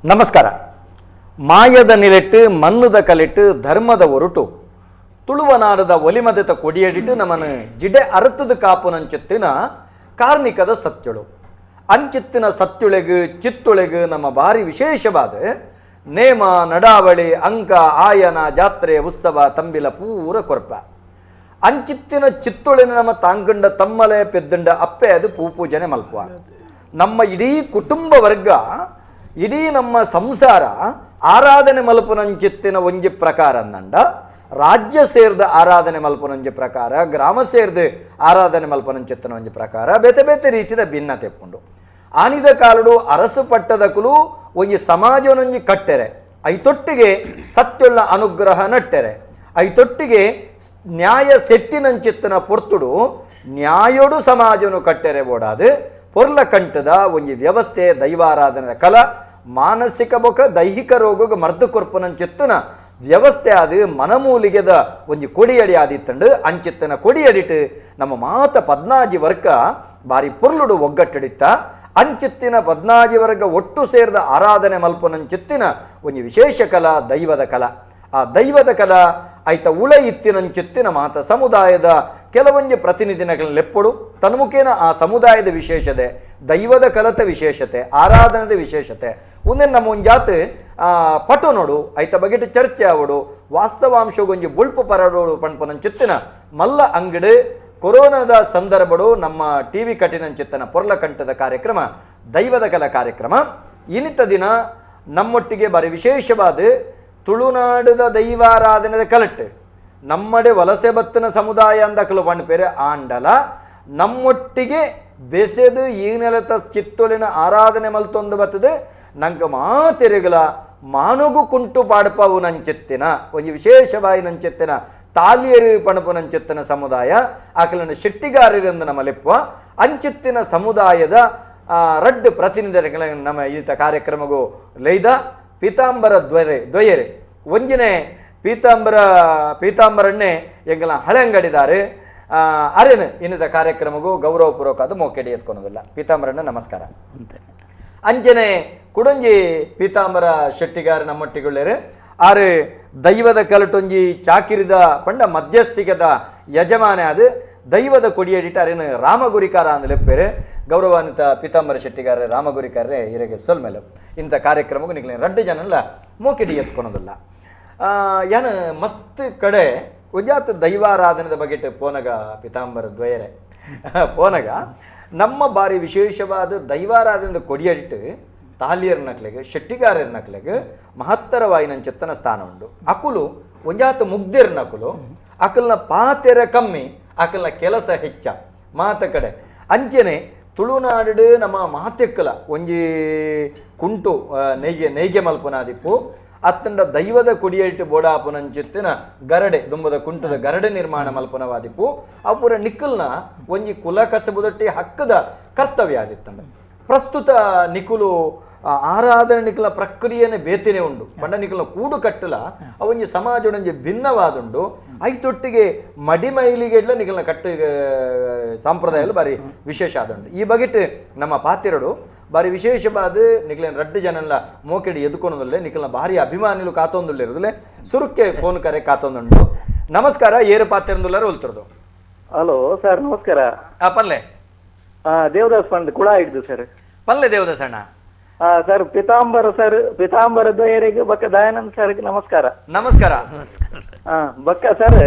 ನಮಸ್ಕಾರ. ಮಾಯದ ನಿಲೆಟ್ಟು ಮಣ್ಣದ ಕಲೆಟ್ಟು ಧರ್ಮದ ಒರಟು ತುಳುವನಾಡದ ಒಲಿಮದತ ಕೊಡಿಯಡಿಟ್ಟು ನಮ್ಮನ್ನು ಜಿಡೆ ಅರತದ ಕಾಪುನಂಚಿತ್ತಿನ ಕಾರ್ಣಿಕದ ಸತ್ಯಳು ಅಂಚಿತ್ತಿನ ಸತ್ಯುಳೆಗು ಚಿತ್ತುಳೆಗು ನಮ್ಮ ಭಾರಿ ವಿಶೇಷವಾದ ನೇಮ ನಡಾವಳಿ ಅಂಕ ಆಯನ ಜಾತ್ರೆ ಉತ್ಸವ ತಂಬಿಲ ಪೂರ ಕೊರ್ಪ ಅಂಚಿತ್ತಿನ ಚಿತ್ತುಳಿನ ನಮ್ಮ ತಾಂಗಂಡ ತಮ್ಮಲೆ ಪೆದ್ದಂಡ ಅಪ್ಪೆ ಅದು ಪೂಪೂಜನೆ ಮಲ್ಪುವ ನಮ್ಮ ಇಡೀ ಕುಟುಂಬ ವರ್ಗ ಇಡೀ ನಮ್ಮ ಸಂಸಾರ ಆರಾಧನೆ ಮಲ್ಪುನಂಚಿತ್ತಿನ ಒಂಜಿ ಪ್ರಕಾರ ಅಂದಂಡ ರಾಜ್ಯ ಸೇರ್ದ ಆರಾಧನೆ ಮಲ್ಪುನಂಜಿ ಪ್ರಕಾರ ಗ್ರಾಮ ಸೇರ್ದ ಆರಾಧನೆ ಮಲ್ಪುನಂಚಿತ್ತಿನ ಒಂಜಿ ಪ್ರಕಾರ ಬೇತೆ ಬೇತೆ ರೀತಿಯ ಭಿನ್ನತೆ ಪುಂಡು ಆನಿದ ಕಾಲಡು ಅರಸು ಪಟ್ಟದಕುಲು ಒಂಜಿ ಸಮಾಜನೊಂಜಿ ಕಟ್ಟೆರೆ ಐತೊಟ್ಟಿಗೆ ಸತ್ಯುಳ್ಳ ಅನುಗ್ರಹ ನಟ್ಟೆರೆ ಐತೊಟ್ಟಿಗೆ ನ್ಯಾಯ ಸೆಟ್ಟಿನಂಚಿತ್ತನ ಪೊರ್ತುಡು ನ್ಯಾಯೋಡು ಸಮಾಜನು ಕಟ್ಟೆರೆ ಬೋಡಾದು ಪೊರ್ಲ ಕಂಠದ ಒಂಜಿ ವ್ಯವಸ್ಥೆ ದೈವಾರಾಧನೆದ ಕಲ ಮಾನಸಿಕ ಬೊಕ ದೈಹಿಕ ರೋಗಕ್ಕೆ ಮರ್ದು ಕೊರ್ಪುನಂಚಿತ್ತನ ವ್ಯವಸ್ಥೆ ಅದು ಮನಮೂಲಿಗೆದ ಒಂಜಿ ಕೊಡಿಯಡಿ ಆದಿತ್ತಂಡು ಅಂಚಿತ್ತನ ಕೊಡಿಯಡಿಟ್ಟು ನಮ್ಮ ಮಾತ ಪದ್ನಾಜಿ ವರ್ಗ ಬಾರಿ ಪೊರ್ಲುಡು ಒಗ್ಗಟ್ಟಡಿತ್ತ ಅಂಚಿತ್ತಿನ ಪದ್ನಾಜಿ ವರ್ಗ ಒಟ್ಟು ಸೇರಿದ ಆರಾಧನೆ ಮಲ್ಪುನಂಚಿತ್ತಿನ ಒಂಜಿ ವಿಶೇಷ ಕಲಾ ದೈವದ ಕಲಾ. ಆ ದೈವದ ಕಲಾ ಐತ ಉಳ ಇತ್ತಿನಂಚಿತ್ತಿನ ಮಾತ ಸಮುದಾಯದ ಕೆಲವೊಂಜಿ ಪ್ರತಿನಿಧಿನಗಳ ಲೆಪ್ಪಡು ತನ್ಮುಖೇನ ಆ ಸಮುದಾಯದ ವಿಶೇಷತೆ ದೈವದ ಕಲತ ವಿಶೇಷತೆ ಆರಾಧನದ ವಿಶೇಷತೆ ಒಂದೇ ನಮ್ಮ ಒಂಜಾತ್ ಪಟು ನೋಡು ಐತ ಬಗೆಟ್ ಚರ್ಚೆ ಆವಡು ವಾಸ್ತವಾಂಶಗೊಂಜಿ ಬುಳ್ಪು ಪರಡೋಡು ಪಣ್ಪನಂಚಿತ್ತಿನ ಮಲ್ಲ ಅಂಗಡಿ ಕೊರೋನಾದ ಸಂದರ್ಭಡು ನಮ್ಮ ಟಿ ವಿ ಕಠಿಣಂಚಿತ್ತನ ಪೊರ್ಲಕಂಠದ ಕಾರ್ಯಕ್ರಮ ದೈವದ ಕಲ ಕಾರ್ಯಕ್ರಮ ಇನ್ನಿತ ದಿನ ನಮ್ಮೊಟ್ಟಿಗೆ ಬಾರಿ ವಿಶೇಷವಾದ ತುಳುನಾಡದ ದೈವಾರಾಧನೆದ ಕಲಟ್ಟು ನಮ್ಮಡೆ ವಲಸೆ ಬತ್ತಿನ ಸಮುದಾಯ ಅಂದಕಲು ಪೇರೆ ಆಂಡಲ ನಮ್ಮೊಟ್ಟಿಗೆ ಬೆಸೆದು ಈ ನೆಲತ ಚಿತ್ತೊಳಿನ ಆರಾಧನೆ ಮಲ್ತೊಂದು ಬರ್ತದೆ ನಂಗೆ ಮಾತೆರೆಗಲ ಮಾನುಗು ಕುಂಟು ಪಾಡ್ಪವು ನಂచెತ್ತಿನ ಒಂಜಿ ವಿಶೇಷವಾಗಿ ನಂచెತ್ತಿನ ತಾಲಿಯರು ಪಣಪು ನಂచెತ್ತಿನ ಸಮುದಾಯ ಆಕಲನ ಶೆಟ್ಟಿಗಾರರಿಂದ ನಮ್ಮ ಲೆಪ್ಪುವ ಅಂಚಿತ್ತಿನ ಸಮುದಾಯದ ರಡ್ಡು ಪ್ರತಿನಿಧಿಗಳ ನಮ್ಮ ಈತ ಕಾರ್ಯಕ್ರಮಗೂ ಲೈದ ಪೀತಾಂಬರ ದ್ವಯರೆ ಒಂಜಿನೇ ಪೀತಾಂಬರನ್ನೇ ಎಂಗಲ ಹಳೆಂಗಡಿದಾರೆ ಅರೇನು ಇನ್ನಿತ ಕಾರ್ಯಕ್ರಮಗೂ ಗೌರವಪೂರ್ವಕ ಅದು ಮೋಕೆಡಿ ಎತ್ಕೊಳೋದಿಲ್ಲ. ಪೀತಾಂಬರಣ್ಣ ನಮಸ್ಕಾರ. ಅಂಜನೆ ಕುಡಂಜಿ ಪೀತಾಂಬರ ಶೆಟ್ಟಿಗಾರ ನಮ್ಮೊಟ್ಟಿಗುಳ್ಳೇರು ಆರು ದೈವದ ಕಲಟೊಂಜಿ ಚಾಕಿರಿದ ಪಂಡ ಮಧ್ಯಸ್ಥಿಕದ ಯಜಮಾನೆ ಅದು ದೈವದ ಕೊಡಿಯಡಿಟ ಅರೇನು ರಾಮಗುರಿಕಾರ ಅಂದಲೆಪ್ಪೇರು ಗೌರವಾನ್ವಿತ ಪೀತಾಂಬರ ಶೆಟ್ಟಿಗಾರ ರಾಮಗುರಿಕಾರೇ ಇರಗೆ ಸೊಲ್ಮೇಲೆ ಇಂಥ ಕಾರ್ಯಕ್ರಮಕ್ಕೂ ನಿಗ್ಲಿ ರಡ್ಡು ಜನಲ್ಲ ಮೋಕೆಡಿ ಎತ್ಕೊಳೋದಿಲ್ಲ. ಯಾನು ಮಸ್ತ್ ಕಡೆ ಒಂಜಾತು ದೈವಾರಾಧನೆದ ಬಗೆಟ್ ಪೋನಗ ಪೀತಾಂಬರ ದ್ವಯರೆ ಪೋನಗ ನಮ್ಮ ಬಾರಿ ವಿಶೇಷವಾದ ದೈವಾರಾಧನೆದ ಕೊಡಿಯಡಿಟ್ಟು ತಾಲಿಯರ್ ನಕ್ಲೆಗೆ ಶೆಟ್ಟಿಗಾರರ ನಕ್ಲೆಗೆ ಮಹತ್ತರವಾಯಿನಂಚೆತ್ತನ ಸ್ಥಾನ ಉಂಡು. ಅಕುಲು ಒಂಜಾತು ಮುಗ್ದಿರ್ ನಕುಲು ಅಕಲ್ನ ಪಾತೆರ ಕಮ್ಮಿ ಅಕಲ್ನ ಕೆಲಸ ಹೆಚ್ಚ ಮಾತ ಕಡೆ ಅಂಚೆನೆ ತುಳುನಾಡು ನಮ್ಮ ಮಾತೆಕ್ಕಲ ಒಂಜಿ ಕುಂಟು ನೈಗೆ ನೈಗೆ ಮಲ್ಪನಾದಿಪ್ಪು ಅತ್ತಂಡ ದೈವದ ಕೊಡಿಯಟ್ಟು ಬೋಡಾಪುನಂಚಿತ್ತಿನ ಗರಡೆ ದುಂಬದ ಕುಂಟದ ಗರಡೆ ನಿರ್ಮಾಣ ಮಲ್ಪನವಾದಿಪ್ಪು ಅಪುರ ನಿಕ್ಕಲ್ನ ಒಂಜಿ ಕುಲ ಕಸಬುದಟ್ಟಿ ಹಕ್ಕದ ಕರ್ತವ್ಯ ಆದಿತ್ತಂಡ. ಪ್ರಸ್ತುತ ನಿಕುಲು ಆರಾಧನೆ ನಿಕಲ ಪ್ರಕ್ರಿಯೆನೇ ಬೇತೇನೆ ಉಂಡು ಬಂಡ ನಿಕಲ ಕೂಡು ಕಟ್ಟಲ ಅವೊಂಜಿ ಸಮಾಜದೊಂಜಿ ಭಿನ್ನವಾದುಂಡು ಐತೊಟ್ಟಿಗೆ ಮಡಿಮೈಲಿಗೆಡ್ಲ ನಿಕಲ್ನ ಕಟ್ಟು ಸಂಪ್ರದಾಯ ಬಾರಿ ವಿಶೇಷ ಆದುಂಡು. ಈ ಬಗೆಟ್ ನಮ್ಮ ಪಾತಿರಡು ಬಾರಿ ವಿಶೇಷವಾದ ನಿಕಲಿನ ರಡ್ಡು ಜನಲ್ಲ ಮೋಕೆಡಿ ಎದುಕೊನದಲ್ಲೇ ನಿಕಲ್ನ ಭಾರಿ ಅಭಿಮಾನಿಲು ಕಾತೊಂದುಳ್ಳಿರೋದಿಲ್ಲ ಸುರುಕ್ಕೆ ಫೋನ್ ಕರೆ ಕಾತೊಂದುಂಡು. ನಮಸ್ಕಾರ, ಏರು ಪಾತಿರಂದುಲ್ಲಾರ ಒಲ್ತಿರೋದು. ಹಲೋ ಸರ್ ನಮಸ್ಕಾರ. ಪಲ್ಲೆ ದೇವದಾಸ್ ಪಂಡ್ ಕುಳ ಹಿಡ್ದು ಸರ್. ಪಲ್ಲೆ ದೇವದಾಸ್ ಅಣ್ಣ. ಸರ್ ಪೀತಾಂಬರ ಸರ್ ಪೀತಾಂಬರ ದ್ವಯರಿಗೆ ಬಕ್ಕ ದಯಾನಂದ್ ಸರ್ ನಮಸ್ಕಾರ. ನಮಸ್ಕಾರ. ಬಕ್ಕ ಸರ್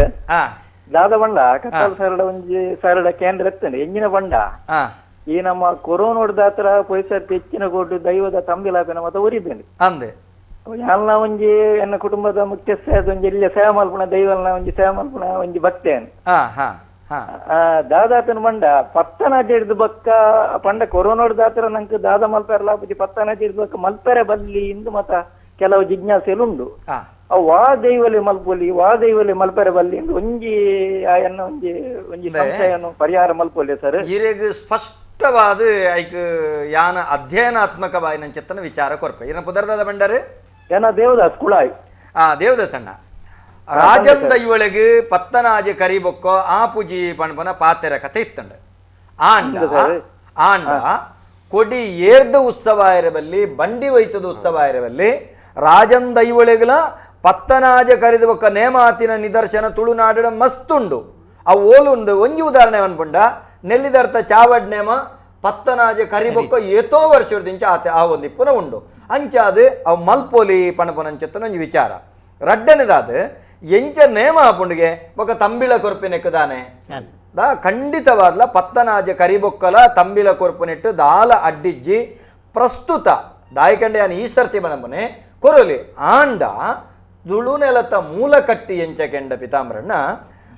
ದಾದ ಬಂಡ ಕತ್ತಲ್ ಸರಡ ಒಂಜಿ ಸರಡ ಕೇಂದ್ರ ಎತ್ತಂಡೆ ಎಂಜಿನ ಬಂಡ ಈ ನಮ್ಮ ಕೊರೋನೋಡ್ದಾತ್ರ ಪೊಯ್ಸರ್ ಹೆಚ್ಚಿನ ಕೊಟ್ಟು ದೈವದ ತಂಬಿಲಾಪಿನ ಮತ ಉರಿದ್ದೇನೆ ಅಂದೆ ಎಲ್ಲ ಒಂಜಿ ಎನ್ನ ಕುಟುಂಬದ ಮುಖ್ಯಸ್ಥ ಒಂಜಿ ಇಲ್ಲಿ ಸೇವೆ ಮಲ್ಪುಣ ದೈವಲ್ನ ಒಂಜಿ ಸೇವೆ ಮಲ್ಪುಣ ಒಂಜಿ ಭಕ್ತೇನೆ. ದಾದಾತನ ಬಂಡ ಪತ್ತನ ಹಿಡ್ದು ಬಕ್ಕ ಪಂಡ ಕೊರೋನೋಡ್ದಾತ್ರ ನಂಗೆ ದಾದ ಮಲ್ಪೆರಲ ಪತ್ತನ ಹಿಡ್ದು ಬಕ್ಕ ಮಲ್ಪೆರೆ ಬಲ್ಲಿ ಇಂದು ಮತ ಕೆಲವು ಜಿಜ್ಞಾಸೆಲು ಉಂಡು. ವಾ ದೈವಲಿ ಮಲ್ಪೊಲಿ ವಾ ದೈವಲಿ ಮಲ್ಪೆರೆ ಬಲ್ಲಿ ಇಂದು ಒಂಜಿ ಆಯನ್ನ ಒಂಜಿ ಒಂಜಿ ಸಂಶಯನು ಪರಿಹಾರ ಮಲ್ಪೊಲಿ ಸರ್. ಇರೆಗ್ ಸ್ಪಷ್ಟವಾದ ಐಕ್ ಯಾನ ಅಧ್ಯಯನಾತ್ಮಕವಾಯಿನ ಚಿತ್ತನ ವಿಚಾರ ಕೊರ್ಪೆ ಇರನ ಪುದರ್ದಾದ ಬಂಡಾರೆ ಏನ ದೇವದಾಸ್ ಕುಳಾಯಿ. ದೇವದಾಸ್ ಅಣ್ಣ ರಾಜನ್ ದೈವಳಿಗೆ ಪತ್ತನಾಜಿ ಕರಿಬೊಕ್ಕೋ ಆ ಪೂಜಿ ಪಣ್ಪನ ಪಾತೆರ ಕತೆ ಇತ್ತಂಡ ಆಂಡ ಆಂಡ ಕೊಡಿ ಏರ್ದ ಉತ್ಸವ ಇರಬಲ್ಲಿ, ಬಂಡಿ ವೈತದ ಉತ್ಸವ ಇರಬಲ್ಲಿ, ರಾಜನ್ ದೈವಳಿಗಳ ಪತ್ತನಾಜ ಕರೆದು ಬೊಕ್ಕ ನೇಮಾತಿನ ನಿದರ್ಶನ ತುಳುನಾಡಿನ ಮಸ್ತುಂಡು. ಆ ಓಲುಂಡು ಒಂಜಿ ಉದಾಹರಣೆ ಅನ್ಪುಂಡ ನೆಲ್ಲಿದರ್ಥ ಚಾವಡ್ ನೇಮ ಪತ್ತನಾಜ ಕರಿಬೊಕ್ಕ ಏತೋ ವರ್ಷದಿಂಚ ಆತ ಆ ಒಂದು ಇಪ್ಪುನ ಉಂಡು. ಅಂಚಾದ ಅವು ಮಲ್ಪೋಲಿ ಪಣಪನಂಚತ್ತನ ಒಂಜಿ ವಿಚಾರ. ರಡ್ಡನೆದಾದ ಎಂಚ ನೇಮ ಆಪುಂಡಿಗೆ ಬೊಕ್ಕ ತಂಬಿಳ ಕೊರ್ಪಿನೆಕ್ಕದಾನೆ ದಾ ಖಂಡಿತವಾದ್ಲ ಪತ್ತನಾಜ ಕರಿಬೊಕ್ಕಲ ತಂಬಿಲ ಕೊರ್ಪುನೆಟ್ಟು ದಾಲ ಅಡ್ಡಿಜ್ಜಿ ಪ್ರಸ್ತುತ ದಾಯಿಕಂಡೆ ಈ ಸರ್ತಿ ಬಣಪನೆ ಕೊರಲಿ ಆಂಡ ತುಳುನೆಲತ ಮೂಲ ಕಟ್ಟಿ ಎಂಚ ಕೆಂಡ ಪಿತಾಂಬರಣ್ಣ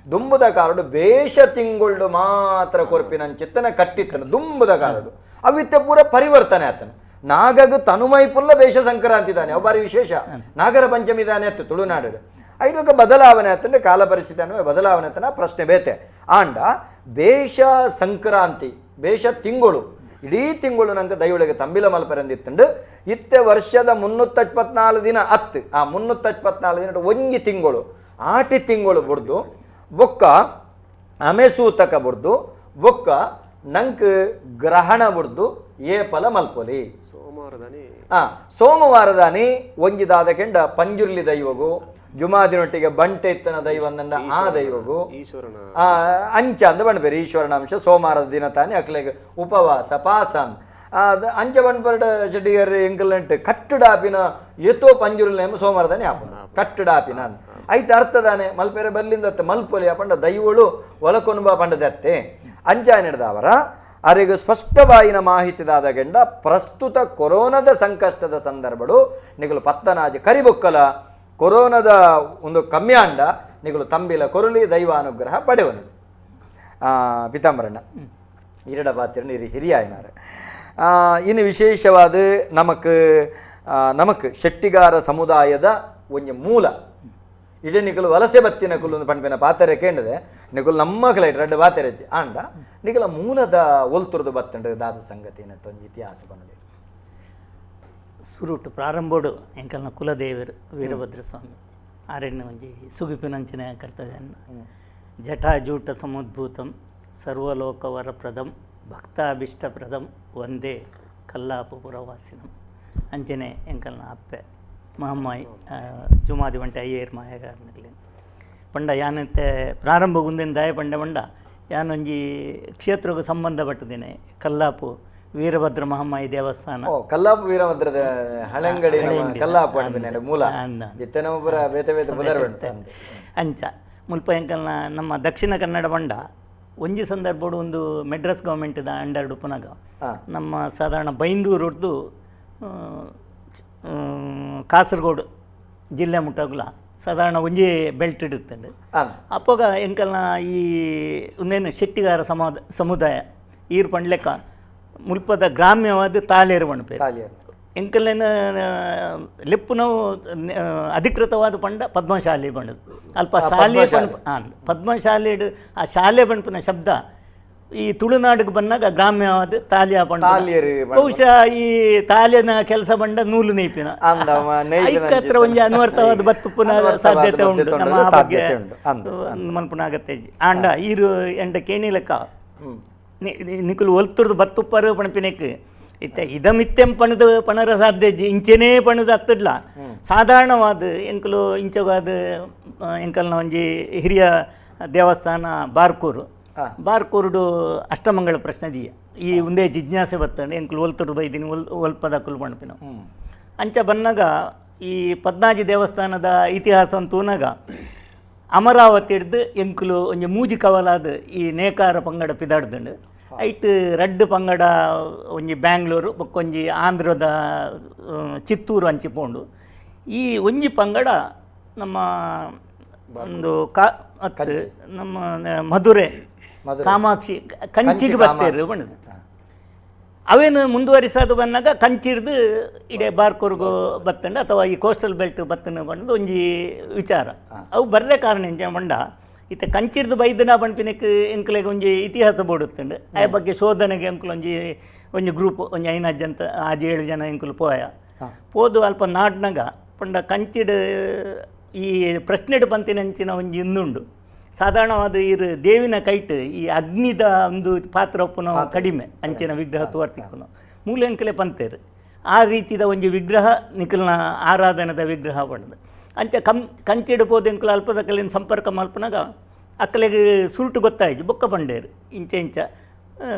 ದುಂಬುದ ಕಾರಡು ಬೇಷ ತಿಂಗುಳ್ಡು ಮಾತ್ರ ಕೊರ್ಪಿನಂಚಿತ್ತನ ಕಟ್ಟಿತ್ತನ ದುಂಬುದ ಕಾರಡು ಅವಿತ್ತೆ ಪೂರ ಪರಿವರ್ತನೆ ಆತನ. ನಾಗಗ ತನುಮೈಪುಲ್ಲ ಬೇಷ ಸಂಕ್ರಾಂತಿ ತಾನೆ ಅವು ಬಾರಿ ವಿಶೇಷ ನಾಗರ ಪಂಚಮಿ ದಾನೆ ಅತ್ತು ತುಳುನಾಡು ಐದಕ್ಕೆ ಬದಲಾವಣೆ ಆತಂದ್ರೆ ಕಾಲ ಪರಿಸ್ಥಿತಿ ಅನ್ನುವ ಬದಲಾವಣೆ ಆತನ ಪ್ರಶ್ನೆ ಬೇತೆ. ಆಂಡ ಬೇಷ ಸಂಕ್ರಾಂತಿ ಬೇಷ ತಿಂಗಳು ಇಡೀ ತಿಂಗಳು ನಂಗೆ ದೈವಳಿಗೆ ತಂಬಿಲ ಮಲ್ಪರಂದಿತ್ತುಂಡು. ಇತ್ತೆ ವರ್ಷದ 324 ದಿನ ಅತ್ತು ಆ 324 ದಿನ ಒಂಜಿ ತಿಂಗಳು ಆಟಿ ತಿಂಗಳು ಬುಡ್ದು ಬೊಕ್ಕ ಅಮೆಸೂತಕ ಬುಡ್ದು ಬೊಕ್ಕ ನಂಕ್ ಗ್ರಹಣ ಬುಡ್ದು ಏ ಫಲ ಮಲ್ಪೊಲಿ. ಸೋಮವಾರದಾನಿ ಸೋಮವಾರದಾನಿ ಒಂಜಿದಾದ ಕೆಂಡ ಪಂಜುರ್ಲಿ ದೈವಗು ಜುಮಾದಿನೊಟ್ಟಿಗೆ ಬಂಟೆ ಇತ್ತನ ದೈವಂದಂಡ ಆ ದೈವಗು ಅಂಚ ಅಂದ ಬಂಡ್ಬೇರು ಈಶ್ವರನ ಅಂಶ ಸೋಮವಾರದ ದಿನ ತಾನೇ ಅಕ್ಲೆಗ್ ಉಪವಾಸ ಪಾಸ ಅದು ಅಂಚ ಬಂಡ್ಪರಡ ಶೆಟ್ಟಿಗಾರ ಎಂಕಲ್ನಂಟು ಕಟ್ಟುಡಾಪಿನ ಏತೋ ಪಂಜುರ್ಲಿ ನೇಮ ಸೋಮವಾರದಾನೆ ಆಪುನ ಕಟ್ಟುಡಾಪಿನ ಐತೆ ಅರ್ಥದಾನೆ ಮಲ್ಪೇರೆ ಬಲ್ಲಿಂದತ್ತೆ ಮಲ್ಪೊಲಿ ಪಂಡ ದೈವಳು ಒಲಕೊನುಬ ಪಂಡದತ್ತೆ ಅಂಚ ನಡೆದವರ ಅರೆಗು ಸ್ಪಷ್ಟವಾಯಿನ ಮಾಹಿತಿದಾದ ಗೆಂಡ ಪ್ರಸ್ತುತ ಕೊರೋನಾದ ಸಂಕಷ್ಟದ ಸಂದರ್ಭಡು ನಿಗಲು ಪತ್ತನಾಜಿ ಕರಿಬೊಕ್ಕಲ ಕೊರೋನಾದ ಒಂದು ಕಮ್ಯಾಂಡ ನಿಗಲು ತಂಬಿಲ ಕೊರಲಿ ದೈವಾನುಗ್ರಹ ಪಡೆವನು. ಪಿತಾಂಬರಣ್ಣ ಇರಡ ಪಾத்திರನು ಇರಿ ಹಿರಿಯಾಯಿನಾರು. ಇನ್ನು ವಿಶೇಷವಾದ ನಮಕ್ ನಮಕ್ ಶೆಟ್ಟಿಗಾರ ಸಮುದಾಯದ ಒಂಜಿ ಮೂಲ ಇಡೀ ನಿಕಲು ವಲಸೆ ಬತ್ತಿನ ಕುಲ್ಲು ಪಂಪಿನ ಪಾತ್ರೆ ಕೇಂಡದೆ ನಿಕುಲು ನಮ್ಮ ಕ್ಲೈಟ್ ರಡ್ಡ ಪಾತ್ರೆ ಆಂಡ ನಿಕಲ ಮೂಲದ ಒಲ್ತುರ್ದು ಬತ್ತಂಡು ದಾದ ಸಂಗತಿ ಒಂಜಿ ಇತಿಹಾಸ ಬಂದಿದೆ. ಸುರುಟು ಪ್ರಾರಂಭೋಡು ಎಂಕಲ್ನ ಕುಲದೇವರು ವೀರಭದ್ರ ಸ್ವಾಮಿ ಆರಣ್ಯ ಒಂಜಿ ಸುಗಿಪಿನಂಚಿನ ಕರ್ತವ್ಯ ಜಟಾಜೂಟ ಸಮುದ್ಭೂತಂ ಸರ್ವಲೋಕವರಪ್ರದಂ ಭಕ್ತಾಭೀಷ್ಟಪ್ರದಂ ಒಂದೇ ಕಲ್ಲಾಪುರವಾಸಿನಂ ಅಂಚನೆ ಎಂಕಲ್ನ ಅಪ್ಪೆ ಮಹಮ್ಮಾಯಿ ಜುಮಾದಿ ಬಂಟೆ ಅಯ್ಯರ್ ಮಾಯಗಾರನಗಲಿ ಪಂಡ ಯಾನಂತೆ ಪ್ರಾರಂಭ ಗುಂದಿನ ದಾಯ ಪಂಡ ಪಂಡ ಯಾನೊಂಜಿ ಕ್ಷೇತ್ರಕ್ಕೆ ಸಂಬಂಧಪಟ್ಟದಿನಿ ಕಲ್ಲಾಪು ವೀರಭದ್ರ ಮಹಮ್ಮಾಯಿ ದೇವಸ್ಥಾನ. ಕಲ್ಲಾಪು ವೀರಭದ್ರದ ಹಳಂಗಡಿ ಕಲ್ಲಾಪು ಮೂಲ ಅಂಚ ಮುಲ್ಪ ಎಂಕಲ್ನ ನಮ್ಮ ದಕ್ಷಿಣ ಕನ್ನಡ ಬಂಡ ಒಂಜಿ ಸಂದರ್ಭಡು ಒಂದು ಮೆಡ್ರಾಸ್ ಗೌರ್ಮೆಂಟ್ದ ಅಂಡರ್ ಉಪನಾಗ ನಮ್ಮ ಸಾಧಾರಣ ಬೈಂದೂರುಡ್ದು ಕಾಸರಗೋಡು ಜಿಲ್ಲೆ ಮುಟ್ಟೋಗ್ಲ ಸಾಧಾರಣ ಒಂಜಿ ಬೆಲ್ಟ್ ಇಡುತ್ತಂಡು. ಅಪ್ಪಗ ಎಂಕಲ್ನ ಈ ಒಂದೇನು ಶೆಟ್ಟಿಗಾರ ಸಮುದಾಯ ಈರು ಪಂಡ್ಲೆಕ್ಕ ಮುಲ್ಪದ ಗ್ರಾಮ್ಯವಾದ ತಾಲೇರು ಪಣಪೆ ಎಂಕಲ್ಲೇನು ಲೆಪ್ಪುನವು ಅಧಿಕೃತವಾದ ಪಂಡ ಪದ್ಮಶಾಲಿ ಬಣ್ಣದು ಅಲ್ಪ ಶಾಲೆ ಪಣ್ ಪದ್ಮಶಾಲಿ ಆ ಶಾಲೆ ಬಣ್ಪನ ಶಬ್ದ ಈ ತುಳುನಾಡಿಗೆ ಬಂದಾಗ ಗ್ರಾಮ್ಯವಾದ ತಾಲಿಯ ಪಂಡ ಬಹುಶಃ ಈ ತಾಲಿಯನ ಕೆಲಸ ಬಂಡ ನೂಲು ನೇಯ್ಪಿನ ಐಕತ್ರ ಒಂಜಿ ಅನ್ವರ್ಥವಾದ ಬತ್ತುಪ್ಪುನ ಸಾಧ್ಯತೆ ಉಂಟು ನಮ್ಮ ಬಗ್ಗೆ ಮಲ್ಪುನ ಅಗತ್ಯ. ಆಂಡ ಈರು ಎಂಡ ಕೇಣಿ ಲೆಕ್ಕ ನಿಕುಲು ಒಲ್ತುರ್ದು ಬತ್ತುಪ್ಪರು ಪಣಪಿನೆಕ್ ಇತ್ತೆ ಇದಮಿತ್ತೆಂ ಪಣದ ಪಣರ ಸಾಧ್ಯ ಇಂಚೆನೇ ಪಣದ ಅತ್ತಡ್ಲ ಸಾಧಾರಣವಾದ ಎಂಕಲು ಇಂಚಗಾದ ಎಂಕಲ್ನ ಒಂಜಿ ಹಿರಿಯ ದೇವಸ್ಥಾನ ಬಾರ್ಕೂರು ಬಾರ್ಕೂರುಡು ಅಷ್ಟಮಂಗಳ ಪ್ರಶ್ನೆ ದೀಯ ಈ ಒಂದೇ ಜಿಜ್ಞಾಸೆ ಬತ್ತಂಡು ಎಂಕುಲು ಒಲ್ತುರ್ದು ಬೈದಿನಿ ಒಲ್ಪದ ಕುಲು ಪಣಪಿನ ಅಂಚ ಬನ್ನಾಗ ಈ ಪದ್ನಾಜಿ ದೇವಸ್ಥಾನದ ಇತಿಹಾಸ ತೂನಾಗ ಅಮರಾವತಿ ಹಿಡ್ದು ಎಂಕುಲು ಒಂಜಿ ಮೂಜಿ ಕವಲಾದ ಈ ನೇಕಾರ ಪಂಗಡ ಪಿದಾಡ್ದಂಡು ಐಟ್ ರಡ್ಡು ಪಂಗಡ ಒಂಜಿ ಬ್ಯಾಂಗ್ಳೂರು ಬೊಕ್ಕೊಂಜಿ ಆಂಧ್ರದ ಚಿತ್ತೂರು ಅಂಚಿ ಪೋಂಡು ಈ ಒಂಜಿ ಪಂಗಡ ನಮ್ಮ ಒಂದು ನಮ್ಮ ಮಧುರೆ ಕಾಮಾಕ್ಷಿ ಕಂಚಿಗೆ ಬರ್ತೇರು ಬಣ್ಣದ ಅವೇನು ಮುಂದುವರಿಸೋದು ಬಂದಾಗ ಕಂಚಿಡ್ದು ಇಡೀ ಬಾರ್ಕೂರ್ಗು ಬತ್ತಂಡು ಅಥವಾ ಈ ಕೋಸ್ಟಲ್ ಬೆಲ್ಟ್ ಬತ್ತನ ಬಣ್ಣದ ಒಂಜಿ ವಿಚಾರ. ಅವು ಬರ್ರೆ ಕಾರಣ ಎಂಚ ಬಂಡ ಇತ್ತೆ ಕಂಚಿಡ್ದು ಬೈದನ ಬಣ್ಪಿನಕ್ಕೆ ಎಂಕಲೆಗೆ ಒಂಜಿ ಇತಿಹಾಸ ಬೋಡುತ್ತಂಡು ಆ ಬಗ್ಗೆ ಶೋಧನೆಗೆ ಎಂಕುಲು ಒಂಜಿ ಒಂಜಿ ಗ್ರೂಪ್ ಒಂಜಿ ಐನಾಜ್ ಜನ ಆಜಿ ಏಳು ಜನ ಎಂಕುಲು ಪೋಯ ಪೋದು ಅಲ್ಪ ನಾಡ್ನಾಗ ಪಂಡ ಕಂಚಿಡ್ ಈ ಪ್ರಶ್ನೆಡ್ ಪಂತಿನಂಚಿನ ಒಂಜಿ ಇಂದುಂಡು. ಸಾಧಾರಣವಾದ ಈ ದೇವಿನ ಕೈಟ್ ಈ ಅಗ್ನಿದ ಒಂದು ಪಾತ್ರ ಒಪ್ಪುನ ಕಡಿಮೆ ಅಂಚಿನ ವಿಗ್ರಹ ತೋರ್ತಿಕ್ಕುನು ಮೂಲ ಎಂಕಲೆ ಪಂತೇರು ಆ ರೀತಿದ ಒಂಜಿ ವಿಗ್ರಹ ನಿಕಲ್ನ ಆರಾಧನೆದ ವಿಗ್ರಹ ಪಂಡದು ಅಂಚ ಕಂಚಿಡು ಪೋದು ಎಂಕುಲು ಅಲ್ಪದಕಲಿನ ಸಂಪರ್ಕ ಮಲ್ಪನಾಗ ಅಕ್ಕಲೆಗ್ ಸುರುಟು ಗೊತ್ತಾಯ್ತು ಬೊಕ್ಕ ಪಂಡೇರು ಇಂಚ ಇಂಚ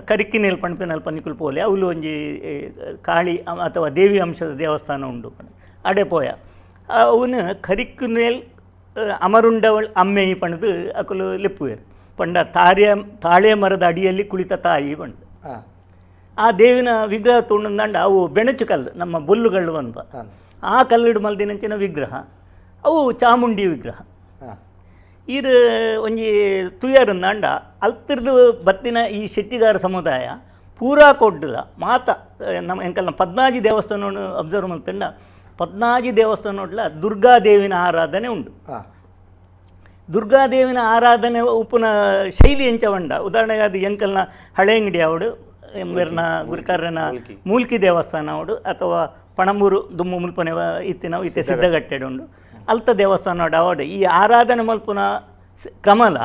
ಕರಿಕ್ಕಿನೇಲ್ ಪಣ್ಪಿನ ಅಲ್ಪ ನಿಕುಲು ಪೋಲೆ ಅವಲು ಒಂಜಿ ಕಾಳಿ ಅಥವಾ ದೇವಿ ಅಂಶದ ದೇವಸ್ಥಾನ ಉಂಡು ಪಂಡ ಅಡೆ ಪೋಯ ಅವನು ಕರಿಕ್ಕಿನೇಲ್ ಅಮರುಂಡವಳ್ ಅಮ್ಮೆಯಿ ಪಣದು ಅಕುಲು ಲೆಪ್ಪುವೇರು ಪಂಡ ತಾಳೆ ಮರದ ಅಡಿಯಲ್ಲಿ ಕುಳಿತ ತಾಯಿ ಪಂಡ ಆ ದೇವಿನ ವಿಗ್ರಹ ತೊಗೊಂಡಂಡ ಅವು ಬೆಣಚು ಕಲ್ಲು ನಮ್ಮ ಬೊಲ್ಲುಗಲ್ಲು ಅನ್ಪ ಆ ಕಲ್ಲಿಡು ಮಲ್ದಿನಂಚಿನ ವಿಗ್ರಹ ಅವು ಚಾಮುಂಡಿ ವಿಗ್ರಹ ಈರು ಒಂಜಿ ತುಯರಂದಾಂಡ ಅಲ್ತಿರ್ದು ಬತ್ತಿನ ಈ ಶೆಟ್ಟಿಗಾರ ಸಮುದಾಯ ಪೂರಾ ಕೊಡ್ಲ ಮಾತ ನಮ್ಮ ಎಂಕಲ್ನ ಪದ್ನಾಜಿ ದೇವಸ್ಥಾನವನ್ನು ಅಬ್ಸರ್ವ್ ಮಲ್ತಂಡ ಪದ್ನಾಜಿ ದೇವಸ್ಥಾನ ದುರ್ಗಾದೇವಿನ ಆರಾಧನೆ ಉಂಟು. ದುರ್ಗಾದೇವಿನ ಆರಾಧನೆ ಉಪ್ಪುನ ಶೈಲಿ ಎಂಚ ಉಂಡ ಉದಾಹರಣೆಗೆ ಅದು ಎಂಕಲ್ನ ಹಳೆಯಂಗಡಿ ಅವಡು ಎಂಬೆರ್ನ ಗುರುಕಾರನ ಮೂಲ್ಕಿ ದೇವಸ್ಥಾನ ಅವಡು ಅಥವಾ ಪಣಂಬೂರು ದುಮ್ಮು ಮುಲ್ಪನೆ ಇತ್ತಿನ ಇತ್ತೆ ಸಿದ್ಧಗಟ್ಟೆಡು ಉಂಡು ಅಲ್ತ ದೇವಸ್ಥಾನ ಅವಡು ಈ ಆರಾಧನೆ ಮಲ್ಪುನ ಕ್ರಮಲ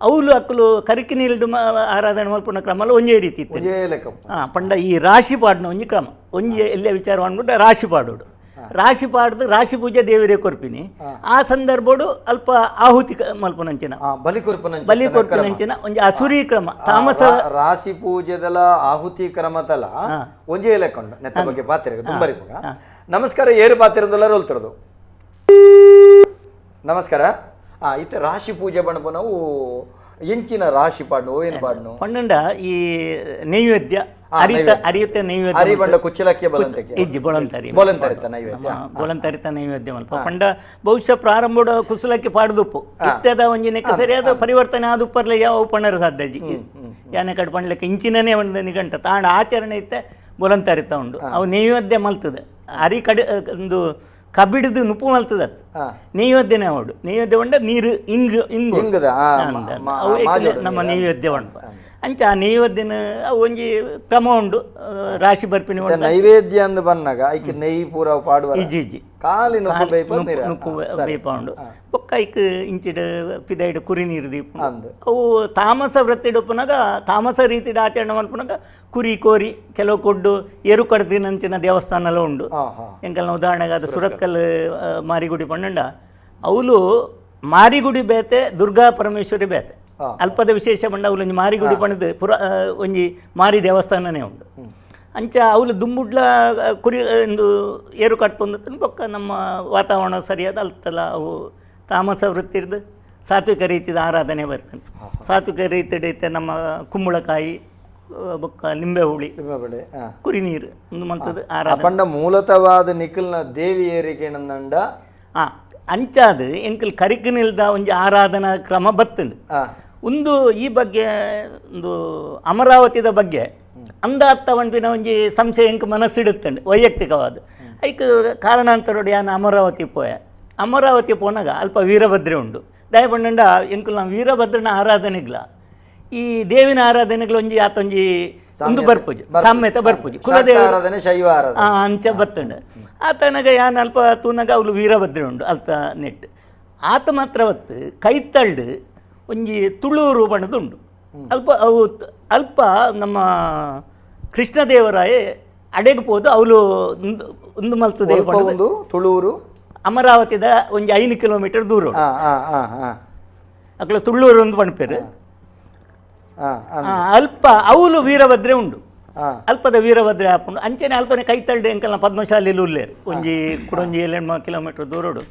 ಅವಲು ಅಕ್ಕಲು ಕರಿಕಿ ನೀಲ್ಡು ಆರಾಧನೆ ಮಲ್ಪುನ ಕ್ರಮಲ ಒಂಜೇ ರೀತಿ ಇತ್ತು. ಹಾಂ ಪಂಡ ಈ ರಾಶಿ ಪಾಡ್ನ ಒಂಜಿ ಕ್ರಮ ಒಂಜಿ ಎಲ್ಲೇ ವಿಚಾರ ಮಾಡ್ಬಿಟ್ಟು ರಾಶಿ ಪಾಡೋಡು ರಾಶಿ ಪಾಡ್ದು ರಾಶಿ ಪೂಜೆ ದೇವರೇ ಕೊರ್ಪಿನಿ ಆ ಸಂದರ್ಭಡು ಅಲ್ಪ ಆಹುತಿ ಮಲ್ಪುನಂಚಿನ ಬಲಿ ಕೊರ್ಪಿನಂಚಿನ ಒಂಜಿ ಅಸುರಿ ಕ್ರಮ ತಾಮಸ ರಾಶಿ ಪೂಜೆದಲ ಆಹುತಿ ಕ್ರಮದಲ ಒಂಜೇ ಲೆಕ್ಕ ನೆತ್ತ ಬಗ್ಗೆ ಪಾತ್ರ ತುಂಬರಿ. ನಮಸ್ಕಾರ ಏರು ಪಾತಿರದಲ್ಲ ರೋಲ್ತಿರೋದು ನಮಸ್ಕಾರ. ಇತ್ತ ರಾಶಿ ಪೂಜೆ ಬಣ್ಣಪ್ಪ ನಾವು ಎಂಚಿನ ರಾಶಿ ಪಾಡ್ನು ಏನು ಪಾಡ್ನು ಪನ್ನಂಡ ಈ ನೈವೇದ್ಯ ಅರಿಯುತ್ತೆ ನೈವೇದ್ಯ ಅರಿ ಬಂಡ ಕುಚ್ಚಲಕ್ಕಿಯ ಬಲಂತಕ್ಕೆ ಇಜ್ಜಿ ಬೊಳಂತರಿ ಬೊಲಂತರಿತ ನೈವೇದ್ಯ ಬೊಲಂತರಿತ ನೈವೇದ್ಯ ಮಲ್ಪ ಪಂಡ ಬಹುಶಃ ಪ್ರಾರಂಭದ ಕುಸುಲಕ್ಕಿ ಪಾಡ್ದುಪ್ಪು ಇತ್ಯದ ಒಂಜಿನಕ್ಕೆ ಸರಿಯಾದ ಪರಿವರ್ತನೆ ಆದುಪ್ಪರ್ಲೆ ಯಾವ ಪಣ್ಣರ ಸಾಧ್ಯ ಯಾನೆ ಕಡೆ ಪಣ್ಲಿಕ್ಕೆ ಇಂಚಿನೇ ಒಂದು ನಿಘಂಟ ತಾಂಡ ಆಚರಣೆ ಇತ್ತೆ ಬೊಲಂತರಿತ ಉಂಡು ಅವು ನೈವೇದ್ಯ ಮಲ್ತದೆ ಅರಿ ಕಡೆ ಒಂದು ಕಬಿಡಿದು ನುಪ್ಪು ಮಲ್ತದ ನೈವೇದ್ಯನೇ ಅವಡು ನೈವೇದ್ಯ ಉಂಡ ನೀರು ಇಂಗು ಇಂಗು ನಮ್ಮ ನೈವೇದ್ಯ ಉಂಡು ಅಂಚ ಆ ನೈವೇದ್ಯನ ಒಂಜಿ ಕ್ರಮ ಉಂಡು ರಾಶಿ ಬರ್ಪಿನಿ ನೈವೇದ್ಯ ಅಂದ್ ಬನ್ನಾಗ ಐಕ್ ನೆಯ್ ಪೂರ ಪಾಡುವ ಇಜ್ಜಿ ಇಜ್ಜಿ ಖಾಲಿ ನುಪ್ಪು ಬೇಪ ಉಂಡು ಬೊಕ್ಕ ಐಕ್ ಇಂಚಿಡ್ ಪಿದೈಡ್ ಕುರಿ ನೀರು ದೀಪ ಅವು ತಾಮಸ ವೃತ್ತಿಡುಪ್ಪುನಾಗ ತಾಮಸ ರೀತಿಡ್ ಆಚರಣೆ ಮಲ್ಪುನಾಗ ಕುರಿ ಕೋರಿ ಕೆಲವು ಕೊಡ್ಡು ಎರು ಕಡ್ದಿನಂಚಿನ ದೇವಸ್ಥಾನಲ ಉಂಡು. ಎಂಕಲ್ನ ಉದಾಹರಣೆಗೆ ಅದು ಸುರತ್ಕಲ್ ಮಾರಿಗುಡಿ ಪಣ್ಣಂಡ ಅವಲು ಮಾರಿಗುಡಿ ಬೇತೆ ದುರ್ಗಾ ಪರಮೇಶ್ವರಿ ಬೇತೆ ಅಲ್ಪದ ವಿಶೇಷ ಪಂಡ ಅವಲು ಒಂಜಿ ಮಾರಿಗುಡಿ ಪಣದು ಪುರ ಒಂಜಿ ಮಾರಿ ದೇವಸ್ಥಾನನೇ ಉಂಡು. ಅಂಚ ಅವಲು ದುಂಬುಡ್ಲ ಕುರಿ ಒಂದು ಏರು ಕಟ್ತೊಂದು ಬೊಕ್ಕ ನಮ್ಮ ವಾತಾವರಣ ಸರಿಯಾದ ಅಲ್ತಲ್ಲ ಅವು ತಾಮಸ ವೃತ್ತಿರ್ದು ಸಾತ್ವಿಕ ರೀತಿದ ಆರಾಧನೆ ಬರ್ತದೆ. ಸಾತ್ವಿಕ ರೀತಿಡೈತೆ ನಮ್ಮ ಕುಂಬಳಕಾಯಿ ಬೊಕ್ಕ ಲಿಂಬೆ ಹುಳಿ ಕುರಿ ನೀರು ಒಂದು ಮಂತದ ಆರಾಧನೆ ಪಂಡ ಮೂಲತವಾದ ನಿಖಲ್ನ ದೇವಿ ಏರಿಕೆ ನಂದಂಡ ಅಂಚಾದ ಎಂಕಲ್ ಕರಿಕನಿಲ್ದ ಒಂಜಿ ಆರಾಧನಾ ಕ್ರಮ ಬತ್ತುಂಡು. ಒಂದು ಈ ಬಗ್ಗೆ ಒಂದು ಅಮರಾವತಿದ ಬಗ್ಗೆ ಅಂದಾತ್ತ ಒಂದಿನ ಒಂಜಿ ಸಂಶಯ ಎಂಕ್ ಮನಸ್ಸಿಡುತ್ತಂಡು ವೈಯಕ್ತಿಕವಾದ ಐಕ್ ಕಾರಣಾಂತರೋಡು ಯಾನ್ ಅಮರಾವತಿ ಪೋಯ ಅಮರಾವತಿ ಪೋನಾಗ ಅಲ್ಪ ವೀರಭದ್ರೆ ಉಂಡು ದಯಪಂಡ ಎಂಕುಲ್ ನಾವು ವೀರಭದ್ರನ ಆರಾಧನೆಗ್ಲ ಈ ದೇವಿನ ಆರಾಧನೆಗಳು ಒಂಜಿ ಆತೊಂಜಿ ಒಂದು ಬರ್ಪೂಜೆ ಸಾಮ್ಯತೆ ಬರ್ಪೂಜೆ ಕುಲದೇವ ಆರಾಧನೆ ಶೈವ ಆರಾಧನೆ ಅಂಚ ಬತ್ತಂಡು ಆತನಾಗ ಯಾನ್ ಅಲ್ಪ ತೂನಾಗ ಅವಳು ವೀರಭದ್ರೆ ಉಂಡು ಅಲ್ತ ನೆಟ್ ಆತ ಮಾತ್ರ ಹೊತ್ತು ಕೈತಳ್ಳು ಒಂಜಿ ತುಳೂರು ಬಣ್ಣದುಂಡು ಅಲ್ಪ ಅವು ಅಲ್ಪ ನಮ್ಮ ಕೃಷ್ಣದೇವರಾಯ ಅಡೆಗೆ ಪೋದು ಅವಳು ಒಂದು ಮಲ್ತದೆ ಒಂದು ತುಳೂರು ಅಮರಾವತಿದ ಒಂಜಿ 5 ಕಿಲೋಮೀಟರ್ ದೂರ ಅಕಲ ತುಳ್ಳೂರು ಒಂದು ಪಣಪೇರು ಅಲ್ಪ ಅವಳು ವೀರಭದ್ರೆ ಉಂಡು ಅಲ್ಪದ ವೀರಭದ್ರೆ ಹಾಕೊಂಡು ಅಂಚೆನೆ ಅಲ್ಪನೆ ಕೈತಳ್ಳಿ ಎಂಕಲ್ನ ಪದ್ಮಶಾಲಿಲು ಉಲ್ಲೇರು ಒಂಜಿ ಕುಡೊಂಜಿ 7 ಕಿಲೋಮೀಟರ್ ದೂರೋಡು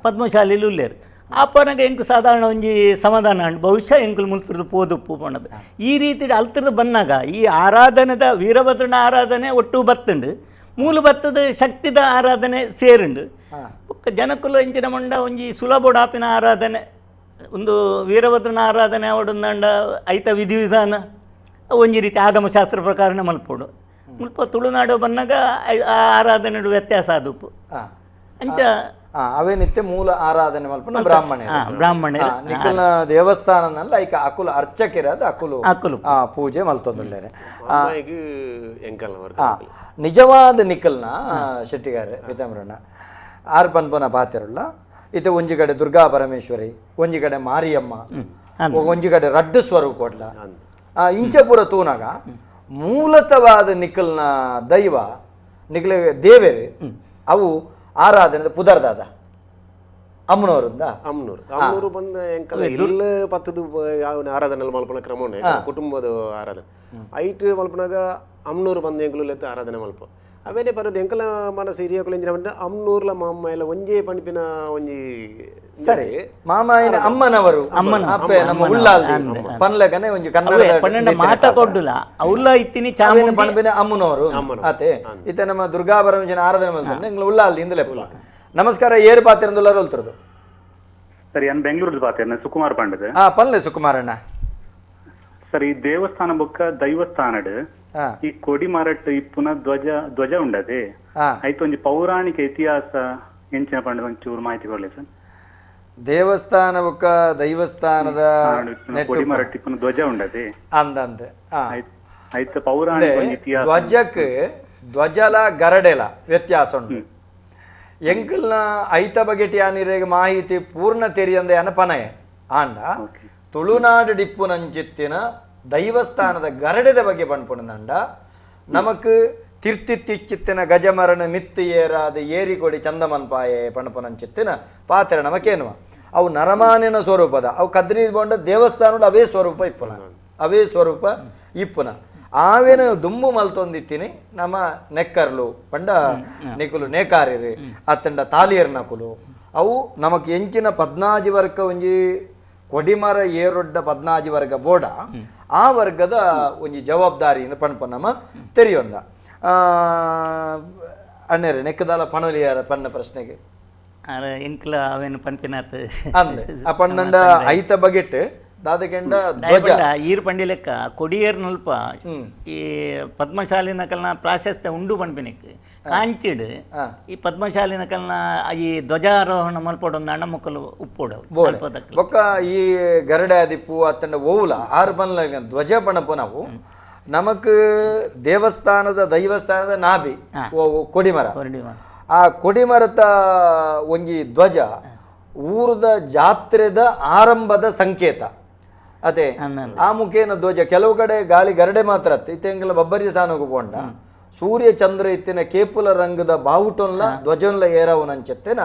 ಪದ್ಮಶಾಲಿಲು ಉಲ್ಲೇರು ಆಪನಾಗ ಎಂಕು ಸಾಧಾರಣ ಒಂಜಿ ಸಮಾಧಾನ ಉಂಡು ಬಹುಶಃ ಎಂಕುಲು ಮುಲ್ತಿರ್ದು ಪೋದುಪ್ಪು ಪೋಣದು ಈ ರೀತಿ ಅಲ್ತಿರ್ದು ಬನ್ನಾಗ ಈ ಆರಾಧನೆದ ವೀರಭದ್ರನ ಆರಾಧನೆ ಒಟ್ಟು ಬತ್ತುಂಡು ಮೂಲ ಬತ್ತದ ಶಕ್ತಿದ ಆರಾಧನೆ ಸೇರುಂಡು ಬೊಕ್ಕ ಜನಕುಲು ಎಂಚಿನ ಮಂಡ ಒಂಜಿ ಸುಲಭೋಡಾಪಿನ ಆರಾಧನೆ ಒಂದು ವೀರಭದ್ರನ ಆರಾಧನೆ ಅವಡೊಂದಂಡ ಐತ ವಿಧಿವಿಧಾನ ಒಂಜಿ ರೀತಿ ಆಗಮಶಾಸ್ತ್ರ ಪ್ರಕಾರನೇ ಮಲ್ಪೋಡು ಮುಲ್ಪ ತುಳುನಾಡು ಬನ್ನಾಗ ಆ ಆರಾಧನೆ ವ್ಯತ್ಯಾಸ ಆದುಪ್ಪು ಅಂಚ ಅವೇ ನಿತ್ಯ ಮೂಲ ಆರಾಧನೆ ಮಲ್ಪುನ ಬ್ರಾಹ್ಮಣ ಬ್ರಾಹ್ಮಣ ನಿಖಲ್ನ ದೇವಸ್ಥಾನನಲ್ಲ ಐಕ ಅಕುಲು ಅರ್ಚಕಿರದ ಅಕುಲು ಅಕುಲು ಪೂಜೆ ಮಲ್ತೊಂದುಲ್ಲೇರೆ ನಿಜವಾದ ನಿಖಲ್ನ ಶೆಟ್ಟಿಗಾರೆ ಪಿತಾಂಬರಣ್ಣ ಆರ್ ಪನ್ಪನ ಪಾತಿರಲ್ಲ ಇತ್ತೆ ಒಂಜಿ ಕಡೆ ದುರ್ಗಾ ಪರಮೇಶ್ವರಿ ಒಂಜಿ ಕಡೆ ಮಾರಿಯಮ್ಮ ಒಂಜಿ ಕಡೆ ರಡ್ಡು ಸ್ವರೂಪ ಕೊಡ್ಲ ಇಂಚಪುರ ತೂನಾಗ ಮೂಲತವಾದ ನಿಖಲ್ನ ದೈವ ನಿಖಲ ದೇವೇರು ಅವು ಆರಾಧನೆ ಪುದರ್ದಾದ ಅಮ್ಮನವರಿಂದ ಅಮ್ನೂರು ಅಮ್ನೂರು ಬಂದ ಎಂಕಲ ಇಲ್ಲ ಪತ್ತದು ಆರಾಧನೆ ಮಲ್ಪನ ಕ್ರಮನೇ ಕುಟುಂಬದ ಆರಾಧನೆ ಐಟ್ ಮಲ್ಪನಾಗ ಅಮ್ನೂರು ಬಂದ ಎಂಕಲು ಲೆತ್ತ ಆರಾಧನೆ ಮಲ್ಪ ಅವೇನೆ ಬರೋದು ಎಂಕಲ ಮನಸ್ಸು ಹಿರಿಯಕುಲು ಎಂಜಿನ ಬಂದ ಅಮ್ನೂರ್ಲ ಮಾಮ ಎಲ್ಲ ಒಂಜೇ ಪಣಿಪಿನ ಒಂಜಿ ಸರಿ ಮಾಮಾಯಿನ ಅಮ್ಮನವರು ಅಪ್ಪೆ ನಮ್ಮ ಉಳ್ಳಾಲ್ದಿ ಪನ್ಲಗನೆ ಒಂಜಿ ಕನ್ನಡ ಪನ್ನಂಡ ಮಾತ ಕೊಡ್ಡುಲ ಅವ್ಲ ಇತ್ತಿನಿ ಚಾಮುಂಡಿ ಪಣಪಿನ ಅಮ್ಮನವರು ಆತೆ ಇತ್ತೆ ನಮ್ಮ ದುರ್ಗಾಪರಮೇಶ್ವರನ ಆರಾಧನೆ ಮಲ್ತಂದ್ರೆ ಎಂಗ್ಲ ಉಳ್ಳಾಲ್ದಿ ಇಂದಲೇ ನಮಸ್ಕಾರ ಏರು ಪಾತಿರಂದುಲ್ಲಾರ ಹೋಲ್ತಿರೋದು ಸರ್ ನಾನು ಬೆಂಗಳೂರು ಪಾತಿರನ ಸುಕುಮಾರ್ ಪಂಡದ ಹಾ ಪಲ್ಲೆ ಸುಕುಮಾರಣ್ಣ. ಸರ್ ಈ ದೇವಸ್ಥಾನ ಬೊಕ್ಕ ದೈವಸ್ಥಾನಡ್ ಈ ಕೊಡಿ ಮರಟ್ ಇಪ್ಪುನ ಧ್ವಜ ಧ್ವಜ ಉಂಡದೆ ಆಯ್ತು ಒಂಜಿ ಪೌರಾಣಿಕ ಇತಿಹಾಸ ಎಂಚಿನ ಪಂಡದ ಒಂಚೂರು ಮಾಹಿತಿ ಕೊಡ್ಲಿ ಸರ್. ದೇವಸ್ಥಾನ ಬೊಕ್ಕ ದೈವಸ್ಥಾನದ ಕೊಡಿ ಮರಟ್ ಇಪ್ಪುನ ಧ್ವಜ ಉಂಡದೆ ಅಂದಂತೆ ಆಯ್ತು ಪೌರಾಣಿಕ ಇತಿಹಾಸ ಧ್ವಜಕ್ಕೆ ಧ್ವಜಲ ಗರಡೆಲ ವ್ಯತ್ಯಾಸ ಉಂಟು. ಎಂಕಲ್ನ ಐತ ಬಗೆಟಿ ಆನಿರೆಗೆ ಮಾಹಿತಿ ಪೂರ್ಣ ತೆರಿಯಂದೆ ಅನಪನಯೆ ಆಂಡ ತುಳುನಾಡು ಡಿಪ್ಪುನಂಚಿತ್ತಿನ ದೈವಸ್ಥಾನದ ಗರಡೆದ ಬಗ್ಗೆ ಪಣ್ಪುಣದಂಡ ನಮಕ್ ತಿರ್ತಿತ್ತಿಚ್ಚಿತ್ತಿನ ಗಜಮರಣ ಮಿತ್ತು ಏರಾದ ಏರಿಕೊಡಿ ಚಂದಮನ್ಪಾಯೆ ಪಣಪುನಂಚಿತ್ತಿನ ಪಾತ್ರ ನಮಕೇನುವ ಅವು ನರಮಾನಿನ ಸ್ವರೂಪದ ಅವು ಕದ್ರಿ ಬೋಂಡ ದೇವಸ್ಥಾನದ ಅವೇ ಸ್ವರೂಪ ಇಪ್ಪುನ ಅವೇ ಸ್ವರೂಪ ಇಪ್ಪುನ ಆವೇನ ದುಂಬು ಮಲ್ತೊಂದಿತ್ತೀನಿ ನಮ್ಮ ನೆಕ್ಕರ್ಲು ಪಂಡ ನಿಕುಲು ನೇಕಾರಿರಿ ಅತ್ತಂಡ ತಾಲಿಯರ್ ನಕುಲು ಅವು ನಮಕ್ ಎಂಚಿನ ಪದ್ನಾಜಿ ವರ್ಗ ಒಂಜಿ ಕೊಡಿಮರ ಏರೊಡ್ಡ ಪದ್ನಾಜಿ ವರ್ಗ ಬೋಡ ಆ ವರ್ಗದ ಒಂಜಿ ಜವಾಬ್ದಾರಿಯಿಂದ ಪಣ್ಪ ನಮ್ಮ ತೆರಿಯೊಂದ ಅಣ್ಣರೇ ನೆಕ್ಕದಾಲ ಪಣಲಿಯಾರ ಪಣ್ಣ ಪ್ರಶ್ನೆಗೆ ಎಂಕ್ಲ ಅವೇನು ಪನ್ಪಿನಾತ್ ಅಂದೆ ಆ ಪಣ್ಣಂಡ ಐತ ಬಗೆಟ್ ದಾದಕೆಂಡ ಧ್ವಜ ಈರ್ ಪಂಡಿ ಲೆಕ್ಕ ಕೊಡಿಯೇರ್ ನಲ್ಪ ಈ ಪದ್ಮಶಾಲಿನ ಕಲ್ನ ಪ್ರಾಶಸ್ತ್ಯ ಉಂಡು ಪನ್ಪಿನಿಕ್ ಕಾಂಚಿಡ್ ಈ ಪದ್ಮಶಾಲಿನ ಕಲ್ನ ಈ ಧ್ವಜಾರೋಹಣ ಮಲ್ಪೊಡೊಂದು ಅಣ್ಣ ಮಕ್ಕಳು ಉಪ್ಪೋಡು ಬೊಕ್ಕ ಈ ಗರಡೆ ಆದಿಪ್ಪು ಅತ್ತಂಡ ಓವುಲ ಆರು ಪನ್ಲ ಧ್ವಜ ಪಣಪು ನಾವು ನಮಕ್ ದೇವಸ್ಥಾನದ ದೈವಸ್ಥಾನದ ನಾಭಿ ಕೊಡಿಮರ ಆ ಕೊಡಿಮರತ ಒಂಜಿ ಧ್ವಜ ಊರದ ಜಾತ್ರೆದ ಆರಂಭದ ಸಂಕೇತ ಅದೇ ಆ ಮುಖೇನ ಧ್ವಜ ಕೆಲವು ಕಡೆ ಗಾಳಿ ಗರಡೆ ಮಾತ್ರ ಅತ್ತೆ ಇತ್ತೆಂಗಲ ಬಬ್ಬರಿ ಸಾನಗು ಪೋಂಡ ಸೂರ್ಯ ಚಂದ್ರ ಇತ್ತಿನ ಕೇಪುಲ ರಂಗದ ಬಾವುಟೊನ್ಲ ಧ್ವಜೊನ್ಲ ಏರವನಂಚೆತ್ತೇನ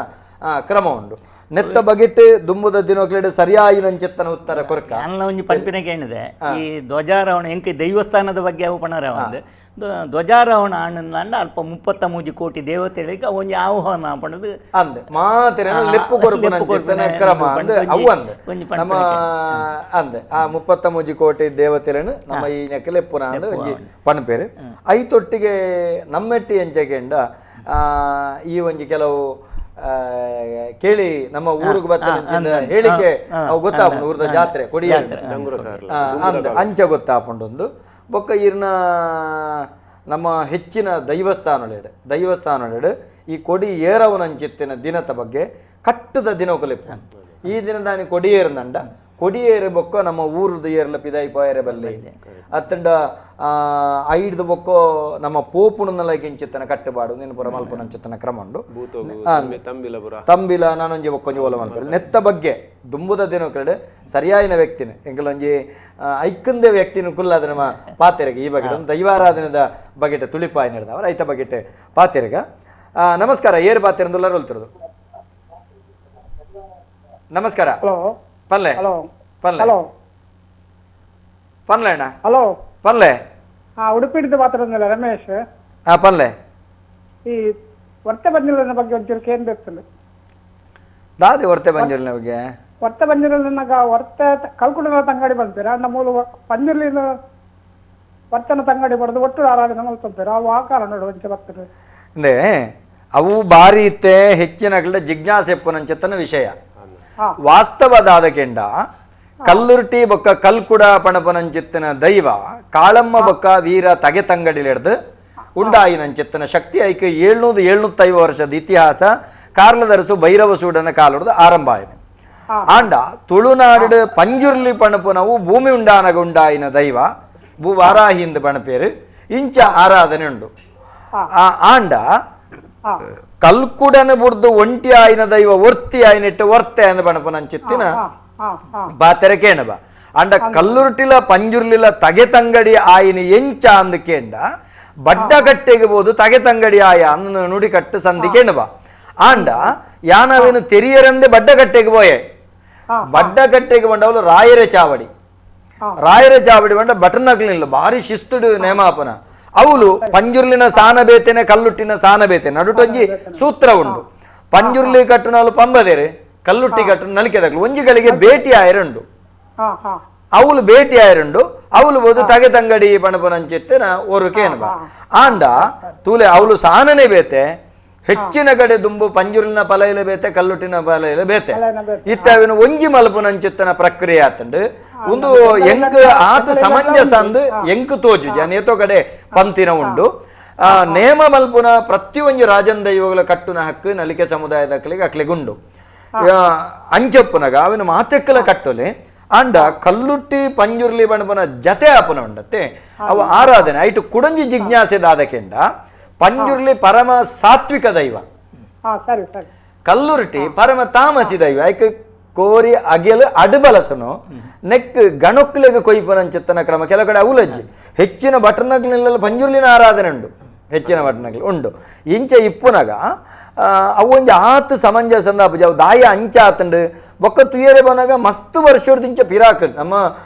ಕ್ರಮ ಉಂಡು ನೆತ್ತ ಬಗೆಟ್ ದುಂಬುದ ದಿನಕ್ಲೆಡ್ ಸರಿಯಾಯಿನಂಚೆತ್ತನ ಉತ್ತರ ಕೊರ್ಕ ಒಂಜಿ ಪನ್ಪಿನ ಕೇಳಿದೆ ಈ ಧ್ವಜಾರೋಹಣ ಎಂಕ ದೈವಸ್ಥಾನದ ಬಗ್ಗೆ ಅವು ಪಣರ ಒಂದು ಧ್ವಜಾರೋಹಣ ಆನಂದ ಅಲ್ಪ 33 ಕೋಟಿ ದೇವತೆಗಳಿಗೆ ಒಂಜಿ ಆಹ್ವಾನ ಪಣದು ಅಂದೆ ಮಾತಿನ ಲೆಪ್ಪು ಕೊರ್ಪುನಂಚಿತ್ತನ ಕ್ರಮ ಅಂದೆ ಅವು ಅಂದೆ ನಮ್ಮ ಅಂದೆ ಆ 33 ಕೋಟಿ ದೇವತೆలను ನಮ್ಮ ಈ ನೆಕ್ಕ ಲೆಪ್ಪುನ ಅಂದೆ ಒಂಜಿ ಪಣಪೇರು ಐತೊಟ್ಟಿಗೆ ನಮ್ಮೆಟ್ಟಿ ಎಂಚಕೆಂಡ ಈ ಒಂಜಿ ಕೆಲವು ಕೇಳಿ ನಮ್ಮ ಊರಿಗೆ ಬರ್ತಾನೆ ಹೇಳಿಕೆ ಅವು ಗೊತ್ತಾಪುಂಡು ಊರದ ಜಾತ್ರೆ ಕೊಡಿಯ ಅಂಚ ಗೊತ್ತಾಪುಂಡೊಂದು ಬೊಕ್ಕ ಈರ್ನ ನಮ್ಮ ಹೆಚ್ಚಿನ ದೈವಸ್ಥಾನೊಳೆಡು ದೈವಸ್ಥಾನೊಳೆಡು ಈ ಕೊಡಿ ಏರವನಂಚಿತ್ತಿನ ದಿನದ ಬಗ್ಗೆ ಕಟ್ಟದ ದಿನಕುಲಿಪ್ಪು ಈ ದಿನದಾನಿ ಕೊಡಿಯೇರ್ನಂಡ ಕೊಡಿಯೇರು ಬೊಕ್ಕ ನಮ್ಮ ಊರದ ಏರ್ಲ ಪಿದಾಯಿ ಪೋಯರೆ ಬಲ್ಲಿ ಅತ್ತಂಡ ಐಡ್ದು ಬೊಕ್ಕೋ ನಮ್ಮ ಪೋಪುಣನಲಗಿಂಚಿತ್ತನ ಕಟ್ಟುಬಾಡು ನೀನು ಪುರ ಮಲ್ಪುನಂಚಿತ್ತನ ಕ್ರಮ ಉಂಡು ತಂಬಿಲ ನಾನೊಂಜಿ ಬೊಕ್ಕೊಂಜಿ ಓಲ ಮಲ್ಪೆರ್ ನೆತ್ತ ಬಗ್ಗೆ ದುಂಬುದ ದಿನಕುಲೆಡ್ ಸರಿಯಾಯಿನ ವ್ಯಕ್ತಿನ ಎಂಕಲೊಂಜಿ ಐಕ್ಕಂದೆ ವ್ಯಕ್ತಿನ ಕುಲ್ಲಾದ ನಮ್ಮ ಪಾತೆರೆಗೆ ಈ ಬಗ್ಗೆ ದೈವಾರಾಧನೆದ ಬಗೆಟ್ ತುಳಿಪಾಯಿ ನಡೆದವರು ಐತ ಬಗೆಟ್ ಪಾತೆರೆಗ. ನಮಸ್ಕಾರ ಏರು ಪಾತೆರಂದುಲ್ಲಾರ ಹೊಲ್ತಿರೋದು. ನಮಸ್ಕಾರ ಪಲ್ಲೆ ಪಲ್ಲೆ ಪನ್ಲೆ ಅಣ್ಣ. ಹಲೋ ಪನ್ಲೆ. ಹಾ ಉಡುಪಿಡಿದ ಮಾತಾಡೋದಿಲ್ಲ ರಮೇಶ್. ಹಾ ಪನ್ಲೆ. ಈ ವರ್ತೆ ಬಂಜಿಲಿನ ಬಗ್ಗೆ ಒಂಚೂರು ಕೇಂದ್ರ ದಾದಿ ವರ್ತೆ ಬಂಜಿಲಿನ ಬಗ್ಗೆ ವರ್ತೆ ಬಂಜಿಲಿನಾಗ ವರ್ತೆ ಕಲ್ಕುಂಡದ ತಂಗಡಿ ಬಂತೀರ ನಮ್ಮ ಮೂಲ ಪಂಜುರ್ಲಿನ ವರ್ತನ ತಂಗಡಿ ಬಡದು ಒಟ್ಟು ಆರಾಧನೆ ಮಲ್ತಂತೀರ ಅವು ಆ ಕಾಲ ನೋಡು ಒಂಚೆ ಬರ್ತದೆ ಅಂದ್ರೆ ಅವು ಬಾರಿ ಇತ್ತೆ ಹೆಚ್ಚಿನ ಜಿಜ್ಞಾಸೆ ಪುನಂಚತನ ವಿಷಯ ವಾಸ್ತವದಾದ ಕೆಂಡ ಕಲ್ಲುರ್ಟಿ ಬೊಕ್ಕ ಕಲ್ಕುಡ ಪಣಪನಂಚಿತ್ತನ ದೈವ ಕಾಳಮ್ಮ ಬೊಕ್ಕ ವೀರ ತಗೆ ತಂಗಡಿಲೆಡ್ದು ಉಂಡಾಯಿನಂಚಿತ್ತನ ಶಕ್ತಿ ಐಕ 700-750 ವರ್ಷದ ಇತಿಹಾಸ ಕಾರ್ಲದರಸು ಭೈರವ ಸೂಡನ ಕಾಲೊಡ್ದು ಆರಂಭ ಆಯಿತು. ಆಂಡ ತುಳುನಾಡು ಪಂಜುರ್ಲಿ ಪಣಪುನವು ಭೂಮಿ ಉಂಡಾನಗ ಉಂಡಾಯಿನ ದೈವ ಭೂ ವಾರಾಹಿಂದ ಪಣಪೇರು ಇಂಚ ಆರಾಧನೆ ಉಂಡು. ಆಂಡ ಕಲ್ಕುಡನ ಬುಡ್ದು ಒಂಟಿ ಆಯಿನ ದೈವ ಒರ್ತಿ ಆಯಿನಿಟ್ಟು ವರ್ತೆ ಅಂದ ಪಣಪನಂಚಿತ್ತಿನ ಬಾತೆರೆ ಕೇಣಬ ಅಂಡ ಕಲ್ಲುರ್ಟಿಲ ಪಂಜುರ್ಲಿಲ ತಗೆ ತಂಗಡಿ ಆಯಿನ ಎಂಚ ಅಂದಕೇಂಡ ಬಡ್ಡಗಟ್ಟೆಗೆ ಬೋದು ತಗೆ ತಂಗಡಿ ಆಯ ಅಂದ ನುಡಿ ಕಟ್ಟು ಸಂಧಿ ಕೇಂಡ ಆಂಡ ಯಾನವೇನು ತೆರಿಯರಂದೆ ಬಡ್ಡಗಟ್ಟೆಗೆ ಪೋಯೆ. ಬಡ್ಡಗಟ್ಟೆಗೆ ಬಂಡವಳು ರಾಯರ ಚಾವಡಿ, ರಾಯರ ಚಾವಡಿ ಬಂಡ ಬಟನಕ್ಲಿಲ್ಲ ಭಾರಿ ಶಿಸ್ತುಡು ನೇಮಾಪನ. ಅವಳು ಪಂಜುರ್ಲಿನ ಸಾನ ಬೇತೇನೆ ಕಲ್ಲುಟ್ಟಿನ ಸಾನ ಬೇತೆ ನಡುಟೊಂಜಿ ಸೂತ್ರ ಉಂಡು. ಪಂಜುರ್ಲಿ ಕಟ್ಟುನವಳು ಪಂಬದೇರೆ, ಕಲ್ಲುಟ್ಟಿ ಕಟ್ಟು ನಲಿಕೆದಕ್ಲು ಒಂಜಿಗಳಿಗೆ ಭೇಟಿ ಆಯರುಂಡು. ಅವಳು ಭೇಟಿ ಆಯರುಂಡು, ಅವಳು ಬೋದು ತಗೆ ತಂಗಡಿ ಪಣಪನಂಚಿತ್ತೆ ನಾ ಓರ್ವಕೇನು ಬಾ. ಆಂಡ ತೂಲೆ ಅವಳು ಸಾನನೆ ಬೇತೆ, ಹೆಚ್ಚಿನ ಕಡೆ ದುಂಬು ಪಂಜುರ್ಲಿನ ಪಲೈಲ ಬೇತೆ ಕಲ್ಲುಟ್ಟಿನ ಪಲೈಲ ಬೇತೆ ಇತ್ತವಿನ ಒಂಜಿ ಮಲ್ಪುನಂಚಿತ್ತನ ಪ್ರಕ್ರಿಯೆ ಆತಂಡು. ಒಂದು ಎಂಕ್ ಆತ ಸಮಂಜಸ ಅಂದು ಎಂಕ್ ತೋಜು ಜನ ಏತೋ ಕಡೆ ಪಂತಿನ ಉಂಡು. ಆ ನೇಮ ಮಲ್ಪುನ ಪ್ರತಿಯೊಂಜಿ ರಾಜನ್ ದೈವಗಳ ಕಟ್ಟುನ ಹಕ್ಕು ನಲಿಕೆ ಸಮುದಾಯದ ಅಕ್ಲಿಗೆ ಅಕ್ಲಿಗುಂಡು. ಅಂಚಪ್ಪುನಗ ಅವನ ಮಾತೆಕ್ಕಲ ಕಟ್ಟೊಲೆ. ಆಂಡ ಕಲ್ಲುಟ್ಟಿ ಪಂಜುರ್ಲಿ ಬಣಪನ ಜತೆ ಆಪುನ ಉಂಡತ್ತೆ ಅವು ಆರಾಧನೆ ಐಟು ಕುಡಂಜಿ ಜಿಜ್ಞಾಸೆ ದಾದಕೆಂಡ ಪಂಜುರ್ಲಿ ಪರಮ ಸಾತ್ವಿಕ ದೈವ, ಕಲ್ಲುರ್ಟಿ ಪರಮ ತಾಮಸಿ ದೈವ. ಐಕ್ ಕೋರಿ ಅಗೆಲು ಅಡುಬಲಸನು ನೆಕ್ ಗಣಕ್ಲೆಗೆ ಕೊಯ್ಪನಂಚಿತ್ತನ ಕ್ರಮ ಕೆಲವು ಕಡೆ ಅವಲಜ್ಜಿ. ಹೆಚ್ಚಿನ ಬಟರ್ನಗ್ಲಿಲ್ಲ ಪಂಜುರ್ಲಿನ ಆರಾಧನೆ ಉಂಡು, ಹೆಚ್ಚಿನ ಬಟರ್ನಗ್ಲಿ ಉಂಡು. ಇಂಚ ಇಪ್ಪುನಗ ಅವು ಒಂಜಿ ಆತು ಸಮಂಜಸ ಅವು ದಾಯ ಅಂಚ ಆತಂಡು ಬೊಕ್ಕ ತುಯರೆ ಬನಾಗ ಮಸ್ತ್ ವರ್ಷದ ಇಂಚ ಪಿರಾಕ್ ನಮ್ಮ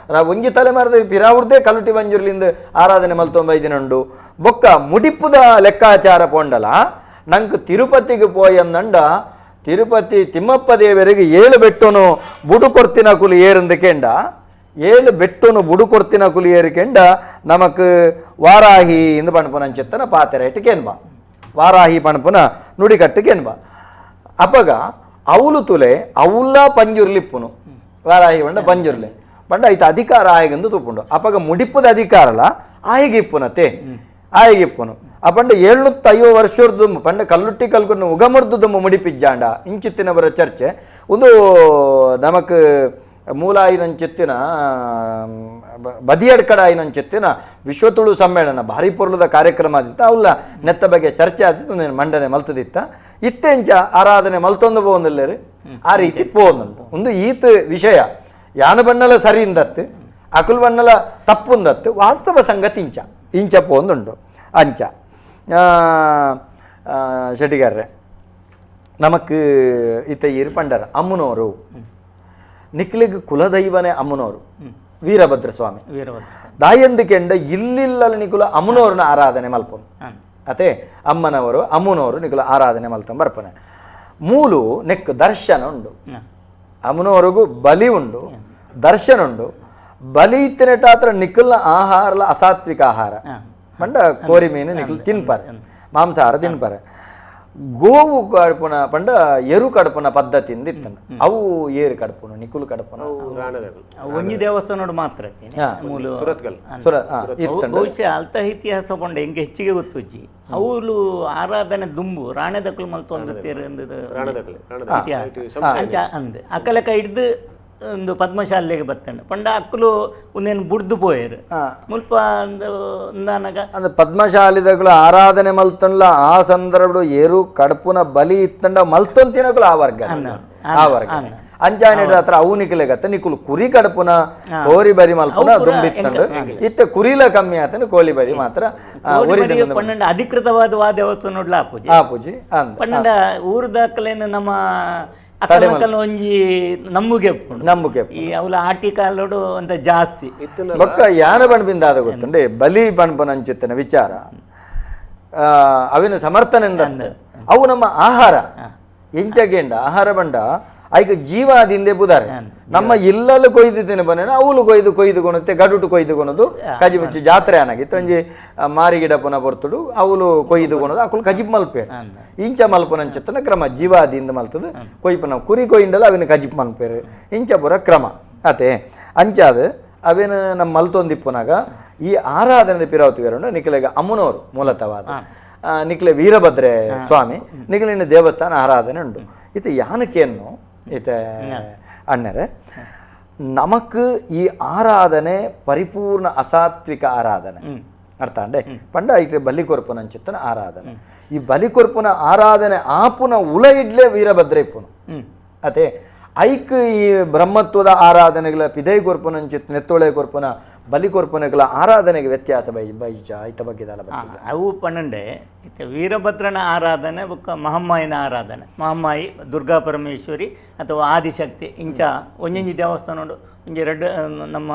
ಒಂಜಿ ತಲೆಮಾರದ ಪಿರಾವುರ್ದೇ ಕಲ್ಲುಟಿ ಪಂಜುರ್ಲಿಂದ ಆರಾಧನೆ ಮಲ್ತೊಂಬೈದಿನ ಉಂಡು. ಬೊಕ್ಕ ಮುಡಿಪುದ ಲೆಕ್ಕಾಚಾರ ಪೋಂಡಲ ನಂಗೆ ತಿರುಪತಿಗೆ ಪೋಯಂದಂಡ ತಿರುಪತಿ ತಿಮ್ಮಪ್ಪ ದೇವರಿಗೆ 7 ಬೆಟ್ಟನು ಬುಡು ಕೊರ್ತಿನ ಕುಲಿ ಏರಂದು ಕೆಂಡ, 7 ಬೆಟ್ಟನು ಬುಡು ಕೊರ್ತಿನ ಕುಲಿ ಏರು ಕೆಂಡ ನಮಕ್ ವಾರಾಹಿ ಇಂದು ಪಣಪುನ ಅಂಚೆತ್ತನ ಪಾತೆರ ಇಟ್ಟು ಕೇನ್ಬ, ವಾರಾಹಿ ಪಣಪುನ ನುಡಿಕಟ್ಟು ಕೇನ್ಬ. ಅಪ್ಪಗ ಅವಲು ತುಲೆ ಅವಲ್ಲ ಪಂಜುರ್ಲಿಪ್ಪುನು ವಾರಾಹಿ ಬಂಡ ಪಂಜುರ್ಲಿ ಬಂಡ ಐತ ಅಧಿಕಾರ ಆಯಗಂದು ತುಪ್ಪುಂಡು. ಅಪ್ಪಗ ಮುಡಿಪುದ ಅಧಿಕಾರಲ ಆಯಗಿಪ್ಪುನತೆ ಆಯಗಿಪ್ಪುನು. ಆ ಪಂಡ 750 ವರ್ಷದ ಪಂಡ ಕಲ್ಲುಟ್ಟಿ ಕಲ್ಕೊಂಡು ಉಗಮರ್ದು ದುಂಬು ಮುಡಿಪಿಜ್ಜಾಂಡ ಇಂಚಿತ್ತಿನವರ ಚರ್ಚೆ ಒಂದು ನಮಕ್ ಮೂಲ ಆಯಿನಂಚಿತ್ತಿನ ಬದಿಯಡ್ಕಡ ಆಯಿನಂಚಿತ್ತಿನ ವಿಶ್ವತುಳು ಸಮ್ಮೇಳನ ಭಾರಿ ಪೊರ್ಲದ ಕಾರ್ಯಕ್ರಮ ಆದಿತ್ತ. ಅವಲ್ಲ ನೆತ್ತ ಬಗ್ಗೆ ಚರ್ಚೆ ಆದಿತ್ತು, ಮಂಡನೆ ಮಲ್ತದಿತ್ತ. ಇತ್ತೆಂಚ ಆರಾಧನೆ ಮಲ್ತೊಂದು ಪೋಂದಿಲ್ಲರಿ ಆ ರೀತಿ ಪೋಂದುಂಟು. ಒಂದು ಈತ ವಿಷಯ ಯಾನ ಬಣ್ಣಲ ಸರಿ ಇಂದತ್ತು ಅಕುಲ್ ಬಣ್ಣಲ ತಪ್ಪುಂದತ್ತು ವಾಸ್ತವ ಸಂಗತಿ ಇಂಚ ಇಂಚ ಪೋಂದುಂಟು. ಅಂಚ ಶೆಟ್ಟಿಗಾರ್ರೆ ನಮಕ್ ಇತ್ತ ಈರು ಪಂಡರ ಅಮ್ಮನವರು ನಿಕ್ಲಿಗ್ ಕುಲದೈವನೇ ಅಮ್ಮನವರು ವೀರಭದ್ರ ಸ್ವಾಮಿ ದಾಯಂದಿಕೆಂಡ ಇಲ್ಲಿಲ್ಲ ನಿಕುಲ ಅಮ್ಮನವ್ರನ್ನ ಆರಾಧನೆ ಮಲ್ಪನು ಅತೆ ಅಮ್ಮನವರು ಅಮ್ಮನವರು ನಿಕುಲ ಆರಾಧನೆ ಮಲ್ತ ಬರ್ಪನೆ. ಮೂಲು ನೆಕ್ ದರ್ಶನ ಉಂಡು, ಅಮ್ಮನವರಿಗೂ ಬಲಿ ಉಂಡು, ದರ್ಶನ ಉಂಡು. ಬಲಿ ಇತ್ತಿನಟಾತ್ರ ನಿಕುಲ್ನ ಆಹಾರಲ ಅಸಾತ್ವಿಕ ಆಹಾರ ಪಂಡ ಕೋರಿ ಮೀನು ನಿಕುಲ್ ತಿನ್ಪಾರೆ, ಮಾಂಸಾಹಾರ ತಿನ್ಪಾರೆ. ಗೋವು ಕಡ್ಪುನ ಪಂಡ ಎರು ಕಡ್ಪುನ ಪದ್ಧತಿಯಿಂದ ಇತ್ತಂಡ ಅವು ಏರು ಕಡ್ಪುನ ನಿಕುಲು ಕಡ್ಪುನ ಒಂಜಿ ದೇವಸ್ಥಾನ ಮಾತ್ರ ಬಹುಶಃ ಅಲ್ತ ಇತಿಹಾಸ ಪಂಡ ಎಂಗೆ ಹೆಚ್ಚಿಗೆ ಗೊತ್ತುಜ್ಜಿ. ಅವಳು ಆರಾಧನೆ ದುಂಬು ರಾಣೆದಕ್ಕಲು ಮಲ್ತೊಂದು ಅಂದ್ ಅಕಲಕ ಹಿಡ್ದು ಒಂದು ಪದ್ಮಶಾಲೆಗೆ ಬತ್ತಂಡ ಪಂಡ ಅಕ್ಕಲು ಒಂದೇನು ಬುಡ್ದು ಪೋಯರು ಮುಲ್ಪ ಅಂದಾನಗ ಅಂದ್ರೆ ಪದ್ಮಶಾಲಿದಗಳು ಆರಾಧನೆ ಮಲ್ತಂಡ್ಲ ಆ ಸಂದರ್ಭ ಏರು ಕಡ್ಪುನ ಬಲಿ ಇತ್ತಂಡ ಮಲ್ತೊಂದು ತಿನ್ನಕಲು ಆ ವರ್ಗ ಆ ವರ್ಗ ಅಂಚಾನೆ ಹತ್ರ ಅವು ನಿಕಲೆಗತ್ತ ನಿಕುಲು ಕುರಿ ಕಡ್ಪುನ ಕೋರಿ ಬರಿ ಮಲ್ಪುನ ದುಂಬಿತ್ತಂಡು ಇತ್ತ ಕುರಿಲ ಕಮ್ಮಿ ಆತನ ಕೋಳಿ ಬರಿ ಮಾತ್ರ ಪನ್ನಂಡ ಅಧಿಕೃತವಾದ ವಾ ದೇವಸ್ಥಾನ ನೋಡ್ಲ ಆಪುಜಿ ಆಪುಜಿ ಪನ್ನಂಡ ಊರುದಾಕಲೇನು ನಮ್ಮ ಅಕ್ಕಲ ಒಂಜಿ ನಂಬುಗೆ ನಂಬುಗೆ ಈ ಅವಲ ಆಟಿ ಕಾಲೋಡು ಅಂತ ಜಾಸ್ತಿ ಬೊಕ್ಕ ಯಾನ ಬಣ್ಬಿಂದ ಆದ ಗೊತ್ತುಂಡೆ ಬಲಿ ಬಣ್ಪನಂಚಿತ್ತನ ವಿಚಾರ ಅವಿನ ಸಮರ್ಥನೆಂದ ಅವು ನಮ್ಮ ಆಹಾರ ಎಂಚಗೇಂಡ ಆಹಾರ ಬಂಡ ಐಕ ಜೀವಾದಿಂದೆ ಬುದಾರೆ ನಮ್ಮ ಇಲ್ಲಲ್ಲಿ ಕೊಯ್ದಿದ್ದೇನೆ ಬನ್ನಿ ಅವಳು ಕೊಯ್ದು ಕೊಯ್ದುಕೊಳುತ್ತೆ ಗಡುಟು ಕೊಯ್ದುಕೊಳೋದು ಕಜಿ ಮುಚ್ಚಿ ಜಾತ್ರೆ ಅನಾಗಿತ್ತು ಒಂಜಿ ಮಾರಿಗಿಡ ಪುನ ಬರ್ತುಡು ಅವಳು ಕೊಯ್ದುಕೊಳೋದು ಅಕುಲು ಕಜಿಪ್ ಮಲ್ಪೇರು ಇಂಚ ಮಲ್ಪನಂಚಿತ್ತನ ಕ್ರಮ ಜೀವಾದಿಂದ ಮಲ್ತದು ಕೊಯ್ಪನ ಕುರಿ ಕೊಯ್ಯಿಂಡಲ್ಲ ಅವಿನ ಕಜಿಪ್ ಮಲ್ಪೇರು ಇಂಚ ಪುರ ಕ್ರಮ ಅತೆ ಅಂಚಾದ ಅವೇನು ನಮ್ಮ ಮಲ್ತೊಂದಿಪ್ಪುನಾಗ ಈ ಆರಾಧನೆ ಪಿರಾವತಿ ನಿಖಲೆಗ ಅಮ್ಮನವರು ಮೂಲತವಾದ ನಿಖಲೆ ವೀರಭದ್ರೆ ಸ್ವಾಮಿ ನಿಖಲಿನ ದೇವಸ್ಥಾನ ಆರಾಧನೆ ಉಂಟು. ಇದು ಯಾನಕೇನು ಇತ ಅಣ್ಣರೇ ನಮಕ್ ಈ ಆರಾಧನೆ ಪರಿಪೂರ್ಣ ಅಸಾತ್ವಿಕ ಆರಾಧನೆ ಅರ್ಥ ಅಂಡೆ ಪಂಡ ಇಟ್ರೆ ಬಲಿಕೊರ್ಪುನ ಅಂಚಿತ್ತನ ಆರಾಧನೆ ಈ ಬಲಿಕೊರ್ಪುನ ಆರಾಧನೆ ಆಪುನ ಉಲ ಇಡ್ಲೆ ವೀರಭದ್ರೆ ಇಪ್ಪುನು ಅತೆ ಐಕ್ ಈ ಬ್ರಹ್ಮತ್ವದ ಆರಾಧನೆಗಳ ಪಿದೈ ಕೊರ್ಪುನಂಚಿತ್ ನೆತ್ತೊಳೆ ಕೊರ್ಪುನ ಬಲಿ ಕೊರ್ಪುನಗಳ ಆರಾಧನೆಗೆ ವ್ಯತ್ಯಾಸ ಬೈ ಬೈಜ ಐತ ಬಗ್ಗೆ ಅವು ಪನ್ನಂಡೆ ಇತ್ತೆ ವೀರಭದ್ರನ ಆರಾಧನೆ ಬೊಕ್ಕ ಮಹಮ್ಮಾಯಿನ ಆರಾಧನೆ ಮಹಮ್ಮಾಯಿ ದುರ್ಗಾ ಪರಮೇಶ್ವರಿ ಅಥವಾ ಆದಿಶಕ್ತಿ ಇಂಚ ಒಂಜೊಂಜಿ ದೇವಸ್ಥಾನ ಉಂಡು ಒಂಜಿ ರಡ್ಡು ನಮ್ಮ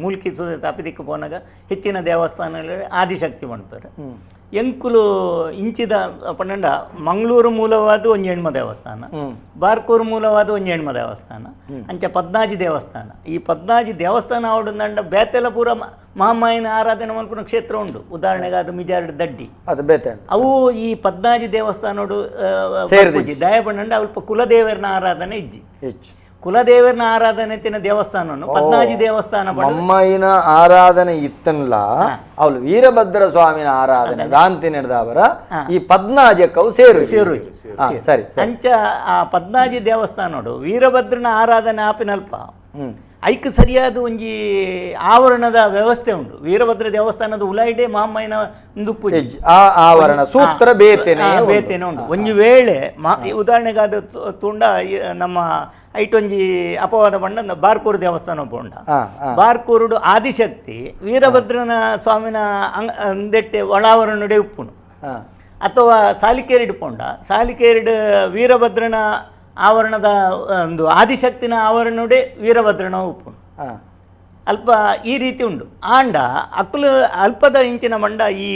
ಮೂಲ್ಕಿ ತಾಪಿದಿಕ್ಕು ಪೋನಾಗ ಹೆಚ್ಚಿನ ದೇವಸ್ಥಾನಗಳಲ್ಲಿ ಆದಿಶಕ್ತಿ ಪನ್ಪೆರ್ ಎಂಕುಲು ಇಂಚಿದ ಪನ್ನಂಡ ಮಂಗಳೂರು ಮೂಲವಾದ ಒಂಜಿ ಹೆಣ್ಮ ದೇವಸ್ಥಾನ ಬಾರ್ಕೂರು ಮೂಲವಾದ ಒಂಜಿ ಹೆಣ್ಮ ದೇವಸ್ಥಾನ ಅಂಚ ಪದ್ನಾಜಿ ದೇವಸ್ಥಾನ ಈ ಪದ್ನಾಜಿ ದೇವಸ್ಥಾನ ಅವಡುಂದಂಡ ಬೇತೆಲ ಪೂರ ಮಹಾಮಾಯಿನ ಆರಾಧನೆ ಮಲ್ಪುನ ಕ್ಷೇತ್ರ ಉಂಡು ಉದಾಹರಣೆಗೆ ಅದು ಮಿಜಾರ್ಡ್ ದಡ್ಡಿ ಅದು ಬೇತೆ ಅವು ಈ ಪದ್ನಾಜಿ ದೇವಸ್ಥಾನೋಡು ದಯ ಪನ್ನಂಡ ಅಲ್ಪ ಕುಲದೇವರನ ಆರಾಧನೆ ಇಜ್ಜಿ ಹೆಚ್ಚು ಕುಲದೇವರನ ಆರಾಧನೆ ತಿನ್ನ ದೇವಸ್ಥಾನ ಪದ್ನಾಜಿ ದೇವಸ್ಥಾನ ಮಮ್ಮಯ್ಯನ ಆರಾಧನೆ ಇತ್ತನ್ಲ ಅವಳು ವೀರಭದ್ರ ಸ್ವಾಮಿನ ಆರಾಧನೆ ದಾಂತಿ ನಡೆದವರ ಈ ಪದ್ನಾಜಕ್ಕವು ಸೇರು ಸೇರು ಸರಿ ಅಂಚ ಆ ಪದ್ನಾಜಿ ದೇವಸ್ಥಾನೋಡು ವೀರಭದ್ರನ ಆರಾಧನೆ ಆಪಿನಲ್ಪ ಐಕ್ ಸರಿಯಾದ ಒಂಜಿ ಆವರಣದ ವ್ಯವಸ್ಥೆ ಉಂಟು ವೀರಭದ್ರ ದೇವಸ್ಥಾನದ ಉಲಾಯಿಡೆ ಮಾಮಯ್ಯನ ಒಂದು ಪೂಜೆ ಆವರಣ ಸೂತ್ರ ಬೇತೇನೆ ಬೇತೇನೆ ಉಂಟು ಒಂಜಿ ವೇಳೆ ಉದಾಹರಣೆಗಾದ ತುಂಡ ನಮ್ಮ ಐಟೊಂಜಿ ಅಪವಾದ ಪಂಡ ಬಾರ್ಕೂರು ದೇವಸ್ಥಾನ ಪೋಂಡ ಬಾರ್ಕೂರುಡು ಆದಿಶಕ್ತಿ ವೀರಭದ್ರನ ಸ್ವಾಮಿನ ಅಂದೆಟ್ಟೆ ಒಳಾವರಣಡೆ ಉಪ್ಪುನು ಅಥವಾ ಸಾಲಿಕೇರಿಡು ಪೋಂಡ ಸಾಲಿಕೇರಿಡು ವೀರಭದ್ರನ ಆವರಣದ ಒಂದು ಆದಿಶಕ್ತಿನ ಆವರಣಡೆ ವೀರಭದ್ರನ ಉಪ್ಪುನು ಅಲ್ಪ ಈ ರೀತಿ ಉಂಡು ಆಂಡ ಅಕ್ಕಲು ಅಲ್ಪದ ಇಂಚಿನ ಮಂಡ ಈ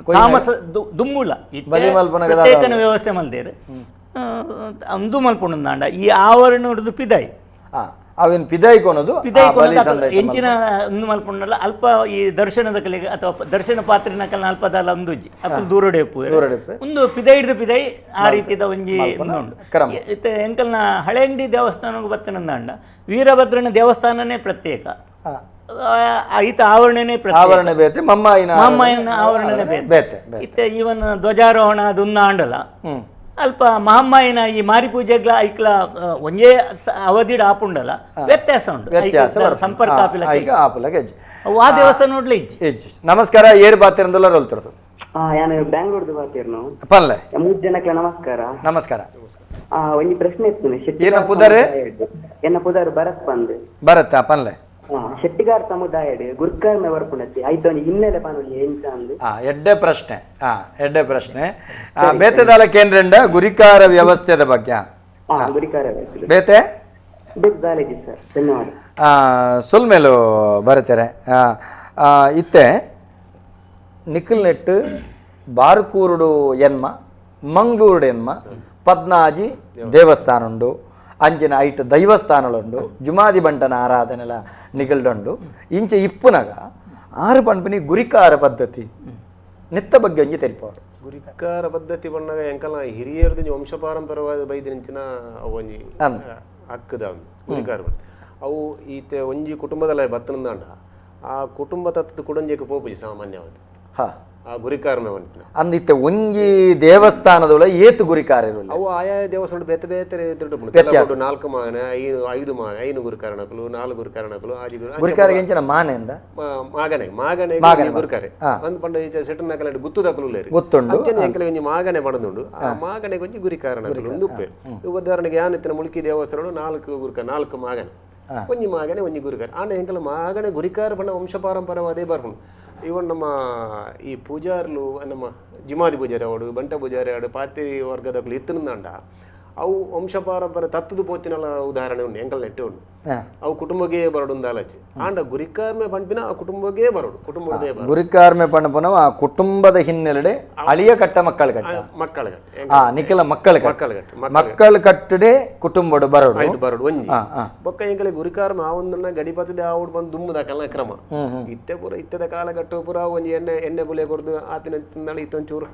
ತಾಮಸ ದುಮ್ಮುಲ ಪ್ರತ್ಯೇಕನ ವ್ಯವಸ್ಥೆ ಮಲ್ದೇರು ಅಂದು ಮಲ್ಪುಂಡಾಂಡ ಈ ಆವರಣ ಹಿಡಿದು ಪಿದಾಯಿ ಅವಿನ ಪಿದಾಯಿ ಕೊನದು ಪಿದಾಯಿ ಎಂಚಿನ ಒಂದು ಮಲ್ಪುಂಡಲ್ಲ ಅಲ್ಪ ಈ ದರ್ಶನದ ಕಲೆಗೆ ಅಥವಾ ದರ್ಶನ ಪಾತ್ರಿನ ಕಲ್ನ ಅಲ್ಪದಲ್ಲ ಅಂದುಜ್ಜಿ ಅಲ್ಪ ದೂರಡೆಪ್ಪು ಒಂದು ಪಿದಾಯಿ ಹಿಡಿದು ಪಿದಾಯಿ ಆ ರೀತಿದ ಒಂಜಿ ಉಂಡು ಎಂಕಲ್ನ ಹಳೆಂಗಡಿ ದೇವಸ್ಥಾನಕ್ಕೆ ಬತ್ತನಂದಾಂಡ ವೀರಭದ್ರನ ದೇವಸ್ಥಾನನೇ ಪ್ರತ್ಯೇಕ ಈತ ಆವರಣನೇ ಆವರಣ ಬೇತೆ ಮಮ್ಮಾಯಿನ ಮಮ್ಮಾಯಿನ ಆವರಣನೇ ಬೇತೆ ಇತ್ತೆ ಇವನ್ ಧ್ವಜಾರೋಹಣ ಅದನ್ನ ಆಂಡಲ ಅಲ್ಪ ಮಹಮ್ಮಾಯಿನ ಈ ಮಾರಿ ಪೂಜೆಗ್ಲ ಐಕ್ಲ ಒಂದೇ ಅವಧಿಡ್ ಆಪುಂಡಲ ವ್ಯತ್ಯಾಸ ಉಂಟು ವ್ಯತ್ಯಾಸ ಸಂಪರ್ಕ ಆ ದೇವಸ್ಥಾನ ನೋಡ್ಲಿ ಇಜ್ಜಿ ನಮಸ್ಕಾರ ಏರ್ ಬಾತಿರಂದಲ್ಲ ರೋಲ್ತಿರೋದು ಬ್ಯಾಂಗ್ಳೂರ್ದು ಬಾತಿರ್ನು ಪಲ್ಲೆ ಮೂರು ಜನಕ್ಕೆ ನಮಸ್ಕಾರ ನಮಸ್ಕಾರ ಒಂಜಿ ಪ್ರಶ್ನೆ ಇತ್ತು ಏನ ಪುದಾರೆ ಎನ್ನ ಪುದಾರು ಭರತ್ ಪಂದ್ ಭರತ್ ಪಲ್ಲೆ ಶೆಟ್ಟಿಗಾರ್ ಸಮುದಾಯ ಗುರ್ಕರ್ಮೆ ಬರ್ಪುಣತಿ ಆಯ್ತು ಹಿನ್ನೆಲೆ ಪನೊಲಿ ಎಂಚ ಅಂದ್ ಎಡ್ಡೆ ಪ್ರಶ್ನೆ ಎಡ್ಡೆ ಪ್ರಶ್ನೆ ಬೇತೆದಾಲ ಕೇಂದ್ರಂಡ ಗುರಿಕಾರ ವ್ಯವಸ್ಥೆದ ಬಗ್ಗೆ ಗುರಿಕಾರ ಬೇತೆ ಸರ್ ಧನ್ಯವಾದ ಸುಲ್ಮೇಲು ಬರತಾರೆ ಇತ್ತೆ ನಿಖಲ್ ನೆಟ್ಟು ಬಾರ್ಕೂರುಡು ಎನ್ಮ ಮಂಗಳೂರುಡು ಎನ್ಮ ಪದ್ನಾಜಿ ದೇವಸ್ಥಾನ ಉಂಡು ಅಂಚಿನ ಐಟ್ ದೈವಸ್ಥಾನಲುಂಡು ಜುಮಾದಿ ಬಂಟನ ಆರಾಧನೆಲ ನಿಗಲ್ಡುಂಡು ಇಂಚೆ ಇಪ್ಪುನಗ ಆರು ಪನ್ಪಿನಿ ಗುರಿಕಾರ ಪದ್ಧತಿ ನಿತ್ತ ಬಗ್ಗೆ ಒಂಜಿ ತೆರಿಪಾಡು ಗುರಿಕಾರ ಪದ್ಧತಿ ಪಣ್ಣಗ ಎಂಕಲ್ನ ಹಿರಿಯರ್ದು ವಂಶ ಪಾರಂಪರವಾದ ಬೈದಿನಂಚಿನ ಅವು ಒಂಜಿ ಹಕ್ಕದ ಗುರಿಕಾರ ಅವು ಈತೆ ಒಂಜಿ ಕುಟುಂಬದಲ್ಲ ಬತ್ತನಂದಾಂಡ ಆ ಕುಟುಂಬ ತತ್ವದ ಕುಡಂಜೆಗೆ ಪೋಪುಜಿ ಸಾಮಾನ್ಯವಾದ ಆ ಗುರಿಕಾರನ ಅಂದಿತ್ತೆ ಒಂಜಿ ದೇವಸ್ಥಾನದೊಳ ಏತು ಗುರಿಕಾರ ಇರುಲ್ಲ ಅವು ಆಯಾ ದೇವಸ್ಥಾನ ಬೇತೆ ಬೇತೆ ವ್ಯತ್ಯಾಸ ನಾಲ್ಕು ಮಾನೆ ಐದು ಮಾನೆ ಐದು ಗುರುಕಾರಣಕಲು ನಾಲ್ಕು ಗುರುಕಾರಣಕಲು ಆಜಿ ಗುರು ಗುರಿಕಾರಿಗೆ ಎಂಚಿನ ಮಾನೆ ಅಂದ ಮಾಗಣೆ ಮಾಗಣೆ ಗುರುಕಾರೆ ಅಂದ್ ಪಂಡ ಸೆಟನ್ ಗುತ್ತುದಕಲು ಗೊತ್ತುಂಡು ಅಂಚನೆ ಎಂಕಲೆ ಒಂಜಿ ಮಾಗಣೆ ಪಡದುಂಡು ಆ ಮಾಗಣೆಗೆ ಒಂಜಿ ಗುರಿಕಾರಣಕಲು ಒಂದು ಉಪ್ಪೆ ಉದಾಹರಣೆಗೆ ಯಾನಿತ್ತಿನ ಮುಲ್ಕಿ ದೇವಸ್ಥಾನ ನಾಲ್ಕು ಗುರುಕಾರ ನಾಲ್ಕು ಮಾಗಣೆ ಒಂಜಿ ಮಾಗಣೆ ಒಂಜಿ ಗುರುಕಾರ ಆಂಡ ಎಂಕಲ ಮಾಗಣೆ ಗುರಿಕಾರ ಪಂಡ ವಂಶ ಪಾರಂಪರವಾದೇ ಬರ್ಪುಂಡು ಇವನ್ ನಮ್ಮ ಈ ಪೂಜಾರ್ಲು ನಮ್ಮ ಜಿಮಾದಿ ಪೂಜಾರಿ ಅವಡು ಬಂಟ ಪೂಜಾರಿ ಅವಡು ಪಾತಿರಿ ವರ್ಗದಕ್ಕಲು ಇತ್ತನಂದಾಂಡ ಅವು ವಂಶ ಪಾರಂಪರೆ ತತ್ತದ ಪೋತಿನಲ ಉದಾಹರಣೆ ಉಂಡು ಎಂಕಲ್ ನೆಟ್ಟೆ ಉಂಡು ಅವು ಕುಟುಂಬಕ್ಕೆ ಬರಡು ಆಲೋಚನೆ ಆಂಡ ಗುರಿಕಾರ್ಮೆ ಪಂಪಿನ ಆ ಕುಟುಂಬಕ್ಕೆ ಬರಡು ಕುಟುಂಬದೇ ಬರಡು ಗುರಿಕಾರ್ಮೆ ಪಂಪನ ಆ ಕುಟುಂಬದ ಹಿನ್ನೆಲೆಡೆ ಅಳಿಯ ಕಟ್ಟ ಮಕ್ಕಳ ಕಟ್ಟ ಮಕ್ಕಳ ಕಟ್ಟ ಆ ನಿಖಲ ಮಕ್ಕಳ ಮಕ್ಕಳ ಕಟ್ಟ ಮಕ್ಕಳ ಕಟ್ಟಡೆ ಕುಟುಂಬಡು ಬರಡು ಬರಡು ಒಂಜಿ ಬೊಕ್ಕ ಎಂಕಲೆ ಗುರಿಕಾರ್ಮ ಆ ಒಂದನ್ನ ಗಡಿಪತದೆ ಆವುಡು ಬಂದು ದುಮ್ಮುದಾಕಲ್ಲ ಕ್ರಮ ಇತ್ತೆ ಪೂರ ಇತ್ತದ ಕಾಲಘಟ್ಟ ಪೂರ ಒಂಜಿ ಎಣ್ಣೆ ಎಣ್ಣೆ ಪುಲಿಯ ಕೊರ್ದು ಆತಿನ ತಿಂದಾಳೆ ಇತ್ತೊಂಚೂರು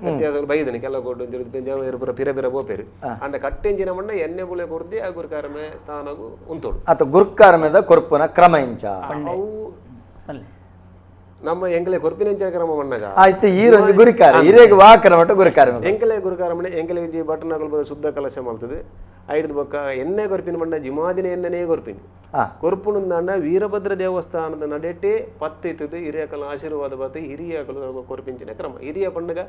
ವ್ಯತ್ಯಾಸ ಬೈದನೆ ಕೆಲವು ಕೊಟ್ಟು ಜನ ಪೂರ ಪಿರ ಪಿರ ಬೋಪೇರು ಅಂಡ ಕಟ್ಟೆಂಜಿನ ಮಣ್ಣ ಎಣ್ಣೆ ಪುಳಿಯ ಕೊರ್ದೆ ಆ ಗುರುಕಾರ್ಮೆ ಸ್ಥಾನಗು ಉಂತೋಡು ಅತ ಗುರುಕಾರ್ಮೆದ ಕೊರ್ಪುನ ಕ್ರಮ ಇಂಚ ಅವು ನಮ್ಮ ಎಂಕಲೆ ಕೊರ್ಪಿನ ಕ್ರಮ ಮಣ್ಣಗ ಆಯ್ತು ಈರೊಂದು ಗುರಿಕಾರ ಹಿರಿಯಗೆ ವಾ ಕ್ರಮ ಗುರಿಕಾರ ಎಂಕಲೆ ಗುರುಕಾರ ಮನೆ ಎಂಕಲೆ ಜಿ ಬಟನಗಳು ಶುದ್ಧ ಕಲಶ ಮಲ್ತದೆ ಐದು ಬೊಕ್ಕ ಎಣ್ಣೆ ಕೊರ್ಪಿನ ಮಣ್ಣ ಜಿಮಾದಿನ ಎಣ್ಣೆನೇ ಕೊರ್ಪಿನ ಕೊರ್ಪುಣಂದಾಂಡ ವೀರಭದ್ರ ದೇವಸ್ಥಾನದ ನಡೆಟೆ ಪತ್ತು ಇತ್ತದು ಹಿರಿಯಕಲ ಆಶೀರ್ವಾದ ಬತ್ತು ಹಿರಿಯಕಲು ಕೊರ್ಪಿಂಚಿನ ಕ್ರಮ ಹಿರಿಯ ಪಂಡಗ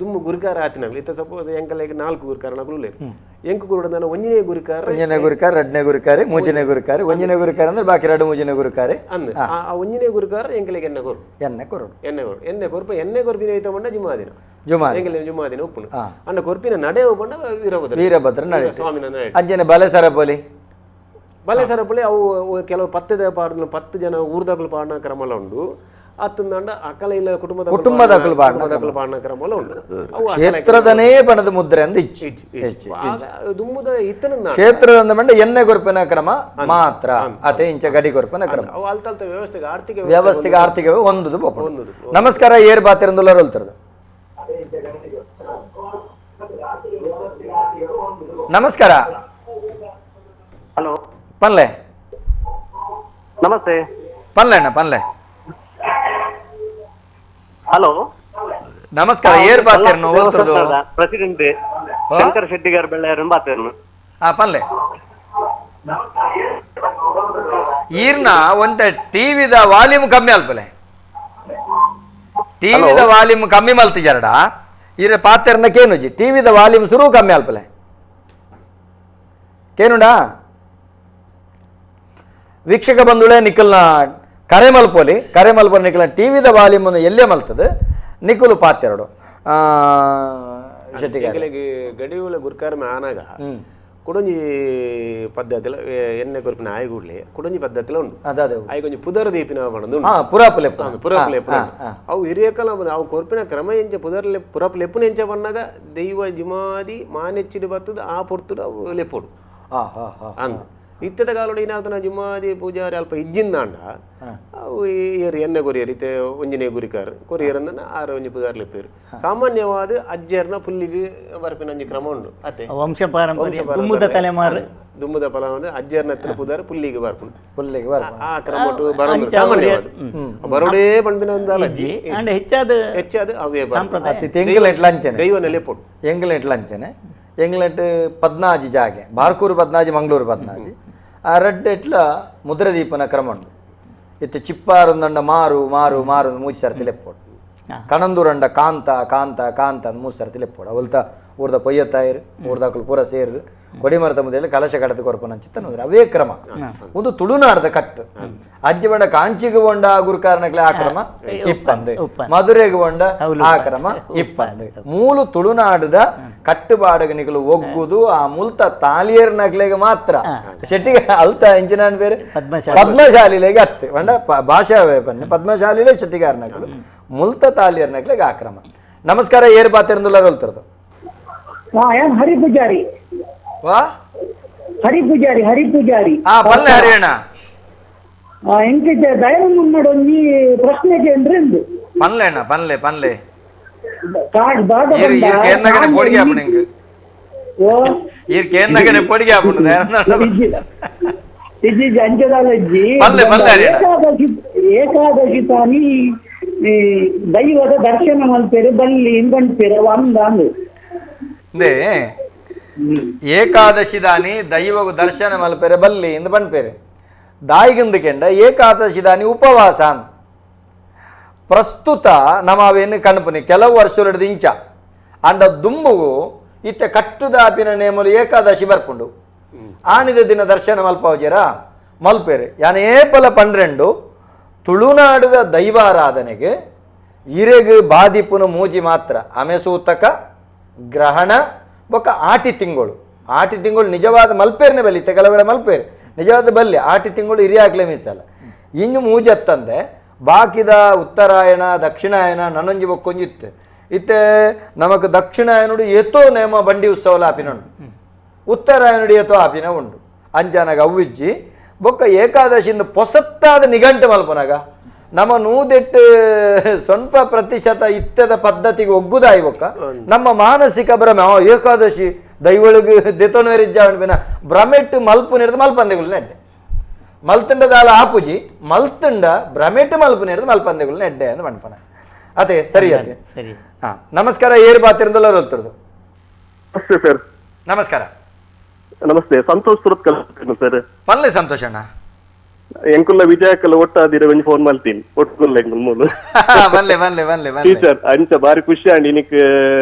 ದುಮ್ಮು ಗುರುಕಾರ ಆತಿನಗಳು ಇತ್ತ ಸಪೋಸ್ ಎಂಕಲೆಗೆ 4 ಗುರುಕಾರ ನಕಲು ಲೇರು ಎಂಕು ಗುರುಡದಾನ ಒಂಜನೇ ಗುರುಕಾರ ಒಂಜನೇ ಗುರುಕಾರ ಎರಡನೇ ಗುರುಕಾರ ಮೂಜನೇ ಗುರುಕಾರ ಒಂಜನೇ ಗುರುಕಾರ ಅಂದ್ರೆ ಬಾಕಿ ಎರಡು ಮೂಜನೇ ಗುರುಕಾರ ಅಂದ್ ಆ ಒಂಜನೇ ಗುರುಕಾರ ಎಂಕಲೆಗೆ ಎಣ್ಣೆ ಕೊರು ಎಣ್ಣೆ ಕೊರು ಎಣ್ಣೆ ಕೊರು ಎಣ್ಣೆ ಕೊರ್ಪ ಎಣ್ಣೆ ಕೊರ್ಪಿನ ಐತ ಮಣ್ಣ ಜಿಮಾದಿನ ಜುಮಾ ಎಂಕಲೆ ಜುಮಾದಿನ ಉಪ್ಪುನು ಅಂಡ ಕೊರ್ಪಿನ ನಡೆ ಉಪ್ಪಣ್ಣ ವೀರಭದ್ರ ವೀರಭದ್ರ ನಡೆ ಸ್ವಾಮಿನ ನಡೆ ಅಂಜನೆ ಬಲೆ ಸರಪೊಲಿ ಬಲೆ ಸರಪೊಲಿ ಅವು ಕೆಲವು ಪತ್ತದ ಪಾಡನ 10 ಜನ ಊರ್ದಕಲು ಪಾಡನ ಕ್ರಮಲ ಉಂಡು ಅತ್ತಂದಾಂಡ ಅಕಲ ಇಲ್ಲ ಕುಟುಂಬದ ಕುಟುಂಬದಕಲು ಪಾಡನ ಕ್ರಮಲ ಉಂಡು ಕ್ಷೇತ್ರದನೇ ಬಣದ ಮುದ್ರೆ ಅಂದ್ ಇಚ್ಚು ದುಮ್ಮುದ ಇತ್ತನ ಕ್ಷೇತ್ರದ ಮಂಡ ಎಣ್ಣೆ ಕೊರ್ಪಿನ ಕ್ರಮ ಮಾತ್ರ ಅತೆ ಇಂಚ ಗಡಿ ಕೊರ್ಪಿನ ಕ್ರಮ ಅವು ಅಲ್ತಲ್ತ ವ್ಯವಸ್ಥೆಗೆ ಆರ್ಥಿಕ ವ್ಯವಸ್ಥೆಗೆ ಆರ್ಥಿಕ ಒಂದುದು. ನಮಸ್ಕಾರ ಏರ್ ಬಾತಿರಂದುಲ್ಲ ರೋಲ್ತರದು. ನಮಸ್ಕಾರ. ಹಲೋ ಪನ್ಲೆ. ನಮಸ್ತೆ. ಪನ್ಲೆ ಅಣ್ಣ ಪನ್ಲೆ. ಹಲೋ ನಮಸ್ಕಾರ ಏರ್ ಬಾತಿರ್ನು ಓಲ್ತರದು ಪ್ರೆಸಿಡೆಂಟ್ ಶಂಕರ್ ಶೆಟ್ಟಿಗಾರ್ ಬೆಳ್ಳಾರನ್ ಬಾತಿರ್ನು. ಆ ಪನ್ಲೆ ಈರ್ನ ಒಂತ ಟಿವಿದ ವಾಲ್ಯೂಮ್ ಕಮ್ಮಿ ಅಲ್ಪಲೆ ಟಿವಿದ ವಾಲ್ಯೂಮ್ ಕಮ್ಮಿ ಮಲ್ತಿಜಾರಡ ಈರ ಪಾತೆರ್ನ ಕೇನುಜಿ ಟಿವಿದ ವಾಲ್ಯೂಮ್ ಸುರು ಕಮ್ಮಿ ಅಲ್ಪಲೆ ಕೇನುಂಡಾ. ವೀಕ್ಷಕ ಬಂಧುಗಳೇ ನಿಖಲ್ನ ಕರೆ ಮಲ್ಪೋಲಿ ಕರೆ ಮಲ್ಪೋಲಿ ನಿಖಲ್ನ ಟಿವಿದ ವಾಲ್ಯೂಮ್ ಎಲ್ಲೇ ಮಲ್ತದೆ ನಿಖಲು ಪಾತೆರಡು ಶೆಟ್ಟಿಗೆ ಗಡಿಯುಳ ಗುರ್ಕಾರ್ಮೆ ಆನಾಗ ಕುಡೊಂಜಿ ಪದ್ಧತಿಲ ಎಣ್ಣೆ ಕೊರ್ಪಿನ ಆಯಗೂಡ್ಲೆ ಕುಡೊಂಜಿ ಪದ್ಧತಿಲ ಉಂಡು ಆಯ್ ಕೊಂಚ ಪುದರ್ ದೀಪಿನ ಪಣದು ಪುರಾಪುಲೆ ಪುರಾಪುಲೆ ಅವು ಹಿರಿಯಕಲ ಅವು ಕೊರ್ಪಿನ ಕ್ರಮ ಎಂಚ ಪುದರ್ಲೆ ಪುರಾಪು ಲೆಪ್ಪುನ ಎಂಚ ಪನ್ನಾಗ ದೈವ ಜಿಮಾದಿ ಮಾನೆಚ್ಚಿಡು ಬತ್ತದ ಆ ಪೊರ್ತುಡು ಅವು ಲೆಪ್ಪೋಡು ಅಂದ್ ಇತ್ತದ ಕಾಲೋಡು ಏನಾಗ್ತನ ಜುಮಾದಿ ಪೂಜಾರಿ ಅಲ್ಪ ಇಜ್ಜಿಂದಾಂಡ ಅವು ಏರು ಎಣ್ಣೆ ಕೊರಿಯರ್ ಇತ್ತೆ ಒಂಜಿನೇ ಗುರಿಕಾರ್ ಕೊರಿಯರ್ ಅಂದನ ಆರು ಒಂಜಿ ಪೂಜಾರಿ ಲೆಪ್ಪೇರು ಸಾಮಾನ್ಯವಾದ ಅಜ್ಜರ್ನ ಪುಲ್ಲಿಗೆ ಬರ್ಪಿನ ಒಂಜಿ ಕ್ರಮ ಉಂಡು ಅತ್ತೆ ವಂಶ ಪಾರಂಪರ್ಯ ದುಮ್ಮುದ ತಲೆಮಾರು ದುಮ್ಮುದ ಫಲ ಅಜ್ಜರ್ನ ಹತ್ತಿರ ಪುದಾರ್ ಪುಲ್ಲಿಗೆ ಬರ್ಪುಂಡು ಪುಲ್ಲಿಗೆ ಬರ್ಪುಂಡು ಆ ಕ್ರಮ ಬರೋದು ಸಾಮಾನ್ಯವಾದ ಬರೋಡೇ ಪಂಪಿನ ಒಂದು ಅಜ್ಜಿ ಅಂಡ್ ಹೆಚ್ಚಾದ ಹೆಚ್ಚಾದ ಅವೇ ತೆಂಗಿಲ ಅಂಚನೆ ದೈವ ನೆಲೆಪೊಡು ಎಂಗ್ಲೆಂಟ್ ಅಂಚನೆ ಎಂಗ್ಲೆಂಟ್ 14 ಜಾಗೆ ಬಾರ್ಕೂರು 14 ಮಂಗಳೂರು 14 ಆ ರಡ್ಡ್ ಎಟ್ಲ ಮುದ್ರದೀಪನ ಕ್ರಮ ಉಂಡು ಇತ್ತೆ ಚಿಪ್ಪಾರೊಂದಂಡ ಮಾರು ಮಾರು ಮಾರು ಮೂಜಿ ಸರ್ತಿ ಲೆಪ್ಪೋಡು ಕಣಂದೂರಂಡ ಕಾಂತ ಕಾಂತ ಕಾಂತ ಅಂದ್ ಮೂಜಿ ಸರ್ತಿ ಲೆಪ್ಪೋಡು ಅವಲ್ತ ಊರ್ದ ಪೊಯ್ಯತ್ತಾಯರು ಊರ್ದಾಕಲು ಪೂರ ಸೇರಿದು ಕೊಡಿಮರದ ಮುದೆಯಲ್ಲಿ ಕಲಶ ಕಡತ ಕೊರಪನ ಚಿತ್ತ ಅವೇ ಕ್ರಮ ಒಂದು ತುಳುನಾಡದ ಕಟ್ಟು ಅಜ್ಜಿ ಬಂಡ ಕಾಂಚಿಗೆ ಬೋಂಡ ಗುರುಕಾರನಕ್ಲೆ ಆ ಕ್ರಮ ಇಪ್ಪಂದು ಮಧುರೆಗೆ ಬೋಂಡ ಆ ಕ್ರಮ ಇಪ್ಪಂದು ಮೂಲು ತುಳುನಾಡದ ಕಟ್ಟುಬಾಡಗನಿಗಳು ಒಗ್ಗುದು ಆ ಮುಲ್ತ ತಾಲಿಯರ್ನಕ್ಲೆಗೆ ಮಾತ್ರ ಶೆಟ್ಟಿಗೆ ಅಲ್ತ ಇಂಚಿನ ಬೇರೆ ಪದ್ಮಶಾಲಿಲೆಗೆ ಅತ್ತೆ ಬಂಡ ಭಾಷಾ ಪದ್ಮಶಾಲಿಲೆ ಶೆಟ್ಟಿಗಾರನಕ್ಲು ಮುಲ್ತ ತಾಲಿಯರ್ನಕ್ಲೆಗೆ ಆ ಕ್ರಮ. ನಮಸ್ಕಾರ ಏರ್ ಬಾತಿರಂದುಲ್ಲ ರೋಲ್ತರದು. ಹರಿ ಪೂಜಾರಿ ವಾ ಹರಿ ಪೂಜಾರಿ ಹರಿ ಪೂಜಾರಿ ಆ ಪಲ್ಲೆ ಹರಿಯಣ್ಣ ಎಂಕಿದ್ದೆ ದಯಾನಂದ ಒಂಜಿ ಪ್ರಶ್ನೆಗೆ ಅಂದ್ರೆ ಪನ್ಲೆ ಅಣ್ಣ ಪನ್ಲೆ ಪನ್ಲೆ ಏಕಾದಶಿ ತಾನಿ ದೈವದ ದರ್ಶನ ಮಲ್ಪೇರು ಬಲ್ಲಿ ಇಂಬಂಡ್ಪೇರು ಅಂದ ಏಕಾದಶಿ ದಾನಿ ದೈವ ದರ್ಶನ ಮಲ್ಪೇರೆ ಬಲ್ಲಿ ಇಂದು ಬಂಡ್ಪೇರೆ ದಾಯಿಗಂದು ಕೆಂಡ ಏಕಾದಶಿ ದಾನಿ ಉಪವಾಸ. ಪ್ರಸ್ತುತ ನಮಾವೇನು ಕಣ್ಪುನಿ ಕೆಲವು ವರ್ಷ ಇಂಚ ಅಂಡ ದುಂಬುಗು ಇತ್ತೆ ಕಟ್ಟುದಾಪಿನ ನೇಮಲು ಏಕಾದಶಿ ಬರ್ಪುಂಡು ಆಣಿದ ದಿನ ದರ್ಶನ ಮಲ್ಪಾವಜೇರ ಮಲ್ಪೇರೆ ಯಾನೇ ಪಲ 12 ತುಳುನಾಡದ ದೈವಾರಾಧನೆಗೆ ಇರೆಗು ಬಾದಿಪುನ ಮೂಜಿ ಮಾತ್ರ ಅಮೆಸೂತಕ ಗ್ರಹಣ ಬೊಕ್ಕ ಆಟಿ ತಿಂಗಳು ಆಟಿ ತಿಂಗಳು ನಿಜವಾದ ಮಲ್ಪೇರ್ನೆ ಬಲ್ಲಿ ಇತ್ತೆ ಕೆಲವೆಡೆ ಮಲ್ಪೇರು ನಿಜವಾದ ಬಲ್ಲಿ ಆಟಿ ತಿಂಗಳು ಹಿರಿಯಾಗ್ಲೇ ಮೀಸಲ್ಲ ಇನ್ನು ಮೂಜತ್ತಂದೆ ಬಾಕಿದ ಉತ್ತರಾಯಣ ದಕ್ಷಿಣಾಯನ ನನೊಂಜಿ ಬೊಕ್ಕೊಂಜಿ ಇತ್ತು ಇತ್ತೆ ನಮಕ್ ದಕ್ಷಿಣಾಯನುಡು ಏತೋ ನೇಮ ಬಂಡಿ ಉತ್ಸವಲ ಆಪಿನ ಉಂಡು ಉತ್ತರಾಯನುಡು ಏತೋ ಆಪಿನ ಉಂಡು ಅಂಜಾನಾಗ ಅವ್ವಿಜ್ಜಿ ಬೊಕ್ಕ ಏಕಾದಶಿಯಿಂದ ಪೊಸತ್ತಾದ ನಿಘಂಟು ಮಲ್ಪನಾಗ ನಮ್ಮ 108 ಸ್ವಲ್ಪ% ಇತ್ತದ ಪದ್ಧತಿಗೆ ಒಗ್ಗುದಾಯಿ ಬೊಕ್ಕ ನಮ್ಮ ಮಾನಸಿಕ ಭ್ರಮೆ ಏಕಾದಶಿ ದೈವಳಿಗೆ ದೆತೊಣವರಿಜ್ಜ ಭ್ರಮೆಟ್ಟು ಮಲ್ಪು ನಡೆದು ಮಲ್ಪಂದೆಗಳು ನೆಡ್ಡೆ ಮಲ್ತುಂಡ ದಾಲ ಆಪುಜಿ ಮಲ್ತುಂಡ ಭ್ರಮೆಟ್ ಮಲ್ಪುನ ಹಿಡಿದು ಮಲ್ಪಂದೆಗಳು ಎಡ್ಡೆ ಅಂತ ಪನ್ಪನ ಅದೇ ಸರಿ ಅದೇ ಸರಿ. ಹಾ ನಮಸ್ಕಾರ, ಏರ್ ಬಾತಿರಂದಲ್ಲ ಹೋಲ್ತಿರೋದು. ನಮಸ್ತೆ ಸರ್. ನಮಸ್ಕಾರ. ನಮಸ್ತೆ, ಸಂತೋಷ್ ಸುರತ್ಕಲ್ ಸರ್. ಪಲ್ಲೆ ಸಂತೋಷ್ ಅಣ್ಣ. ಎಂಕುಲ್ಲ ವಿಜಯಕಲ್ಲ ಒಟ್ಟಾದಿರ ಒಂಜಿ ಫೋನ್ ಮಲ್ತೀನಿ ಒಟ್ಟುಲ್ಲ ಎಂಕುಲ್ ಮೂಲು. ಬನ್ಲೆ ಬನ್ಲೆ ಬನ್ಲೆ ಬನ್ಲೆ ಟೀಚರ್ ಅಂಚ ಬಾರಿ ಖುಷಿ ಅಂಡ್ ಇನಿಕ್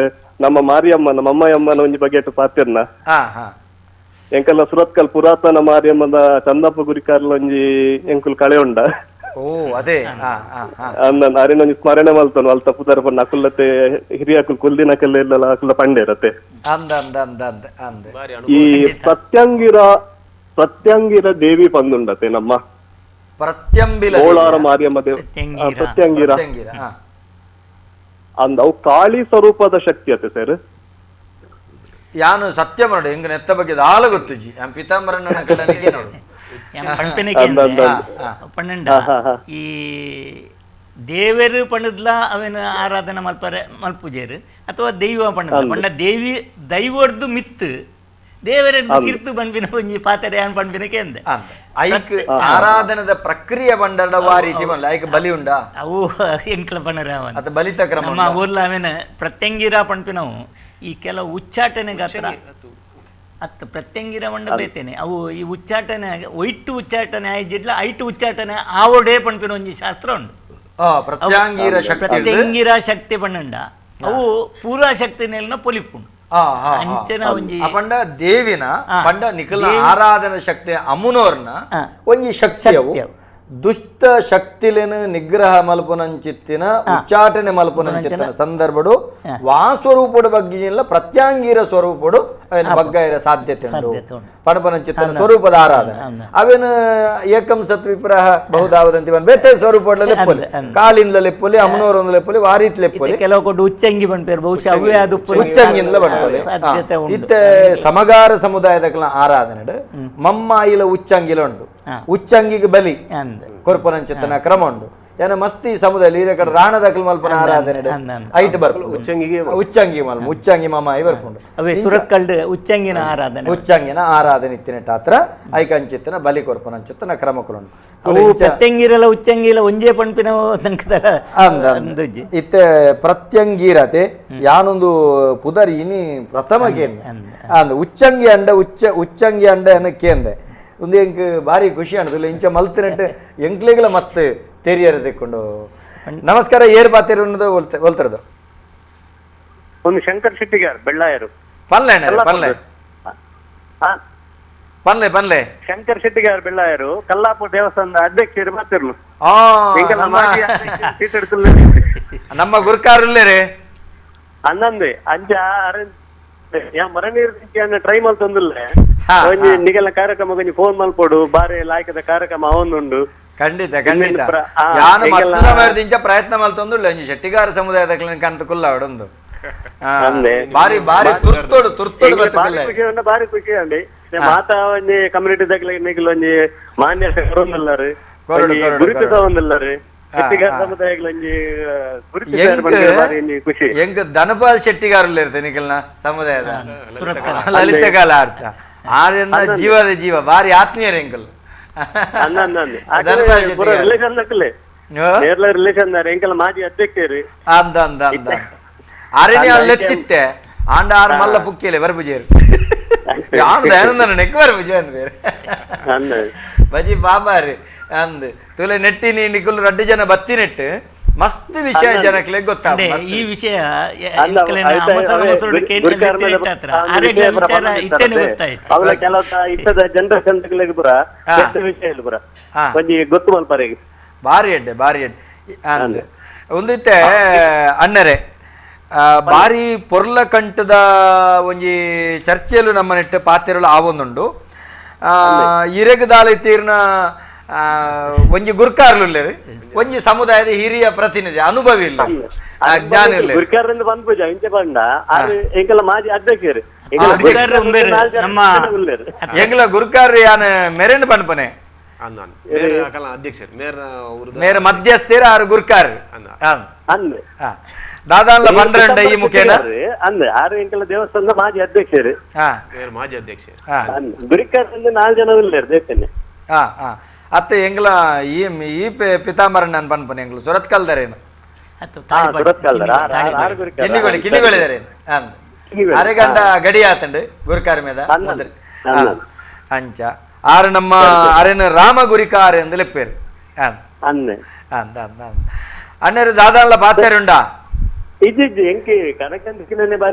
ನಮ್ಮ ಮಾರಿಯಮ್ಮ ನಮ್ಮ ಅಮ್ಮಯಮ್ಮನ ಒಂಜಿ ಬಗೆಟ್ ಪಾತಿರ್ನ. ಎಂಕಲ್ಲ ಸುರತ್ಕಲ್ ಪುರಾತನ ಮಾರಿಯಮ್ಮದ ಚಂದಪ್ಪ ಗುರಿಕಾರ್ಲ ಒಂಜಿ ಎಂಕುಲ್ ಕಳೆ ಉಂಡ. ಓ ಅದೇ ಅರಿನ ಒಂಜಿ ಸ್ಮರಣೆ ಮಲ್ತನು ಅಲ್ತ ಪುದರ್ ಪನ್ನ ಅಕುಲ್ಲತೆ ಹಿರಿಯಕುಲ್ ಕುಲ್ದಿನ ಕಲ್ಲೆಲ್ಲ ಅಕುಲ ಪಂಡೇರತೆ. ಅಂದ ಅಂದ ಅಂದ ಅಂದ ಅಂದ ಈ ಪ್ರತ್ಯಂಗಿರ ಪ್ರತ್ಯಂಗಿರ ದೇವಿ ಪಂದುಂಡತೆ ನಮ್ಮ ಪ್ರತ್ಯಂಬಿಲ ಕೋಲಾರ ಮಾರಿಯಮ್ಮ ದೇವ ಪ್ರತ್ಯಂಗಿರ ಅಂದ ಅವು ಕಾಳಿ ಸ್ವರೂಪದ ಶಕ್ತಿ ಅತ್ತೆ ಸರ್. ಯಾನು ಸತ್ಯ ನೋಡು ಹೆಂಗ ನೆತ್ತ ಬಗ್ಗೆ ದಾಲ ಗೊತ್ತುಜಿ ಪಿತಾಂಬರಣ್ಣ ನೋಡು ಪನ್ನಂಡ ಈ ದೇವರು ಪಣದ್ಲ ಅವನ ಆರಾಧನೆ ಮಲ್ಪರೆ ಮಲ್ಪುಜೇರು ಅಥವಾ ದೈವ ಪಣದ ಪಂಡ ದೇವಿ ದೈವರ್ದು ಮಿತ್ತು ದೇವರ ಕಿರ್ತು ಬಂದ್ಬಿನ ಒಂಜಿ ಪಾತ್ರೆ ಯಾನ್ ಪಂಡ್ಬಿನ ಕೇಂದ್ರ ಐಕ್ ಆರಾಧನದ ಪ್ರಕ್ರಿಯೆ ಬಂಡಡ ವಾ ರೀತಿ ಬಂದ ಐಕ್ ಬಲಿ ಉಂಡ ಅವು ಎಂಕ್ಲ ಪಣರ ಅತ ಬಲಿತ ಕ್ರಮ ನಮ್ಮ ಊರ್ಲ ಅವೇನ ಪ್ರತ್ಯಂಗಿರ ಪಣ್ಪಿನವು ಈ ಕೆಲವು ಉಚ್ಚಾಟನೆ ಗಾತ್ರ ಅತ್ತ ಪ್ರತ್ಯಂಗಿರ ಮಂಡ ಬೇತೇನೆ ಅವು ಈ ಉಚ್ಚಾಟನೆ ಒಯ್ಟು ಉಚ್ಚಾಟನೆ ಆಯ್ಜಿಡ್ಲ ಐಟು ಉಚ್ಚಾಟನೆ ಆವೋಡೇ ಪಣ್ಪಿನ ಒಂಜಿ ಶಾಸ್ತ್ರ ಉಂಡು. ಪ್ರತ್ಯಂಗಿರ ಶಕ್ತಿ ಪ್ರತ್ಯಂಗಿರ ಶಕ್ತಿ ಪಣ್ಣಂಡ ಅವು ಪೂರಾ ಶಕ್ತಿನೆಲ್ಲ ಪೊಲಿಪುಂಡು. ಅಂಚನ ಒಂಜಿ ಪಂಡ ದೇವಿನ ಪಂಡ ನಿಖಲ ಆರಾಧನ ಶಕ್ತಿ ಅಮುನೋರ್ನ ಒಂಜಿ ಶಕ್ತಿ ಅವು ದುಷ್ಟ ಶಕ್ತಿಲೇನು ನಿಗ್ರಹ ಮಲ್ಪುನಂಚಿತ್ತಿನ ಉಚ್ಚಾಟನೆ ಮಲ್ಪುನಂಚಿತ್ತಿನ ಸಂದರ್ಭಡು ವಾ ಸ್ವರೂಪಡು ಬಗ್ಗೆ ಇಲ್ಲ ಪ್ರತ್ಯಾಂಗಿರ ಸ್ವರೂಪಡು ಅವೇನು ಬಗ್ಗ ಸಾಧ್ಯತೆ ಉಂಟು ಪಣಪನಂಚಿತ್ತನ ಸ್ವರೂಪದ ಆರಾಧನೆ ಅವೇನು ಏಕಂ ಸತ್ವಿಪ್ರಹ ಬಹುದಾವದಂತಿ ಬೇತೆ ಸ್ವರೂಪಡ್ಲ ಲೆಪ್ಪೊಲಿ ಕಾಲಿಂದ ಲೆಪ್ಪೊಲಿ ಅಮನೋರೊಂದು ಲೆಪ್ಪೊಲಿ ವಾರೀತ್ ಲೆಪ್ಪೊಲಿ ಕೆಲವು ಕೊಟ್ಟು ಉಚ್ಚಂಗಿ ಬಂದ್ಪೇರು ಬಹುಶಃ ಅವೇ ಅದು ಉಚ್ಚಂಗಿಂದ ಬಂದ್ಪೊಲಿ ಇತ್ತೆ ಸಮಗಾರ ಸಮುದಾಯದ ಆರಾಧನೆ ಮಮ್ಮಾಯಿಲ ಉಚ್ಚಂಗಿಲ ಉಂಟು ಉಚ್ಚಂಗಿಗೆ ಬಲಿ ಕೊರ್ಪನಂಚಿತ್ತನ ಕ್ರಮ ಉಂಡು ಏನ ಮಸ್ತಿ ಸಮುದಾಯ ಈರೆ ಕಡೆ ರಾಣದಕಲ್ ಮಲ್ಪನ ಆರಾಧನೆ ಐಟ್ ಬರ್ಪು ಉಚ್ಚಂಗಿಗೆ ಉಚ್ಚಂಗಿ ಮಲ್ಪ ಉಚ್ಚಂಗಿ ಮಾಮ I ಬರ್ಪುಂಡು ಅವೇ ಸುರತ್ಕಲ್ಡ್ ಉಚ್ಚಂಗಿನ ಆರಾಧನೆ ಉಚ್ಚಂಗಿನ ಆರಾಧನೆ ಇತ್ತಿನ ಟಾತ್ರ ಐಕಂಚಿತ್ತನ ಬಲಿ ಕೊರ್ಪನಂಚಿತ್ತನ ಕ್ರಮಕುಲುಂಡು ಅವು ಪ್ರತ್ಯಂಗಿರಲ ಉಚ್ಚಂಗಿಲ ಒಂಜೇ ಪಣ್ಪಿನ ಅಂದ ಇತ್ತೆ ಪ್ರತ್ಯಂಗಿರತೆ ಯಾನೊಂದು ಪುದರ್ ಇನಿ ಪ್ರಥಮ ಕೇಂದ್ರ ಅಂದ ಉಚ್ಚಂಗಿ ಅಂಡ ಉಚ್ಚ ಉಚ್ಚಂಗಿ ಅಂಡ ಎನ್ನ ಕೇಂದ್ರ ಒಂದು ಎಂಕ್ ಭಾರಿ ಖುಷಿ ಅನ್ಸುಲ್ಲ ಇಂಚ ಮಲ್ತಿನಟ್ಟು ಎಂಕ್ಲೆಗಳ ಮಸ್ತ್ ತೆರಿಯರ ತೆಕ್ಕೊಂಡು. ನಮಸ್ಕಾರ, ಏರ್ ಬಾತಿರು ಒಲ್ತರದು ಒಂದು ಶಂಕರ್ ಶೆಟ್ಟಿಗಾರ್ ಬೆಳ್ಳಾಯರು. ಪನ್ಲೆ ಪನ್ಲೆ ಪನ್ಲೆ ಪನ್ಲೆ ಶಂಕರ್ ಶೆಟ್ಟಿಗಾರ್ ಬೆಳ್ಳಾಯರು ಕಲ್ಲಾಪುರ ದೇವಸ್ಥಾನದ ಅಧ್ಯಕ್ಷರು ಮಾತಿರ್ಲು. ನಮ್ಮ ಗುರುಕಾರುಲ್ಲೇರೆ ಅನ್ನಂದೆ ಅಂಚ ಮರನೀರು ಟ್ರೈ ಮಲ್ತೊಂದುಲ್ಲೆ ಒಂಜಿ ನಿಗಲ ಕಾರ್ಯಕ್ರಮ ಒಂಜಿ ಫೋನ್ ಮಲ್ಪೊಡು ಬಾರಿ ಲಾಯ್ಕದ ಕಾರ್ಯಕ್ರಮ ಅವನುಂಡು. ಖಂಡಿತ ಖಂಡಿತ ಯಾನು ಮಸ್ತ್ ಸಮಯದಿಂದ ಪ್ರಯತ್ನ ಮಲ್ತೊಂದುಲ್ಲೆ ಒಂಜಿ ಶೆಟ್ಟಿಗಾರ ಸಮುದಾಯದ ಕಂತ ಕುಲ್ಲ ಅವಡೊಂದು ಬಾರಿ ಬಾರಿ ತುರ್ತೋಡು ತುರ್ತೋಡು ಬಾರಿ ಖುಷಿ ಅಂడి. ಮಾತಾ ಒಂಜಿ ಕಮ್ಯುನಿಟಿ ದಗ್ಲ ನಿಗಲ ಒಂಜಿ ಮಾನ್ಯ ಕೊರೊಂದುಲ್ಲಾರು ಗುರುತಿಸವೊಂದುಲ್ಲಾರು ಎಂಕ್ ಧನಪಾಲ್ ಶೆಟ್ಟಿಗಾರಲ್ಲ ಇರ್ತೇನೆ ನಿಖಲ್ನ ಸಮುದಾಯದ ಲಲಿತ ಕಾಲ ಆರ್ಥ ಆರ್ಯನ ಜೀವದ ಜೀವ ಬಾರಿ ಆತ್ಮೀಯರ ಎಂಕಲ್ ಮಾಜಿ ಅಧ್ಯಕ್ಷರು ಅಂದ ಅಂದ ಅಂದ ಆರ್ಯನೇ ಅಲ್ಲೆತ್ತಿತ್ತೆ ಆಂಡ ಆರ್ ಮಲ್ಲ ಪುಕ್ಕಿಯಲೆ ಬರ್ಪುಜೇರು ನೆಕ್ ಬರ್ಪುಜೆ ಅನ್ಬೇರು ಬಜಿ ಬಾಬಾರಿ ಅಂದ್ ತುಲೆ ನೆಟ್ಟಿ ನಿಕುಲ್ ರಡ್ಡು ಜನ ಬತ್ತಿ ನೆಟ್ಟು ಮಸ್ತ್ ವಿಷಯ ಜನಕ್ಕೆ ಗೊತ್ತಾಗ ಈ ವಿಷಯ ಬಾರಿ ಎಡ್ಡೆ ಬಾರಿ ಎಡ್ಡೆ ಅಂದ್ ಒಂದಿತ್ತೆ ಅಣ್ಣರೇ ಬಾರಿ ಪೊರ್ಲ ಕಂಠದ ಒಂಜಿ ಚರ್ಚೆಯಲ್ಲೂ ನಮ್ಮ ನೆಟ್ಟು ಪಾತಿರಲು ಆವೊಂದುಂಡು ಇರೆಗದಾಲೆ ತೀರ್ನ ಒಂಜಿ ಗುರ್ಕಾರ್ಲು ಒಂಜಿ ಸಮುದಾಯದ ಹಿರಿಯ ಪ್ರತಿನಿಧಿ ಅನುಭವಿ ಇಲ್ಲ ಜ್ಞಾನ ಇಲ್ಲ ಗುರ್ಕಾರರಿಂದ ಬಂದ್ಪೂಜ ಇಂಚ ಬಂಡ ಎಂಕೆಲ್ಲ ಮಾಜಿ ಅಧ್ಯಕ್ಷರು ಎಂಗ್ಲ ಗುರ್ಕಾರ್ ಯಾನ್ ಮೆರೆಂಡ್ ಪನ್ಪನೆ ಮೇರ ಮಧ್ಯಸ್ಥೇರ ಆರು ಗುರ್ಕಾರ್ ದಾದಾನ್ಲ ಬಂಡ್ರಂಡ ಈ ಮುಖೇನ ಅಂದ್ ಆರು ಎಂಕೆಲ್ಲ ದೇವಸ್ಥಾನದ ಮಾಜಿ ಅಧ್ಯಕ್ಷರು ಮಾಜಿ ಅಧ್ಯಕ್ಷರು ಗುರಿಕಾರರಿಂದ 4 ಜನ ಉಲ್ಲೇರು ದೇವಸ್ಥಾನ. ಅತ್ತೆ ಎಂಗ್ಲ ಈ ಈ ಪಿತಾಂಬರಣ್ಣ ಪನ್ಪನೆ ಎಂಗ್ಲು ಸುರತ್ಕಲ್ದರೇನು ಕಿನ್ನಿಗೋಳಿ ಕಿನ್ನಿಗೋಳಿದರೇನು ಅರೆಗಂಡ ಗಡಿ ಆತಂಡು ಗುರುಕಾರ ಮೇದ ಅಂಚ ಆರು ನಮ್ಮ ಅರೆನ ರಾಮ ಗುರಿಕಾರ ಎಂದು ಲೆಪ್ಪೇರು. ಅಣ್ಣರು ದಾದಾನ್ಲ ಪಾತೇರುಂಡಾ?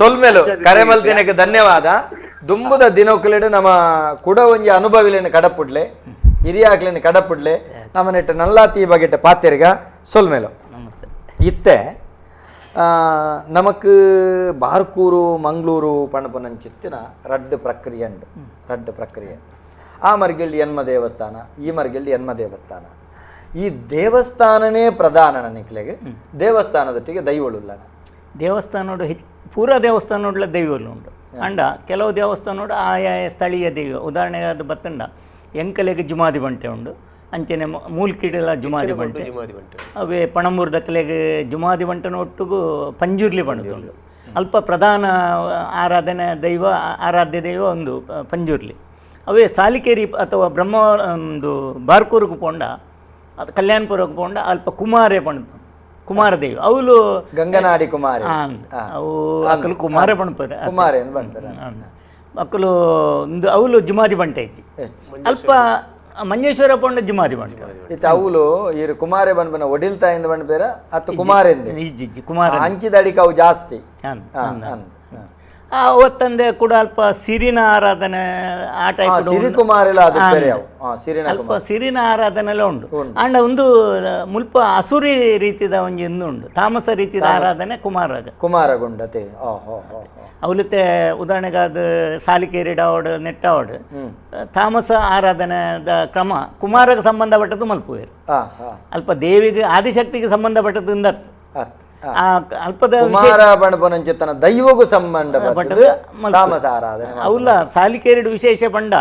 ಸೊಲ್ಮೆಲು ಕರೆ ಮಲ್ತಿನಕ್ಕೆ ಧನ್ಯವಾದ. ದುಂಬುದ ದಿನೋಕ್ಲೆಡು ನಮ್ಮ ಕುಡ ಒಂಜಿ ಅನುಭವಿಲೇನು ಕಡಪುಡ್ಲೆ, ಹಿರಿಯಾಕ್ಲೇನು ಕಡಪುಡ್ಲೆ, ನಮ್ಮ ನೆಟ್ಟು ನಲ್ಲಾತಿ ಬಗೆಟ್ಟ ಪಾತೆರ್ಗ ಸೊಲ್ಮೆಲು. ಇತ್ತೆ ನಮಕ್ ಬಾರ್ಕೂರು ಮಂಗಳೂರು ಪಣಪನಂಚಿತ್ತಿನ ರಡ್ಡು ಪ್ರಕ್ರಿಯೆ ಉಂಡು. ರಡ್ಡು ಪ್ರಕ್ರಿಯೆ ಆ ಮರ್ಗಿಲ್ಡಿ ಎನ್ಮ ದೇವಸ್ಥಾನ, ಈ ಮರ್ಗಿಲ್ಡಿ ಎನ್ಮ ದೇವಸ್ಥಾನ. ಈ ದೇವಸ್ಥಾನನೇ ಪ್ರಧಾನ ನಿಕ್ಲೆಗೆ, ದೇವಸ್ಥಾನದೊಟ್ಟಿಗೆ ದೈವಳುಲ್ಲಣ. ದೇವಸ್ಥಾನೋಡು ಪೂರಾ ದೇವಸ್ಥಾನೋಡ್ಲ ದೈವಲು ಉಂಡು. ಅಂಡ ಕೆಲವು ದೇವಸ್ಥಾನೋಡು ಆಯಾ ಸ್ಥಳೀಯ ದೈವ. ಉದಾಹರಣೆಗೆ ಅದು ಬತ್ತಂಡ ಎಂಕಲೆಗೆ ಜುಮಾದಿ ಬಂಟೆ ಉಂಡು, ಅಂಚನೆ ಮೂಲ್ಕಿಡಲ ಜುಮಾದಿ ಬಂಟೆ, ಅವೇ ಪಣಂಬೂರು ದಕ್ಕಲೆಗೆ ಜುಮಾದಿ ಬಂಟನ ಒಟ್ಟಿಗೂ ಪಂಜುರ್ಲಿ ಬಣ್ಣದ ಉಂಡು. ಅಲ್ಪ ಪ್ರಧಾನ ಆರಾಧನೆ ದೈವ, ಆರಾಧ್ಯ ದೈವ ಒಂದು ಪಂಜುರ್ಲಿ. ಅವೇ ಸಾಲಿಕೇರಿ ಅಥವಾ ಬ್ರಹ್ಮ ಒಂದು ಬಾರ್ಕೂರಿಗೆ ಪೋಂಡ, ಅದು ಕಲ್ಯಾಣಪುರಕ್ಕೆ ಪೋಂಡ ಅಲ್ಪ ಕುಮಾರೇ ಪಣ್ ಕುಮಾರ ದೇವಿ ಅವಳು ಗಂಗನಾಡಿ ಕುಮಾರ, ಅವು ಅಕ್ಕಲು ಕುಮಾರೇ ಪಣ್ಪರೆ, ಕುಮಾರೇ ಪಣ್ಪರೆ ಮಕ್ಕಳು ಒಂದು ಅವಳು ಜುಮಾದಿ ಬಂಟೆ ಹೆಚ್ಚಿ. ಅಲ್ಪ ಮಂಜೇಶ್ವರ ಪೋಂಡ ಜುಮಾದಿ ಬಂಟೆ ಇತ್ತು. ಅವಳು ಇರು ಕುಮಾರೇ ಬಂಡ್ಪನ ಒಡಿಲ್ ತಾಯಿಂದ ಬಂಡ್ಪೇರ ಅತ್ತು ಕುಮಾರೆಂದು ಇಜ್ಜಿ ಕುಮಾರ ಹಂಚಿದಡಿಕ ಅವು ಜಾಸ್ತಿ. ಅವತ್ತಂದೆ ಕೂಡ ಅಲ್ಪ ಸಿರಿನ ಆರಾಧನೆ ಆ ಟೈಪ್ ಅಲ್ಪ ಸಿರಿನ ಆರಾಧನೆಲ್ಲ ಉಂಟು. ಅಂಡ ಒಂದು ಮುಲ್ಪ ಅಸುರಿ ರೀತಿದ ಒಂಜಿ ಇಂದು ಉಂಡು, ತಾಮಸ ರೀತಿದ ಆರಾಧನೆ ಕುಮಾರಗ ಕುಮಾರಗುಂಡತೆ. ಅವಲತೆ ಉದಾಹರಣೆಗಾದ ಸಾಲಿಕೇರಿ ಡಾವಡ್ ನೆಟ್ಟಾವಡ್ ತಾಮಸ ಆರಾಧನೆದ ಕ್ರಮ ಕುಮಾರಗ ಸಂಬಂಧಪಟ್ಟದ್ದು ಮಲ್ಪುವೇರು. ಅಲ್ಪ ದೇವಿಗೆ ಆದಿಶಕ್ತಿಗೆ ಸಂಬಂಧಪಟ್ಟದ್ದು ಅಲ್ಪದ ಕುಮಾರ ಬಣಪನಂಚಿತನ ದೈವಗೂ ಸಂಬಂಧ ತಾಮಸ ಆರಾಧನೆ. ಅವಲ್ಲ ಸಾಲಿಕೇರಿಡು ವಿಶೇಷ ಪಂಡ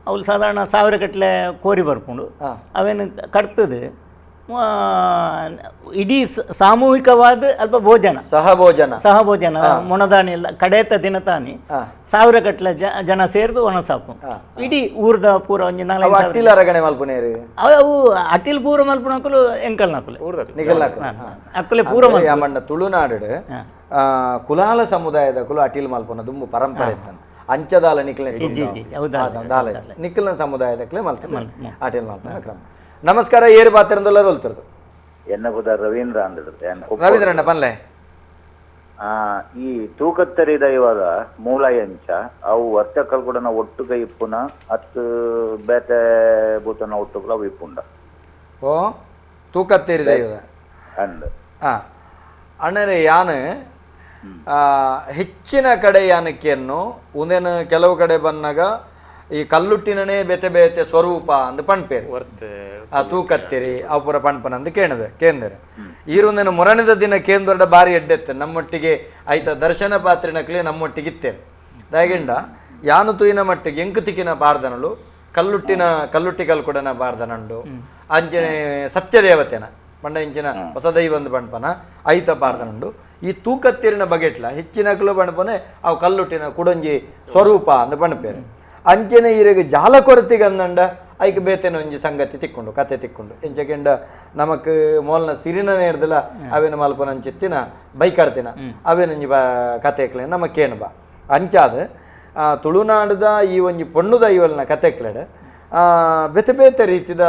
ಅವಳು ಸಾಧಾರಣ 1000 ಗಟ್ಟಲೆ ಕೋರಿ ಬರ್ಕೊಂಡು ಅವೇನು ಕಟ್ತದೆ. ಇಡೀ ಸಾಮೂಹಿಕವಾದ ಅಲ್ಪ ಭೋಜನ, ಸಹಭೋಜನ, ಸಹಭೋಜನ ಮೊಣದಾನಿ ಎಲ್ಲ ಕಡೇತ ದಿನ ತಾನಿ 1000 ಗಟ್ಟಲೆ ಜನ ಸೇರಿದು ಒಣಸಾಪು ಇಡೀ ಊರ್ದ ಪೂರ ಒಂಜಿ 4 ಅಟ್ಟಿಲ್ ಅರಗಣೆ ಮಲ್ಪುನೇರು. ಅವು ಅಟ್ಟಿಲ್ ಪೂರ ಮಲ್ಪುನಕುಲು ಎಂಕಲ್ ನಕುಲು ಅಕ್ಕಲೆ ಪೂರ ಮಣ್ಣ ತುಳುನಾಡು ಕುಲಾಲ ಸಮುದಾಯದ ಕುಲು ಅಟಿಲ್ ಮಲ್ಪುನ ದುಂಬು ಪರಂಪರೆ ಇತ್ತಾನೆ. ಅಂಚದಾಲ ನಿಕ್ಲ ನಿಖಲ್ನ ಸಮುದಾಯದಕ್ಲೆ ಮಲ್ತ ಅಟಿಲ್ ಮಲ್ಪುನ ಕ್ರಮ. ನಮಸ್ಕಾರ, ಏರು ಪಾತ್ರದಲ್ಲ ಹೋಲ್ತಿರೋದು ಎನ್ನ ಬುಧ ರವೀಂದ್ರ ಅಂದ್ರು. ರವೀಂದ್ರಣ್ಣ ಪನ್ಲೆ. ಈ ತೂಕತ್ತರಿ ದೈವದ ಮೂಲ ಎಂಚ ಅವು ವರ್ತಕಲ್ ಕೂಡ ಒಟ್ಟುಗ ಇಪ್ಪುನ ಅತ್ತು ಬೇತೆ ಭೂತನ ಒಟ್ಟುಗಳ ಅವು ಇಪ್ಪುಂಡ. ಓ ತೂಕತ್ತೇರಿ ದೈವದ ಅಂಡ್ ಅಣ್ಣರೇ ಯಾನು ಹೆಚ್ಚಿನ ಕಡೆ ಯಾನಕ್ಕೆಯನ್ನು ಒಂದೇನು ಕೆಲವು ಕಡೆ ಬಂದಾಗ ಈ ಕಲ್ಲುಟ್ಟಿನೇ ಬೇತೆ ಬೇತೆ ಸ್ವರೂಪ ಅಂದ್ ಪಣ್ಪೇರು ಆ ತೂಕತ್ತಿರಿ ಅವು ಪೂರ ಪಣ್ಪನ ಅಂದ್ ಕೇಣವೆ ಕೇಂದ್ರ ಈರೊಂದೇನು ಮೊರಣಿದ ದಿನ ಕೇಂದ್ರದ ಬಾರಿ ಎಡ್ಡೆತ್ತೆ ನಮ್ಮೊಟ್ಟಿಗೆ ಆಯ್ತ ದರ್ಶನ ಪಾತ್ರಿನಕ್ಲೆ ನಮ್ಮೊಟ್ಟಿಗೆ ಇತ್ತೇನೆ ದಾಗಿಂಡ ಯಾನು ತೂಯಿನ ಮಟ್ಟಿಗೆ ಎಂಕು ತಿಕ್ಕಿನ ಬಾರ್ದನಳು ಕಲ್ಲುಟ್ಟಿನ ಕಲ್ಲುಟ್ಟಿ ಕಲ್ ಕೂಡ ಬಾರ್ದನಂಡು ಅಂಚನೆ ಸತ್ಯದೇವತೆನ ಪಂಡ ಇಂಚಿನ ಹೊಸ ದೈವಂದು ಪಣ್ಪನ ಐತ ಪಾರ್ದನುಂಡು ಈ ತೂಕತ್ತಿರಿನ ಬಗೆಟ್ಲ ಹೆಚ್ಚಿನ ಕುಲು ಪಣ್ಪನೆ ಅವು ಕಲ್ಲುಟ್ಟಿನ ಕುಡೊಂಜಿ ಸ್ವರೂಪ ಅಂದ್ ಪಣ್ಪೇರು ಅಂಚನೆ ಈರೆಗೆ ಜಾಲ ಕೊರತಿಗೆ ಅಂದಂಡ ಐಕ್ ಬೇತೇನ ಒಂಜಿ ಸಂಗತಿ ತಿಕ್ಕೊಂಡು ಕತೆ ತಿಕ್ಕೊಂಡು ಎಂಚಕೆಂಡ ನಮಕ್ ಮೋಲ್ನ ಸಿರಿನ ನೇರ್ದಲ ಅವೇನ ಮಲ್ಪನ ಅಂಚಿತ್ತಿನ ಬೈಕಾಡ್ತಿನ ಅವೇನೊಂಜಿ ಬಾ ಕತೆ ನಮ್ಮ ಕೇಣಬ ಅಂಚಾದ ತುಳುನಾಡದ ಈ ಒಂಜಿ ಪೊಣ್ಣುದ ಇವಲ್ನ ಕತೆಕ್ಲೆಡ್ ಬೇತೆ ಬೇತೆ ರೀತಿದ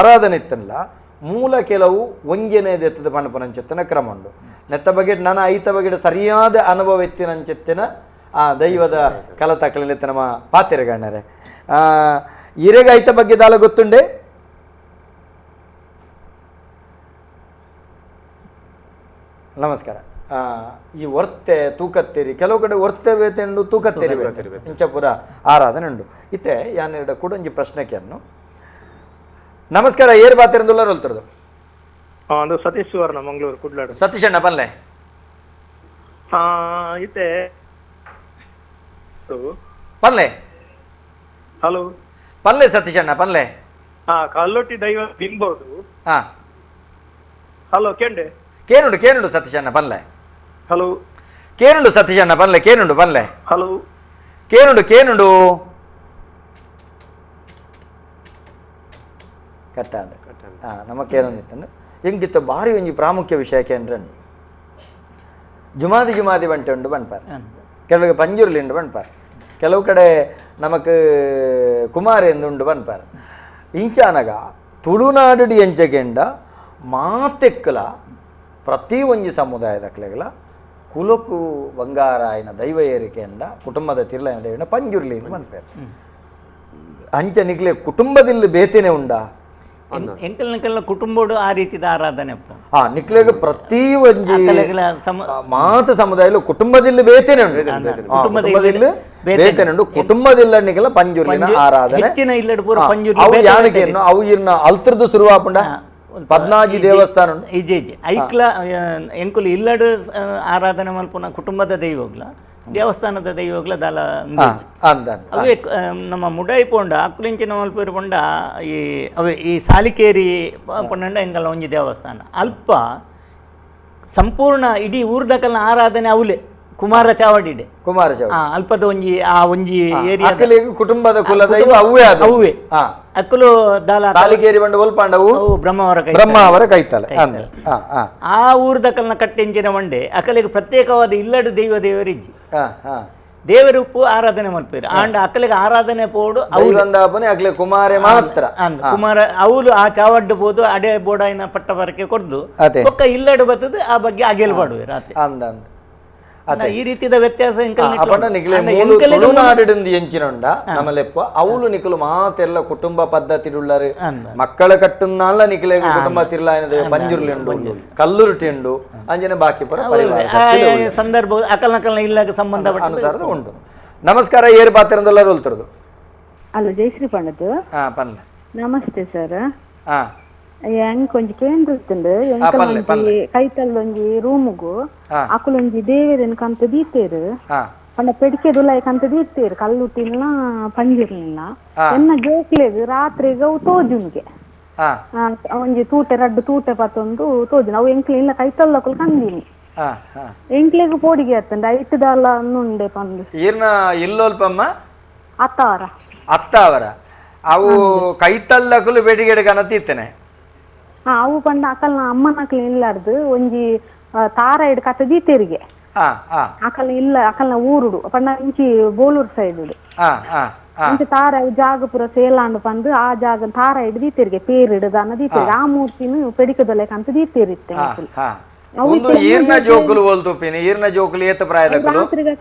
ಆರಾಧನೆ ಇತ್ತಲ್ಲ ಮೂಲ ಕೆಲವು ಒಂಜೆನೇ ದೆತ್ತದ ಪಣಪನಂಚೆತ್ತನ ಕ್ರಮ ಉಂಡು ನೆತ್ತ ಬಗ್ಗೆ ನಾನು ಐತ ಬಗ್ಗೆ ಸರಿಯಾದ ಅನುಭವ ಎತ್ತಿನಂಚೆತ್ತಿನ ಆ ದೈವದ ಕಲತಕ್ಕಲಿತ್ತ ನಮ್ಮ ಪಾತಿರಗಣ್ಣರೆ ಇರೆಗ ಐತ ಬಗ್ಗೆ ದಾಲ ಗೊತ್ತುಂಡೆ. ನಮಸ್ಕಾರ. ಈ ವರ್ತೆ ತೂಕತ್ತೇರಿ ಕೆಲವು ಕಡೆ ವರ್ತೆ ಬೇತೆಂಡು ತೂಕತ್ತೇರಿ ಬೇತೆ ಇಂಚಪುರ ಆರಾಧನೆ ಉಂಡು ಇತ್ತೆ ಯಾನೆರಡ ಕೂಡ ಒಂಜಿ ಪ್ರಶ್ನೆಕೆಯನ್ನು. ನಮಸ್ಕಾರ, ಏರ್ ಬಾತಿರಂದುಲ್ಲ ರೋಲ್ತಿರೋದು ಸತೀಶ್ ಸುವರ್ಣ ಮಂಗಳೂರು ಕುಡ್ಲಾಡು. ಸತೀಶ್ ಅಣ್ಣ ಪನ್ಲೆ. ಇತ್ತೆ ಪನ್ಲೆ. ಹಲೋ ಪನ್ಲೆ ಸತೀಶ್ ಅಣ್ಣ ಪನ್ಲೆ. ಕಲ್ಲೊಟ್ಟಿ ದೈವ ಬಿಂಬೋದು. ಹಲೋ ಕೇಂಡೆ ಕೇನುಂಡು ಕೇನುಂಡು ಸತೀಶ್ ಅಣ್ಣ ಪನ್ಲೆ. ಹಲೋ ಕೇನುಂಡು ಸತೀಶ್ ಅಣ್ಣ ಪನ್ಲೆ ಕೇನುಂಡು ಪನ್ಲೆ. ಹಲೋ ಕೇನುಂಡು ಕೇನುಂಡು. ಕಟ್ಟಾಂಡ್ ನಮಕೇನೊಂದಿತ್ತಂದು ಎಂಕಿತ್ತ ಭಾರಿ ಒಂಜಿ ಪ್ರಾಮುಖ್ಯ ವಿಷಯ ಕೇಂದ್ರನ್ ಜುಮಾದಿ ಜುಮಾದಿ ಬಂಟೆ ಉಂಡು ಬಣ್ಪಾರ್ ಕೆಲವು ಪಂಜುರ್ಲಿ ಉಂಡು ಬಣ್ಪಾರ್ ಕೆಲವು ಕಡೆ ನಮಕ್ ಕುಮಾರ್ ಎಂದು ಉಂಡು ಬಣ್ಪಾರ್ ಇಂಚಾನಗ ತುಳುನಾಡು ಎಂಚಗೆಂಡ ಮಾತೆಕ್ಕಲ ಪ್ರತಿ ಒಂಜಿ ಸಮುದಾಯದಕ್ಲೆಗಲ ಕುಲಕು ಬಂಗಾರಾಯನ ದೈವ ಏರಿಕೆಂಡ ಕುಟುಂಬದ ತಿರ್ಲಾಯನ ದೈವನ ಪಂಜುರ್ಲಿ ಎಂದು ಬಣ್ಪಾರ್ ಅಂಚ ನಿಕ್ಲೆ ಕುಟುಂಬದಲ್ಲಿ ಬೇತೇನೆ ಉಂಡಾ ಎಂಕಲ್ನಕಲ್ನ ಕುಟುಂಬಡು ಆ ರೀತಿದ ಆರಾಧನೆ ನಿಕ್ಲೆಗ್ ಪ್ರತಿ ಒಂಜಿ ಮಾತ ಸಮುದಾಯ ಕುಟುಂಬದಲ್ಲಿ ಬೇತೇನೆ ಉಂಡು ಕುಟುಂಬದಲ್ಲಿ ಬೇತೇನೆ ಉಂಡು ಕುಟುಂಬದಿಲ್ಲ ನಿಕಲ ಪಂಜುರ್ಲಿನ ಆರಾಧನೆ ಹೆಚ್ಚಿನ ಇಲ್ಲಡ್ ಪೂರ ಪಂಜುರ್ಲಿ ಅವು ಯಾನಕೇನು ಅವು ಇರ್ನ ಅಲ್ತ್ರದ್ದು ಶುರುವಾಪುಂಡ ಪದ್ನಾಜಿ ದೇವಸ್ಥಾನ ಇಜ್ಜೆ ಇಜ್ಜೆ ಐಕ್ಲ ಎಂಕುಲು ಇಲ್ಲಡ್ ಆರಾಧನೆ ಮಲ್ಪುನ ಕುಟುಂಬದ ದೈವಗ್ಲ ದೇವಸ್ಥಾನದ ದೈವಗ್ಲ ದಾಲ ಅವೇ ನಮ್ಮ ಮುಡಾಯಿ ಪೋಂಡ ಅಕ್ಕುಲಿಂಚಿನ ಮಲ್ಪೇರು ಪೋಂಡ ಈ ಅವೇ ಈ ಸಾಲಿಕೇರಿ ಪಂಡ ಎಂಕಲ್ನ ಒಂಜಿ ದೇವಸ್ಥಾನ ಅಲ್ಪ ಸಂಪೂರ್ಣ ಇಡೀ ಊರ್ದಕಲ್ನ ಆರಾಧನೆ ಅವಲೆ ಕುಮಾರ ಚಾವಡಿಡೆ ಕುಮಾರ ಚಾವಡಿ ಅಲ್ಪದ ಒಂಜಿ ಆ ಒಂಜಿ ಏರಿಯಾ ಕುಟುಂಬದ ಕುಲದೈವ ಅವೇ ಅವೇ ಅಕ್ಕಲು ದಾಲ ಸಾಲಿಕೇರಿ ಬಂಡ ಒಲ್ಪಾಂಡವು ಬ್ರಹ್ಮಾವರ ಬ್ರಹ್ಮಾವರ ಕೈತಲೆ ಆ ಊರ್ದಕಲ್ನ ಕಟ್ಟೆಂಚಿನ ಮಂಡೆ ಅಕಲಿಗೆ ಪ್ರತ್ಯೇಕವಾದ ಇಲ್ಲಡು ದೈವ ದೇವರಿಜ್ಜಿ ದೇವರೂಪು ಆರಾಧನೆ ಮಲ್ಪೇರು ಆಂಡ ಅಕ್ಕಲಿಗೆ ಆರಾಧನೆ ಪೋಡು ಅಕ್ಲೆ ಕುಮಾರೆ ಮಾತ್ರ ಕುಮಾರ ಅವಳು ಆ ಚಾವಡ್ಡು ಬೋದು ಅಡೆ ಬೋಡಾಯಿನ ಪಟ್ಟ ಬರಕೆ ಕೊರ್ದು ಒಕ್ಕ ಇಲ್ಲಡು ಬರ್ತದೆ ಆ ಬಗ್ಗೆ ಅಗೆಲ್ ಪಾಡುವೆ ರಾತ್ರಿ ಈ ರೀತಿಯ ವ್ಯತ್ಯಾಸ ತುಳುನಾಡಿಂದು ಎಂಚಿನುಂಡ ನಮ್ಮಲೆಪ್ಪ ಅವಳು ನಿಕಲು ಮಾತೆಲ್ಲ ಕುಟುಂಬ ಪದ್ಧತಿ ಉಳ್ಳಾರು ಮಕ್ಕಳ ಕಟ್ಟುನ್ನಾಲ ನಿಕಲೆ ಕುಟುಂಬ ತಿರ್ಲಾಯನ ಪಂಜುರ್ಲಿ ಉಂಡು ಕಲ್ಲುರುಟಿ ಉಂಡು ಅಂಜನೆ ಬಾಕಿ ಪರ ಸಂದರ್ಭ ಅಕಲ್ ನಕಲ್ನ ಇಲ್ಲಾಗ ಸಂಬಂಧ ಅನುಸಾರದ ಉಂಟು. ನಮಸ್ಕಾರ, ಏರು ಪಾತ್ರದಲ್ಲ ರೋಲ್ತಿರೋದು ಅಲ್ಲ ಜಯಶ್ರೀ ಪಂಡದು. ಪನ್ಲೆ. ನಮಸ್ತೆ ಸರ್. ಎಂಕ್ ಒಂಜಿ ಕೇಂದ್ರ ಇತ್ತುಂಡು ಎಂಕಲ್ ಕೈತಲ್ ಒಂಜಿ ರೂಮುಗು ಅಕುಲೊಂಜಿ ದೇವೆರೆನ್ ಕಂತ ದೀತೇರು ಪಂಡ ಪೆಡಿಕೆ ದುಲಾಯಿ ಕಂತ ದೀತೇರು ಕಲ್ಲುಟ್ಟಿನ ಪಂಜಿರ್ಲಿನ ಎನ್ನ ಜೋಕ್ಲೆಗ್ ರಾತ್ರಿಗ್ ಅವು ತೋಜುನ್ಗೆ ಒಂಜಿ ತೂಟೆ ರಡ್ಡು ತೂಟೆ ಪತ್ತೊಂದು ತೋಜುನ ಅವು ಎಂಕ್ಲೆ ಇಲ್ಲ ಕೈತಲ್ಲಕುಲು ಕಂದಿನಿ ಎಂಕ್ಲೆಗ್ ಪೋಡಿಗೆ ಆತಂಡ ಐಟುದಾಲ ಉಂಡೆ ಪಂದು ಈರ್ನ ಇಲ್ಲೋಲ್ಪಮ್ಮ ಅತ್ತಾವರ ಅತ್ತಾವರ ಅವು ಕೈತಲ್ಲಕುಲು ಬೇಡಿಗೆಡೆ ಕನತಿತ್ತೇನೆ ಅವು ಪಂಡ ಅಕಲ್ನ ಅಮ್ಮನಕಲ್ ಇಲ್ಲಾರ್ದು ಒಂಜಿ ತಾರ ಇಡ್ ಕತೆ ದೀತೆರಿಗೆ ಅಕಲ್ನ ಇಲ್ಲ ಅಕಲ್ನ ಊರುಡು ಪಂಡ ಇಂಚಿ ಬೋಲೂರು ಸೈಡ್ ಇಂಚ ತಾರ ಜಾಗ ಪೂರ ಸೇಲಾಂಡು ಪಂದು ಆ ಜಾಗ ತಾರ ಇಡ್ ದೀತೆರಿಗೆ ಪೇರು ಇಡದಾನ ದೀತೆರಿಗೆ ಆ ಮೂರ್ತಿನ ಪೆಡಿಕದೊಲೆಕ ಅಂತ ದೀತೆರಿತ್ತೆ ಒಂದು ಈರ್ನ ಜೋಕುಲು ಓಲ್ತುಪಿನಿ ಈರ್ನ ಜೋಕುಲು ಏತ ಪ್ರಾಯದಕುಲು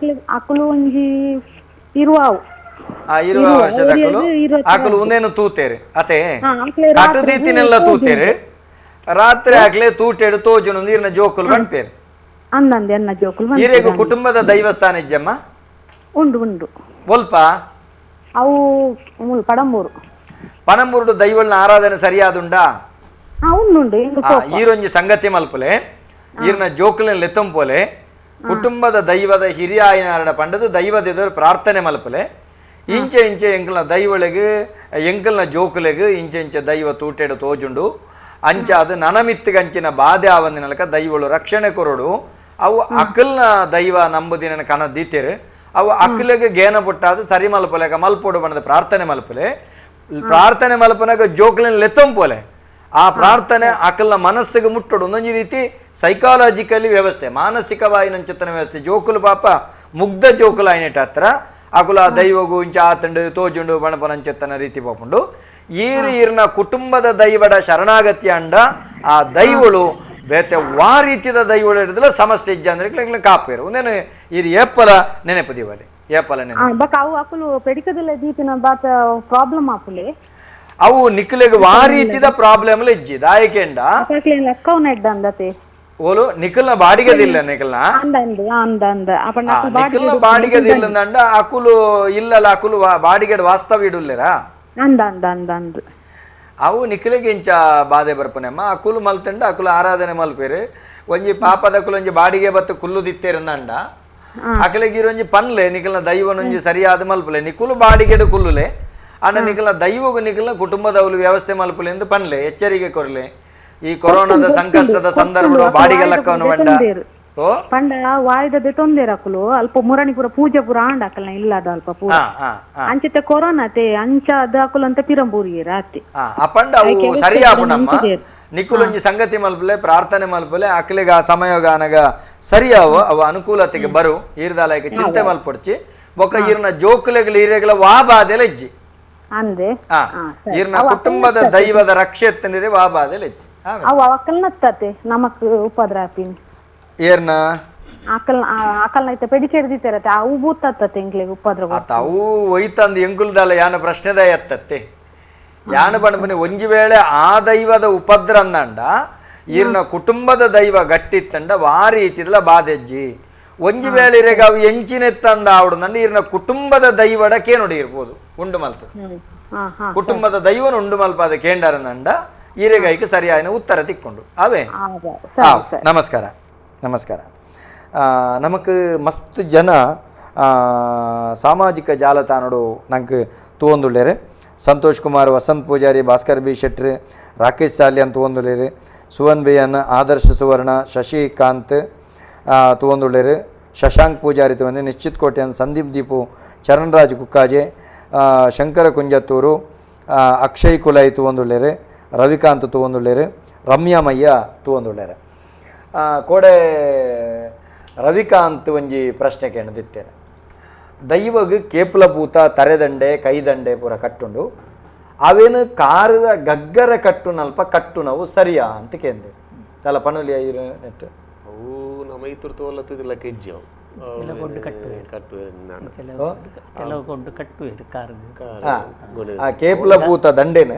ಅಕುಲು ಒಂಜಿ ಇರುವಾವು ಇರುವ ವರ್ಷದಕುಲು ಅಕುಲು ಒಂದೇನು ತೂತೇರು ಅತೆ ಕಟ್ಟು ದೀತಿನೆಲ್ಲ ತೂತೇರು ರಾತ್ರಿ ಆಗ್ಲೇ ತೂಟೆಡು ತೋಜುನು ನೀರಿನ ಜೋಕುಲು ಬಣ್ಪೇರು ಅಂದಂದೆ ಎನ್ನ ಜೋಕುಲು ಈರೆಗು ಕುಟುಂಬದ ದೈವಸ್ಥಾನ ಇಜ್ಜಮ್ಮ ಉಂಡು ಉಂಡು ಒಲ್ಪ ಅವು ಪಡಂಬೂರು ಪಣಂಬೂರು ದೈವಳ್ನ ಆರಾಧನೆ ಸರಿಯಾದುಂಡಾ ಉಂಡು ಈರೊಂಜಿ ಸಂಗತಿ ಮಲ್ಪಲೆ ಈರ್ನ ಜೋಕುಲಿನ ಲೆತ್ತಂಪೋಲೆ ಕುಟುಂಬದ ದೈವದ ಹಿರಿಯಾಯಿನಾರಡ ಪಂಡದು ದೈವದ ಪ್ರಾರ್ಥನೆ ಮಲ್ಪಲೆ ಇಂಚೆ ಇಂಚೆ ಎಂಕಲ್ನ ದೈವಳಿಗೆ ಎಂಕಲ್ನ ಜೋಕುಲೆಗ್ ಇಂಚೆ ಇಂಚೆ ದೈವ ತೂಟೆಡು ತೋಜುಂಡು ಅಂಚ ಅದು ನನಮಿತ್ತಿಗಂಚಿನ ಬಾಧೆ ಆವಂದಿನಲಕ ದೈವಳು ರಕ್ಷಣೆ ಕೊರಡು ಅವು ಅಕಲ್ನ ದೈವ ನಂಬುದಿನ ಕಣ ದೀತೇರು ಅವು ಅಕ್ಕಲಿಗೆ ಗೇನ ಪುಟ್ಟಾದ ಸರಿ ಮಲ್ಪಲೆಕ ಮಲ್ಪೋಡು ಬಣ್ಣದ ಪ್ರಾರ್ಥನೆ ಮಲ್ಪಲೆ ಪ್ರಾರ್ಥನೆ ಮಲ್ಪನಾಗ ಜೋಕುಲಿನ ಲೆತ್ತೊಂಪೋಲೆ ಆ ಪ್ರಾರ್ಥನೆ ಅಕಲ್ನ ಮನಸ್ಸಿಗೆ ಮುಟ್ಟೋಡು ಒಂದೊಂದು ರೀತಿ ಸೈಕಾಲಜಿಕಲಿ ವ್ಯವಸ್ಥೆ ಮಾನಸಿಕವಾಯಿನಂಚಿತನ ವ್ಯವಸ್ಥೆ ಜೋಕುಲು ಪಾಪ ಮುಗ್ಧ ಜೋಕುಲು అయినట్టు ಹತ್ರ ಅಕುಲ ದೈವಗು ಇಂಚ ಆತಂಡು ತೋಜುಂಡು ಬಣಪನಂచెತ್ತನ ರೀತಿ ಪಾಪುಂಡು ಈರು ಈರ್ನ ಕುಟುಂಬದ ದೈವಡ ಶರಣಾಗತಿ ಅಂಡ ಆ ದೈವಳು ಬೇತೆ ವಾ ರೀತಿಯ ದೈವಳು ಹಿಡಿದಲ್ಲ ಸಮಸ್ಯೆ ಇಜ್ಜ ಅಂದ್ರೆ ಕಾಪೇರು ಒಂದೇನು ಈರು ಏಪಲ ನೆನಪು ದಿವಲೆ ಏಪಲ ನೆನಪು ಪ್ರಾಬ್ಲಮ್ ಆಪುಲೆ ಅವು ನಿಕ್ಲೆಗ್ ವಾ ರೀತಿದ ಪ್ರಾಬ್ಲಮ್ ಇಜ್ಜಿ ದಾಯಕೆಂಡ ಓಲು ನಿಖಲ್ನ ಬಾಡಿಗೆದಿಲ್ಲ ನಿಖಲ್ನ ನಿಖಲ್ನ ಬಾಡಿಗೆದಿಲ್ಲ ಅಂಡ ಅಕುಲು ಇಲ್ಲಲ್ಲ ಅಕುಲು ಬಾಡಿಗೆ ವಾಸ್ತವ ಇಡುಲ್ಲೇರಾ ಅವು ನಿಖಲಿಗೆ ಇಂಚ ಬಾಧೆ ಬರ್ಪನೆಮ್ಮ ಅಕುಲು ಮಲ್ತಂಡ ಅಕುಲು ಆರಾಧನೆ ಮಲ್ಪೇರು ಒಂಜಿ ಪಾಪದ ಅಕುಲು ಒಂಜಿ ಬಾಡಿಗೆ ಬತ್ತು ಕುಲ್ಲು ದಿತ್ತೇರಂದಂಡ ಅಕಲಿಗೆ ಇರೊಂಜಿ ಪನ್ಲೆ ನಿಖಲ್ನ ದೈವನೊಂಜಿ ಸರಿಯಾದ ಮಲ್ಪಲೆ ನಿಕುಲು ಬಾಡಿಗೆಡು ಕುಲ್ಲುಲೆ ಅಂಡ ನಿಖಲ್ನ ದೈವಗು ನಿಖಲ್ನ ಕುಟುಂಬದವಲು ವ್ಯವಸ್ಥೆ ಮಲ್ಪಲೆ ಎಂದು ಪನ್ಲೆ ಎಚ್ಚರಿಕೆ ಕೊರಲೆ ಈ ಕೊರೋನಾದ ಸಂಕಷ್ಟದ ಸಂದರ್ಭ ಬಾಡಿಗೆ ಲೆಕ್ಕವನ್ನು ಬಂಡ ಪಂಡ ವಾಯ್ದದೆ ತೊಂದರೆ ಅಕುಲು ಅಲ್ಪ ಮುರಣಿ ಪೂರ ಪೂಜೆ ಪೂರ ಆಂಡ ಅಕಲ್ನ ಇಲ್ಲದ ಅಲ್ಪ ಪೂರ ಅಂಚಿತ ಕೊರೋನಾ ತೇ ಅಂಚ ಅದ ಅಕುಲು ಅಂತ ಪಿರಂಬೂರಿಯರ ಅತ್ತೆ ಪಂಡ ಅವು ಸರಿ ಆಪುಂಡಮ್ಮ. ನಿಕುಲೊಂಜಿ ಸಂಗತಿ ಮಲ್ಪಲೆ ಪ್ರಾರ್ಥನೆ ಮಲ್ಪಲೆ ಅಕ್ಲೆಗ ಆ ಸಮಯಗಾನಗ ಸರಿಯಾವು ಅವ ಅನುಕೂಲತೆಗೆ ಬರು ಈರ್ದಾಲಯಕ್ಕೆ ಚಿಂತೆ ಮಲ್ಪೊಡ್ಚಿ ಬೊಕ್ಕ ಈರ್ನ ಜೋಕುಲೆಗಳ ಈರೆಗಳ ವಾ ಬಾಧೆಲ ಇಜ್ಜಿ ಅಂದೆ ಈರ್ನ ಕುಟುಂಬದ ದೈವದ ರಕ್ಷೆ ಎತ್ತನಿರೆ ವಾ ಬಾಧೆಲ ಇಜ್ಜಿ ಅವ ಅಕಲ್ನತ್ತದೆ ನಮಕ್ ಉಪದ್ರಾಪಿನಿ ಏರ್ನ ಅಕಲ್ ಅಕಲ್ನ ಐತೆ ಪೆಡಿಕೆಡ್ದಿತ್ತರತೆ ಅವು ಬೂತತ್ತೆ ಎಂಕ್ಲೆಗ್ ಉಪದ್ರ ಆತ ಅವು ಒಯ್ತಂದು ಎಂಕುಲ್ದಲ್ಲ ಯಾನ ಪ್ರಶ್ನೆದ ಎತ್ತತ್ತೆ ಯಾನ ಬಣ್ಣಬನಿ ಒಂಜಿ ವೇಳೆ ಆ ದೈವದ ಉಪದ್ರ ಅಂದಂಡ ಈರ್ನ ಕುಟುಂಬದ ದೈವ ಗಟ್ಟಿತ್ತಂಡ ವಾರಿ ಇತ್ತಿದಲ ಬಾದೆಜ್ಜಿ ಒಂಜಿ ವೇಳೆ ಇರೆಗ ಅವು ಎಂಚಿನೆತ್ತಂದ ಆವಡುಂದಂಡ ಈರ್ನ ಕುಟುಂಬದ ದೈವಡ ಕೇನುಡಿ ಇರ್ಬೋದು ಉಂಡು ಮಲ್ತ ಕುಟುಂಬದ ದೈವನ ಉಂಡು ಮಲ್ಪಾದ ಕೇಂಡರಂದಂಡ ಈರೆಗೈಗೆ ಸರಿಯಾದ ಉತ್ತರ ತಿಕ್ಕೊಂಡು ಅವೇ. ನಮಸ್ಕಾರ ನಮಸ್ಕಾರ. ನಮಕ್ ಮಸ್ತ್ ಜನ ಸಾಮಾಜಿಕ ಜಾಲತಾಣಡು ನಂಗೆ ತೂವೊಂದುಲ್ಲೆರ್. ಸಂತೋಷ್ ಕುಮಾರ್, ವಸಂತ್ ಪೂಜಾರಿ, ಭಾಸ್ಕರ್ ಬಿ ಶೆಟ್ರ್, ರಾಕೇಶ್ ಸಾಲಿಯನ್ ತೂವೊಂದುಲ್ಲೆರ್, ಸುವನ್ ಬಿಯನ್, ಆದರ್ಶ ಸುವರ್ಣ, ಶಶಿಕಾಂತ್ ತೂವೊಂದುಲ್ಲೆರ್, ಶಶಾಂಕ್ ಪೂಜಾರಿ ತೂವೊಂದು, ನಿಶ್ಚಿತ್ ಕೋಟ್ಯನ್, ಸಂದೀಪ್ ದೀಪು, ಚರಣ್ರಾಜ್ ಕುಕ್ಕಾಜೆ, ಶಂಕರ ಕುಂಜತ್ತೂರು, ಅಕ್ಷಯ್ ಕುಲೈ ತೂವೊಂದುಲ್ಲೆರ್, ರವಿಕಾಂತ್ ತೂವೊಂದುಲ್ಲೆರ್, ರಮ್ಯಾ ಮಯ್ಯ ತೂವೊಂದುಲ್ಲೆರ್. ಕೋಡೆ ರವಿಕಾಂತ್ ಒಂಜಿ ಪ್ರಶ್ನೆ ಕೇಂದಿತ್ತೇನೆ. ದೈವಗ್ ಕೇಪುಲ ಪೂತ ತರೆದಂಡೆ ಕೈದಂಡೆ ಪೂರ ಕಟ್ಟುಂಡು ಅವೇನು ಕಾರದ ಗಗ್ಗರ ಕಟ್ಟುನಲ್ಪ ಕಟ್ಟುನವು ಸರಿಯಾ ಅಂತ ಕೇಂದ್ರ ತಲ ಪನುಲಿ ಐರು ನೆಟ್ ಅವು ನಮ್ಮ ಐತುರ್ ತೋಲತ್ತಿದಿಲ್ಲ ಕೆಜ್ಜಿ ಅವು ಕೇಪುಲ ಪೂತ ದಂಡೇನೆ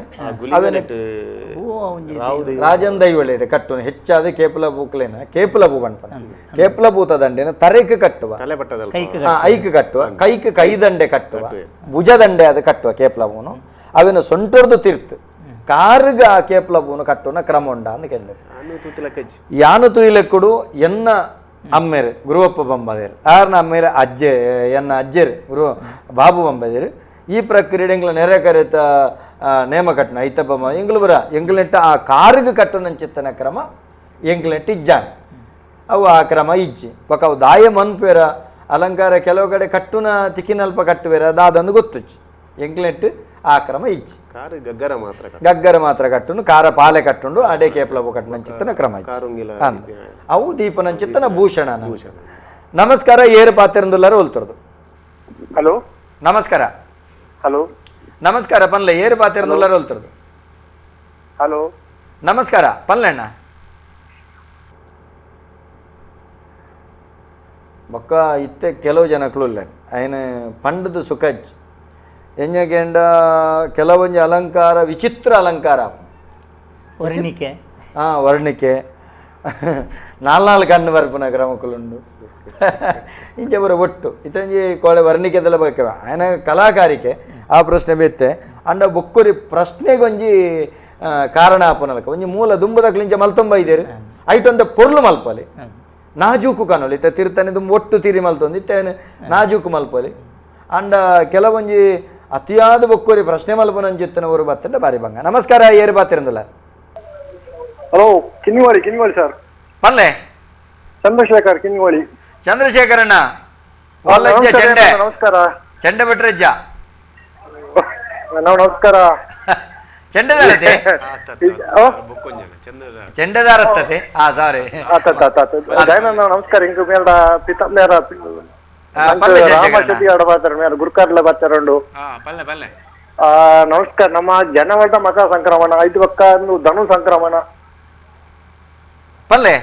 ರಾಜನ್ ದೈವಳೆ ಕಟ್ಟುನ ಹೆಚ್ಚಾದ ಕೇಪುಲ ಪೂಕ್ಲೇನ ಕೇಪುಲ ಪೂ ಪನ್ಪನ ಕೇಪುಲ ಪೂತ ದಂಡೇನ ತರೆಕ್ ಕಟ್ಟುವ ಐಕ್ ಕಟ್ಟುವ ಕೈಕ್ ಕೈ ದಂಡೆ ಕಟ್ಟುವ ಭುಜ ದಂಡೆ ಅದು ಕಟ್ಟುವ ಕೇಪುಲ ಪೂನು ಅವೇನು ಸೊಂಟೊರ್ದು ತೀರ್ತು ಕಾರುಗ ಆ ಕೇಪುಲ ಪೂನು ಕಟ್ಟುನ ಕ್ರಮ ಉಂಡ ಅಂತ ಕೇಳಿದೆ. ಯಾನು ತುಯಿಲೆಕ್ಕುಡು ಎನ್ನ ಅಮ್ಮೇರು ಗುರುವಪ್ಪ ಬಂಬದೇರು ಆರ್ನ ಅಮ್ಮೇರು ಅಜ್ಜೆ ಎನ್ನ ಅಜ್ಜೆರು ಗುರು ಬಾಬು ಬಂಬದೇರು ಈ ಪ್ರಕ್ರಿಯೆ ಎಂಗ್ಲ ನೆರೆ ಕರೆತ ನೇಮ ಕಟ್ಟಣ ಐತಪ್ಪ ಎಂಗ್ಲು ಬರ ಎಂಗ್ಲೆಟ್ಟ ಆ ಕಾರಿಗೆ ಕಟ್ಟುನಂಚಿತ್ತನ ಕ್ರಮ ಎಂಗ್ಲೆಟ್ ಇಜ್ಜಾನ್ ಅವು ಆ ಕ್ರಮ ಇಜ್ಜಿ ಬೊಕ ಅವು ದಾಯ ಮನ್ಪೇರ ಅಲಂಕಾರ ಕೆಲವು ಕಡೆ ಕಟ್ಟುನ ತಿಕ್ಕಿನಲ್ಪ ಕಟ್ಟುವೇರ ದಾದಂದು ಗೊತ್ತುಚ್ಚಿ ಎಂಗ್ಲೆಟ್ ಆ ಕ್ರಮ ಇಜ್ಜಿ. ಗಗ್ಗರ ಮಾತ್ರ ಗಗ್ಗರ ಮಾತ್ರ ಕಟ್ಟುನು ಕಾರ ಪಾಲೆ ಕಟ್ಟುಂಡು ಅಡೆ ಕೇಪಲವು ಕಟ್ಟುನಂಚಿತ್ತನ ಕ್ರಮ ಅವು ದೀಪನಂಚಿತ್ತನ ಭೂಷಣ. ನಮಸ್ಕಾರ, ಏರು ಪಾತಿರಂದುಲ್ಲಾರ ಒಲ್ತುರ್ದು. ಹಲೋ ನಮಸ್ಕಾರ. ಹಲೋ ನಮಸ್ಕಾರ ಪನ್ಲೆ, ಏರು ಪಾತಿರಂದುಲ್ಲಾರ ಒಲ್ತುರ್ದು. ಹಲೋ ನಮಸ್ಕಾರ ಪನ್ಲೆಣ್ಣ. ಬೊಕ್ಕ ಇತ್ತೆ ಕೆಲವು ಜನಕ್ಲು ಉಲ್ಲೆರ್ ಅಯ್ನ ಪಂಡದ ಸುಖಜ್ ಎಂಜಗೇಂಡ ಕೆಲವೊಂಜಿ ಅಲಂಕಾರ ವಿಚಿತ್ರ ಅಲಂಕಾರ ವರ್ಣಿಕೆ ಹಾಂ ವರ್ಣಿಕೆ ನಾಲ್ಕು ಕಣ್ಣು ಬರ್ಪುನ ಕ್ರಮಕ್ಕುಲುಂಡು ಇಂಚೆ ಬರ ಒಟ್ಟು ಇತ್ತಂಜಿ ಕೋಳೆ ವರ್ಣಿಕೆದೆಲ್ಲ ಬೇಕವ ಆಯನ ಕಲಾಕಾರಿಕೆ ಆ ಪ್ರಶ್ನೆ ಬೆತ್ತೆ ಅಂಡ ಬೊಕ್ಕುರಿ ಪ್ರಶ್ನೆಗೊಂಜಿ ಕಾರಣ ಆಪುನಲಕ ಒಂಜಿ ಮೂಲ ದುಂಬದಕ್ಲು ಇಂಚ ಮಲ್ತೊಂಬ ಇದ್ದೇರು ಐಟೊಂದ ಪೊರ್ಲು ಮಲ್ಪಲಿ ನಾಜೂಕು ಕನೊಲಿ ಇತ್ತ ತಿರುತ್ತಾನೆ ದುಂಬ ಒಟ್ಟು ತಿರಿ ಮಲ್ತೊಂದು ಇತ್ತೆ ನಾಜೂಕು ಮಲ್ಪಲಿ ಅಂಡ ಕೆಲವೊಂಜಿ ಅತಿಯಾದ ಬೊಕ್ಕೋರಿ ಪ್ರಶ್ನೆ ಮಲ್ಪನಂಜಿತ್ತನ ಊರು ಬತ್ತಂಡ ಬಾರಿ ಬಂಗ. ನಮಸ್ಕಾರ, ಏರು ಬಾತಿರಂದುಲ್ಲ. ಹಲೋ ಕಿನ್ನಿವಾಳಿ ಕಿನ್ನಿವಾಳಿ ಸರ್ ಪಲ್ಲೆ ಚಂದ್ರಶೇಖರ್ ಕಿನ್ನಿವಾಳಿ. ಚಂದ್ರಶೇಖರಣ್ಣ ಚಂಡೆ ನಮಸ್ಕಾರ. ಚಂಡೆ ಭಟ್ರಜ್ಜ ನಾವು ನಮಸ್ಕಾರ. ಚೆಂಡೆದಾರತೆ ಚೆಂಡೆದಾರತ್ತದೆ ಹಾ ಸಾರಿ ನಮಸ್ಕಾರ. ಇಂಕು ಮೇಡ ಪಿತ ಮೇರ ಗುರುಕಾರ್ಲ ನಮಸ್ಕಾರ. ನಮ್ಮ ಜನವರ್ಧ ಮಕರ ಸಂಕ್ರಮಣ ಐದು ಪಕ್ಕ ಧನು ಸಂಕ್ರಮಣ ಪಲ್ಲೆ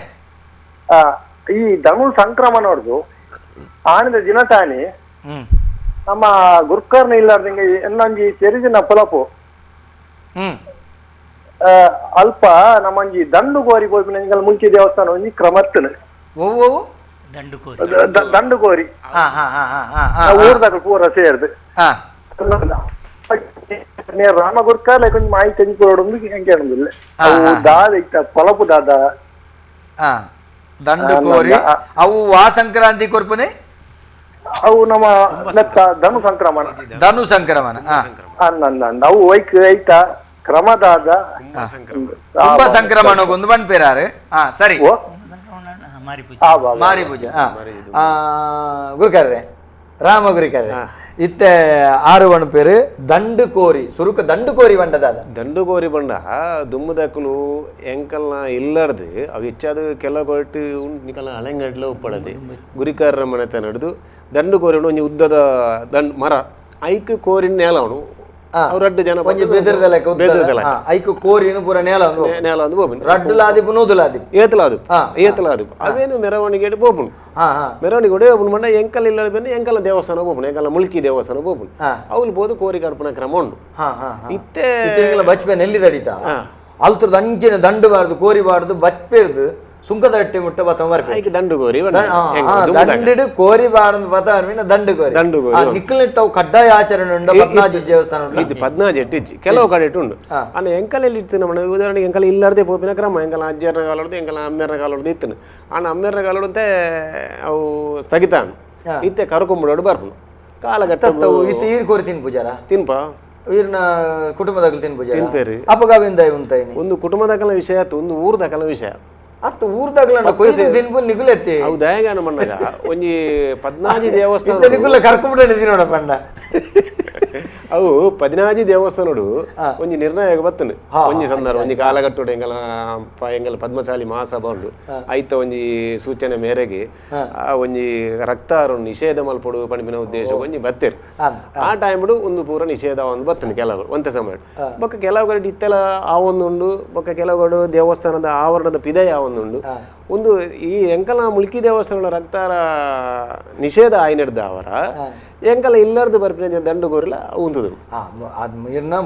ಈ ಧನು ಸಂಕ್ರಮಣ ಅವ್ರದ್ದು ಆನಂದ ದಿನ ತಾನಿ ನಮ್ಮ ಗುರ್ಕರ್ನ ಇಲ್ಲಾರ್ದಂಗೆ ಇನ್ನೊಂಜಿ ತೆರಿದಿನ ಪೊಲಪು ಅಲ್ಪ ನಮ್ಮಂಜಿ ದಂಡು ಗೋರಿ ಗೋಪಿನ ಮುಂಚೆ ದೇವಸ್ಥಾನ ಒಂಜಿ ಕ್ರಮತ್ತನ ದಂಡುಗೋರಿ ಊರ್ದಾಗ ಪೂರ ಸೇರ್ದು ರಾಮ ಗುರ್ಕಾರ್ಲೆ ಕೊಂಚ ಮಾಹಿತಿ ತಂದ್ಕೊಡೋದು ಹೆಂಗೆ ಅನ್ನೋದಿಲ್ಲ. ಅವು ದಾದ ಇತ್ತ ಪೊಲಪು ದಾದ ದಂಡುಕೋರಿ ಅವು ವಾ ಸಂಕ್ರಾಂತಿ ಕೊರ್ಪನೆ ಅವು ನಮ್ಮ ಧನು ಸಂಕ್ರಮಣ ಧನು ಸಂಕ್ರಮಣ ಅನ್ನ ಅವು ಐಕ್ ಐತ ಕ್ರಮದಾದ ಕುಂಭ ಸಂಕ್ರಮಣಗೊಂದು ಬಣ್ಪೇರಾರು. ಹಾ ಸರಿ. ಮಾರಿ ಪೂಜೆ. ಗುರುಕಾರ್ರೆ, ರಾಮ ಗುರುಕಾರ್ರೆ, ಇತ್ತೆ ಆರು ವಣಪೇರು ದಂಡು ಕೋರಿ, ಸುರುಕ ದಂಡು ಕೋರಿ ಬಂಡದ ದಂಡು ಕೋರಿ ಬಂಡ ದುಮ್ಮದಕ್ಕಲು ಎಂಕಲ್ನ ಇಲ್ಲಾರ್ದು ಅವು ಹೆಚ್ಚಾದ ಕೆಲವು ಕೊಟ್ಟು ನಿಕಲ ಹಳೆಂಗಡ್ಲ ಉಪ್ಪಡದೆ ಗುರಿಕಾರರ ಮನೆತ ನಡೆದು ದಂಡು ಕೋರಿ ಒಂಜಿ ಉದ್ದದ ದಂಡ್ ಮರ ಐಕ್ ಕೋರಿನ ನೇಲ ಅವನು ರಡ್ಡು ಜನ ಐಕು ಕೋರಿನ ಪೂರ ನೇಲ ನೇಲ ಅಂದು ಬೋಪುನು ರಡ್ಡುಲಾದಿಪು ನೂದುಲಾದಿಪು ಏತಲಾದಿಪು ಏತಲಾದಿಪು ಅವೇನು ಮೆರವಣಿಗೆ ಬೋಪುನು ಮೆರವಣಿಗೆ ಒಡೆ ಹೋಪುನು ಮಂಡ ಎಂಕಲ್ ಇಲ್ಲ ಬೆನ್ನು ಎಂಕಲ ದೇವಸ್ಥಾನ ಬೋಪುನು ಎಂಕಲ ಮುಲ್ಕಿ ದೇವಸ್ಥಾನ ಬೋಪುನು ಅವ್ಲು ಬೋದು ಕೋರಿ ಕಡ್ಪುನ ಕ್ರಮ ಉಂಡು. ಇತ್ತೆ ಬಚ್ಪೆ ನೆಲ್ಲಿ ದಡಿತ ಅಲ್ತರದ ಅಂಚಿನ ದಂಡು ಬಾರ್ದು ಕೋರಿ ಬಾರ್ದು ಬಚ್ಪೆರ್ದು ಸುಂಕದ ಅಟ್ಟಿ ಮುಟ್ಟ ಬತ್ತ ಐಕ್ ದಂಡು ಕೋರಿ ದಂಡಿಡು ಕೋರಿ ಬಾರ್ದು ಬತ್ತ ದಂಡು ಕೋರಿ ದಂಡು ಕೋರಿ ನಿಕ್ಕಲಿಟ್ಟವು ಕಡ್ಡಾಯ ಆಚರಣೆ ಉಂಡು ಪದ್ನಾಜಿ ದೇವಸ್ಥಾನ ಇದು ಪದ್ನಾಜಿ ಎಟ್ಟಿಜ್ಜಿ ಕೆಲವು ಕಡೆ ಉಂಡು. ಅನ್ನ ಎಂಕಲಲ್ಲಿ ಇತ್ತು ನಮ್ಮ ಉದಾಹರಣೆಗೆ ಎಂಕಲ ಇಲ್ಲಾರ್ದೆ ಪೋಪಿನ ಕ್ರಮ ಎಂಕಲ ಅಜ್ಜರ್ನ ಕಾಲೊಡ್ದು ಎಂಕಲ ಅಮ್ಮೆರ್ನ ಕಾಲೊಡ್ದು ಇತ್ತು. ಅಣ್ಣ ಅಮ್ಮೆರ್ನ ಕಾಲೊಡಂತೆ ಅವು ಸ್ಥಗಿತಾನು ಇತ್ತೆ ಕರ್ಕೊಂಬಿಡೋಡು ಬರ್ಪುನು ಕಾಲಘಟ್ಟ ಇತ್ತೆ ಈರ್ ಕೋರಿ ತಿನ್ ಪೂಜಾರ ತಿನ್ಪ ಈರ್ನ ಕುಟುಂಬದಾಗಲು ತಿನ್ ಪೂಜಾರ ತಿನ್ಪೇರು ಅಪಗಾವಿಂದ ಉಂತಾಯಿನಿ ಒಂದು ಕುಟುಂಬದಾಗಲ ವಿಷಯ ಆಯ್ತು, ಒಂದು ಊರ್ದಾಗಲ ವಿಷಯ ಅತ್ತು ಊರ್ದಾಗಲ ಕೊಯ್ದು ತಿನ್ಪು ನಿಗುಲೆತ್ತಿ ಅವು ದಯಗಾನ ಮಣ್ಣಾಗ ಒಂಜಿ ಪದ್ನಾಜಿ ದೇವಸ್ಥಾನ ನಿಗುಲ ಕರ್ಕೊಂಬಿಟ್ಟೆ ತಿನ್ನೋಣ ಪಂಡ ಅವು ಪದಿನಾಜಿ ದೇವಸ್ಥಾನಡು ಒಂಜಿ ನಿರ್ಣಯ ಬತ್ತನು ಒಂಜಿ ಸಂದರ್ಭ ಒಂಜಿ ಕಾಲಗಟ್ಟುಡು ಎಂಗಲ ಎಂಗಲ ಪದ್ಮಶಾಲಿ ಮಹಾಸಭಾ ಉಂಡು ಐತ ಒಂಜಿ ಸೂಚನೆ ಮೇರೆಗೆ ಆ ಒಂಜಿ ರಕ್ತಾರು ನಿಷೇಧ ಮಲ್ಪಡು ಪಣಿಪಿನ ಉದ್ದೇಶ ಒಂಜಿ ಬತ್ತೇರು ಆ ಟೈಮ್ಡು ಒಂದು ಪೂರ ನಿಷೇಧ ಒಂದು ಬತ್ತನು ಕೆಲವು ಒಂತೆ ಸಮಯ ಬೊಕ್ಕ ಕೆಲವು ಕಡೆ ಇತ್ತೆಲ್ಲ ಆ ಒಂದುಂಡು ಬೊಕ್ಕ ಕೆಲವು ಕಡೆ ದೇವಸ್ಥಾನದ ಆವರಣದ ಪಿದಯ ಆ ಒಂದುಂಡು ಒಂದು ಈ ಎಂಕಲ ಮುಲ್ಕಿ ದೇವಸ್ಥಾನದ ರಕ್ತಾರ ನಿಷೇಧ ಆಯ್ನೆಡ್ದ ಅವರ ಎಂಕಲ ಇಲ್ಲಾರ್ದು ಬರ್ಪಿನ ದಂಡು ಗೋರಿಲ ಉಂತುದು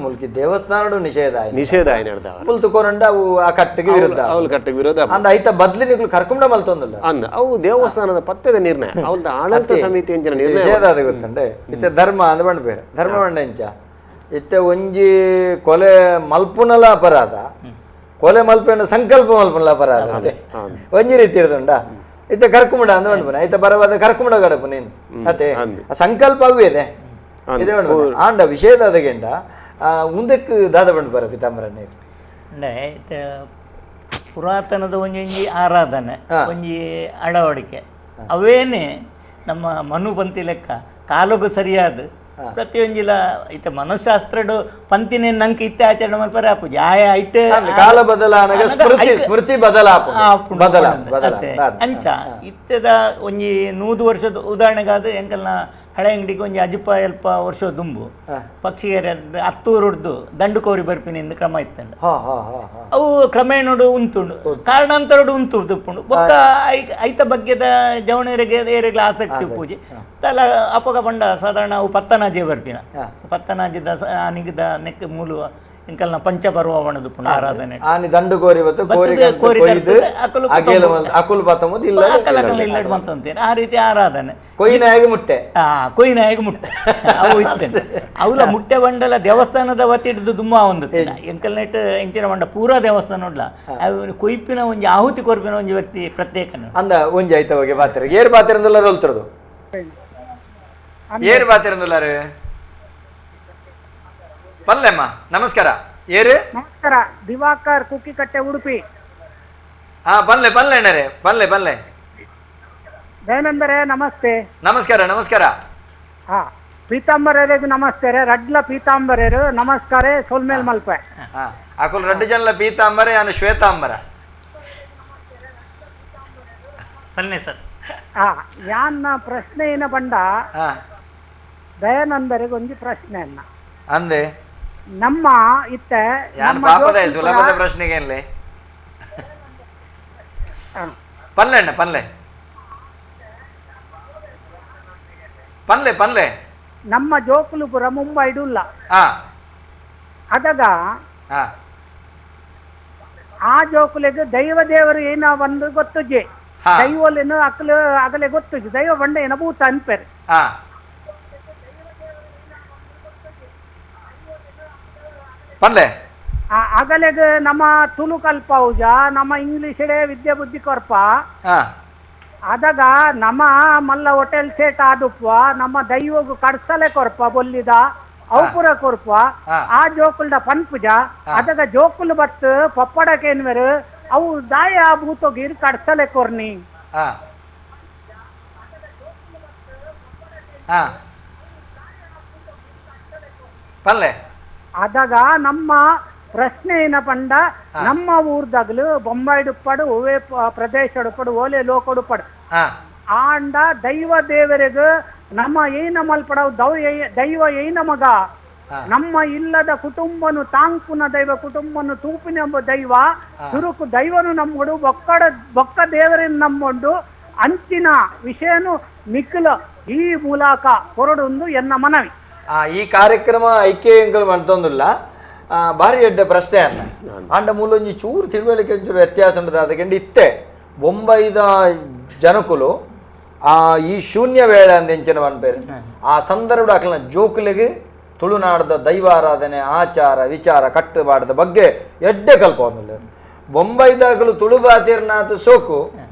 ಮುಲ್ಕಿ ದೇವಸ್ಥಾನಡು ನಿಷೇಧ ನಿಷೇಧ ಆಯ್ನೆಡ್ದ ಮುಲ್ತು ಕೋರಂಡ ಅವು ಆ ಕಟ್ಟಿಗೆ ವಿರುದ್ಧ ಅವಳು ಕಟ್ಟಿಗೆ ವಿರೋಧ ಅಂದ ಐತ ಬದ್ಲಿ ನಿಕ್ಲು ಕರ್ಕೊಂಡ ಮಲ್ತೊಂದಲ್ಲ ಅಂದ ಅವು ದೇವಸ್ಥಾನದ ಪತ್ತೆದ ನಿರ್ಣಯ ಅವಳ ಆಡಳಿತ ಸಮಿತಿ ಎಂಚಿನ ನಿರ್ಣಯ ನಿಷೇಧ ಅದು ಗೊತ್ತಂಡೆ ಇತ್ತೆ ಧರ್ಮ ಅಂದ ಬಂಡ ಬೇರೆ ಧರ್ಮ ಬಂಡ ಎಂಚ ಇತ್ತೆ ಒಂಜಿ ಕೊಲೆ ಮಲ್ಪುನಲ ಅಪರಾಧ ಕೊಲೆ ಮಲ್ಪೆಂಡ ಸಂಕಲ್ಪ ಮಲ್ಪುನಲ ಅಪರಾಧ ಒಂಜಿ ರೀತಿ ಇರ್ತುಂಡ ಇತ್ತೆ ಕರ್ಕುಮುಡ ಅಂದ ಬಂಡ್ಪುನ ಐತ ಬರವಾದ ಕರ್ಕುಮುಡ ಗಡಪು ನೀನು ಅತ್ತೆ ಸಂಕಲ್ಪ ಅವೇ ಇದೆ ಇದೆ ಬಂಡ್ಪುನ ಆಂಡ ವಿಷಯದ ಅದಗೆಂಡ ಮುಂದಕ್ಕೆ ದಾದ ಬಂಡ್ಪರ ಪಿತಾಂಬರ ನೀರು ಪುರಾತನದ ಒಂಜೊಂಜಿ ಆರಾಧನೆ ಒಂಜಿ ಅಳವಡಿಕೆ ಅವೇನೇ ನಮ್ಮ ಮನುಪಂತಿ ಲೆಕ್ಕ ಕಾಲಗೂ ಸರಿಯಾದ ಪ್ರತಿಯೊಂಜಿಲ ಇತ್ತ ಮನಃಶಾಸ್ತ್ರಡು ಪಂತಿನೇ ನಂಗೆ ಇತ್ತೆ ಆಚರಣೆ ಮಲ್ಪರೆ ಆಪುಜಿ ಆಯ ಐಟ್ ಕಾಲ ಬದಲಾನಗ ಸ್ಮೃತಿ ಸ್ಮೃತಿ ಬದಲ ಅಂಚ ಇತ್ತೆದ ಒಂಜಿ 100 ವರ್ಷದ ಉದಾಹರಣೆಗಾದ ಎಂಕಲ್ನ ಹಳೆ ಅಂಗಡಿಗೆ ಒಂಜಿ ಅಜಿಪ ಎಲ್ಪ ವರ್ಷ ದುಂಬು ಪಕ್ಷಿಗೆರೆ ಹತ್ತೂರುಡ್ದು ದಂಡುಕೋರಿ ಬರ್ಪಿನಿಂದ ಕ್ರಮ ಇತ್ತಂಡ ಅವು ಕ್ರಮೇಣೋಡು ಉಂತುಂಡು ಕಾರಣಾಂತರಡು ಉಂತು ತುಪ್ಪುಂಡು ಬೊಕ್ಕ ಐತ ಬಗ್ಗೆದ ಜವಣರಿಗೆ ಏರೆಗ್ಲ ಆಸಕ್ತಿ ಪೂಜೆ ತಲ ಅಪಗ ಪಂಡ ಸಾಧಾರಣ ಅವು ಪತ್ತನಾಜೆ ಬರ್ಪಿನ ಪತ್ತನಾಜಿದ ಅನಿಗದ ನೆಕ್ ಮೂಲು ಎಂಕಲ್ನ ಪಂಚಪರ್ವ ಪುಣ ಆರಾಧನೆ ಆನಿ ದಂಡು ಕೋರಿ ಬತ್ತು ಕೋರಿ ಕೊಯ್ದು ಅಕುಲು ಬತ್ತಂಬುದು ಇಲ್ಲ ಇಲ್ಲಡ್ ಮಂತಂತೇನೆ ಆ ರೀತಿ ಆರಾಧನೆ ಕೊಯ್ಯಿನಾಗಿ ಮುಟ್ಟೆ ಕೊಯ್ಯಿನಾಗಿ ಮುಟ್ಟೆ ಅವು ಇತ್ತೇನೆ ಅವಲ ಮುಟ್ಟೆ ಬಂಡಲ ದೇವಸ್ಥಾನದ ವತಿ ಹಿಡಿದು ದುಮ್ಮ ಒಂದು ಎಂಕಲ್ನೆಟ್ ಎಂಚಿನ ಬಂಡ ಪೂರಾ ದೇವಸ್ಥಾನ ಉಡ್ಲ ಅವು ಕೊಯ್ಪಿನ ಒಂಜಿ ಆಹುತಿ ಕೊರ್ಪಿನ ಒಂಜಿ ವ್ಯಕ್ತಿ ಪ್ರತ್ಯೇಕ ಅಂದ ಒಂಜಿ ಐತ ಬಗ್ಗೆ ಬಾತಿರ ಏರ್ ಬಾತಿರಂದುಲ್ಲಾರ ಒಲ್ತಿರೋದು ಏರ್ ಬಾತಿರಂದುಲ್ಲಾರು ಪಲ್ಲೆಮ್ಮ ನಮಸ್ಕಾರ ಏರು ನಮಸ್ಕಾರ ದಿವಾಕರ್ ಕುಕ್ಕಿಕಟ್ಟೆ ಉಡುಪಿ. ಹಾ ಬಲ್ಲೆ ಬಲ್ಲೆ ಅಣ್ಣರೇ ಬಲ್ಲೆ ಬಲ್ಲೆ ದಯಾನಂದರೆ ನಮಸ್ತೆ. ನಮಸ್ಕಾರ ನಮಸ್ಕಾರ. ಹಾ ಪೀತಾಂಬರರಿಗೆ ನಮಸ್ತೆ ರೇ ರಡ್ಲ ಪೀತಾಂಬರೇರು ನಮಸ್ಕಾರ ಸೋಲ್ಮೇಲ್ ಮಲ್ಪೆ. ಹಾ ಅಕುಲ್ ರಡ್ಡು ಜನಲ ಪೀತಾಂಬರೆ ಅನು ಶ್ವೇತಾಂಬರ ಬನ್ನಿ ಸರ್. ಹಾ ಯಾನ್ನ ಪ್ರಶ್ನೆ ಏನ ಬಂಡ ದಯಾನಂದರಿಗೆ ಒಂದು ಪ್ರಶ್ನೆ ಅನ್ನ ಅಂದೆ ನಮ್ಮ ಇತ್ತೆ ಯಾನ್ ಪಾಪದ ಸುಲಭದ ಪ್ರಶ್ನೆಗೆ ಏನ್ಲೆ ಪಲ್ಲೆ ಅಣ್ಣ ಪಲ್ಲೆ ಪಲ್ಲೆ ಪಲ್ಲೆ ನಮ್ಮ ಜೋಕುಲುಪುರ ಮುಂಬೈಡುಲ್ಲ ಅದಗ ಆ ಜೋಕುಲಿಗೆ ದೈವ ದೇವರು ಏನ ಬಂದು ಗೊತ್ತುಜೆ ದೈವಲೇನು ಅಕಲು ಅಗಲೆ ಗೊತ್ತುಜಿ ದೈವ ಬಂಡ ಏನ ಭೂತ ಅನ್ಪೇರು. ಪಲ್ಲೆ ಅಗಲೆಗ್ ನಮ್ಮ ತುಳು ಕಲ್ಪೌಜ ನಮ್ಮ ಇಂಗ್ಲಿಷ್ ವಿದ್ಯೆ ಬುದ್ಧಿ ಕೊರ್ಪ ಅದಗ ನಮ್ಮ ಮಲ್ಲ ಹೋಟೆಲ್ ಸೇಟ್ ಆದುಪ್ಪ ನಮ್ಮ ದೈವಗು ಕಡ್ಸಲೆ ಕೊರ್ಪ ಬೊಲ್ಲಿದ ಔಪುರ ಕೊರ್ಪ ಆ ಜೋಕುಲ್ದ ಪನ್ಪುಜ ಅದಗ ಜೋಕುಲ್ ಬತ್ತು ಪಪ್ಪಡಕೇನ್ವೆರು ಅವು ದಾಯ ಭೂತೋಗಿರ್ ಕಡ್ಸಲೆ ಕೊರ್ನಿ. ಪಲ್ಲೆ ಅದಾಗ ನಮ್ಮ ಪ್ರಶ್ನೆ ಏನಪಂಡ ನಮ್ಮ ಊರ್ದಾಗಲು ಬೊಂಬಾಯಿಡುಪ್ಪಡು ಒವೇ ಪ್ರದೇಶಡುಪ್ಪಡು ಓಲೆ ಲೋಕಡುಪ್ಪಡು ಆಂಡ ದೈವ ದೇವರಿಗೆ ನಮ್ಮ ಏನ ಮಲ್ಪಡವು ದೈವ ಏನ ಮಗ ನಮ್ಮ ಇಲ್ಲದ ಕುಟುಂಬನು ತಾಂಕುನ ದೈವ ಕುಟುಂಬನು ತೂಪಿನ ದೈವ ಸುರುಕು ದೈವನು ನಮ್ಮಡು ಬೊಕ್ಕಡ ಬೊಕ್ಕ ದೇವರನ್ನು ನಮ್ಮೊಂಡು ಅಂಚಿನ ವಿಷಯನು ನಿಖಿಲ ಈ ಮೂಲಕ ಹೊರಡೊಂದು ಎನ್ನ ಮನವಿ. ಈ ಕಾರ್ಯಕ್ರಮ ಐಕ್ಯ ಎಂಕಲ್ ಮಾಡ್ತೊಂದಿಲ್ಲ ಭಾರಿ ಎಡ್ಡೆ ಪ್ರಶ್ನೆ ಅಲ್ಲ ಆಂಡ ಮೂಲೊಂಜಿ ಚೂರು ತಿಳುವಳಿಕೆ ಒಂಚೂರು ವ್ಯತ್ಯಾಸ ಉಂಟು ಅದಕ್ಕೆ ಇತ್ತೆ ಬೊಂಬೈದ ಜನಕುಲು ಆ ಈ ಶೂನ್ಯ ವೇಳೆ ಅಂದ ಎಂಚಿನ ಪನ್ಪೇರು ಆ ಸಂದರ್ಭ ಅಕಲ್ನ ಜೋಕುಲಿಗೆ ತುಳುನಾಡದ ದೈವಾರಾಧನೆ ಆಚಾರ ವಿಚಾರ ಕಟ್ಟುಪಾಡದ ಬಗ್ಗೆ ಎಡ್ಡೆ ಕಲ್ಪ ಒಂದಿಲ್ಲ. ಬೊಂಬೈದಾಗಲು ತುಳು ಪಾತೇರ್ನಾಥ ಸೋಕು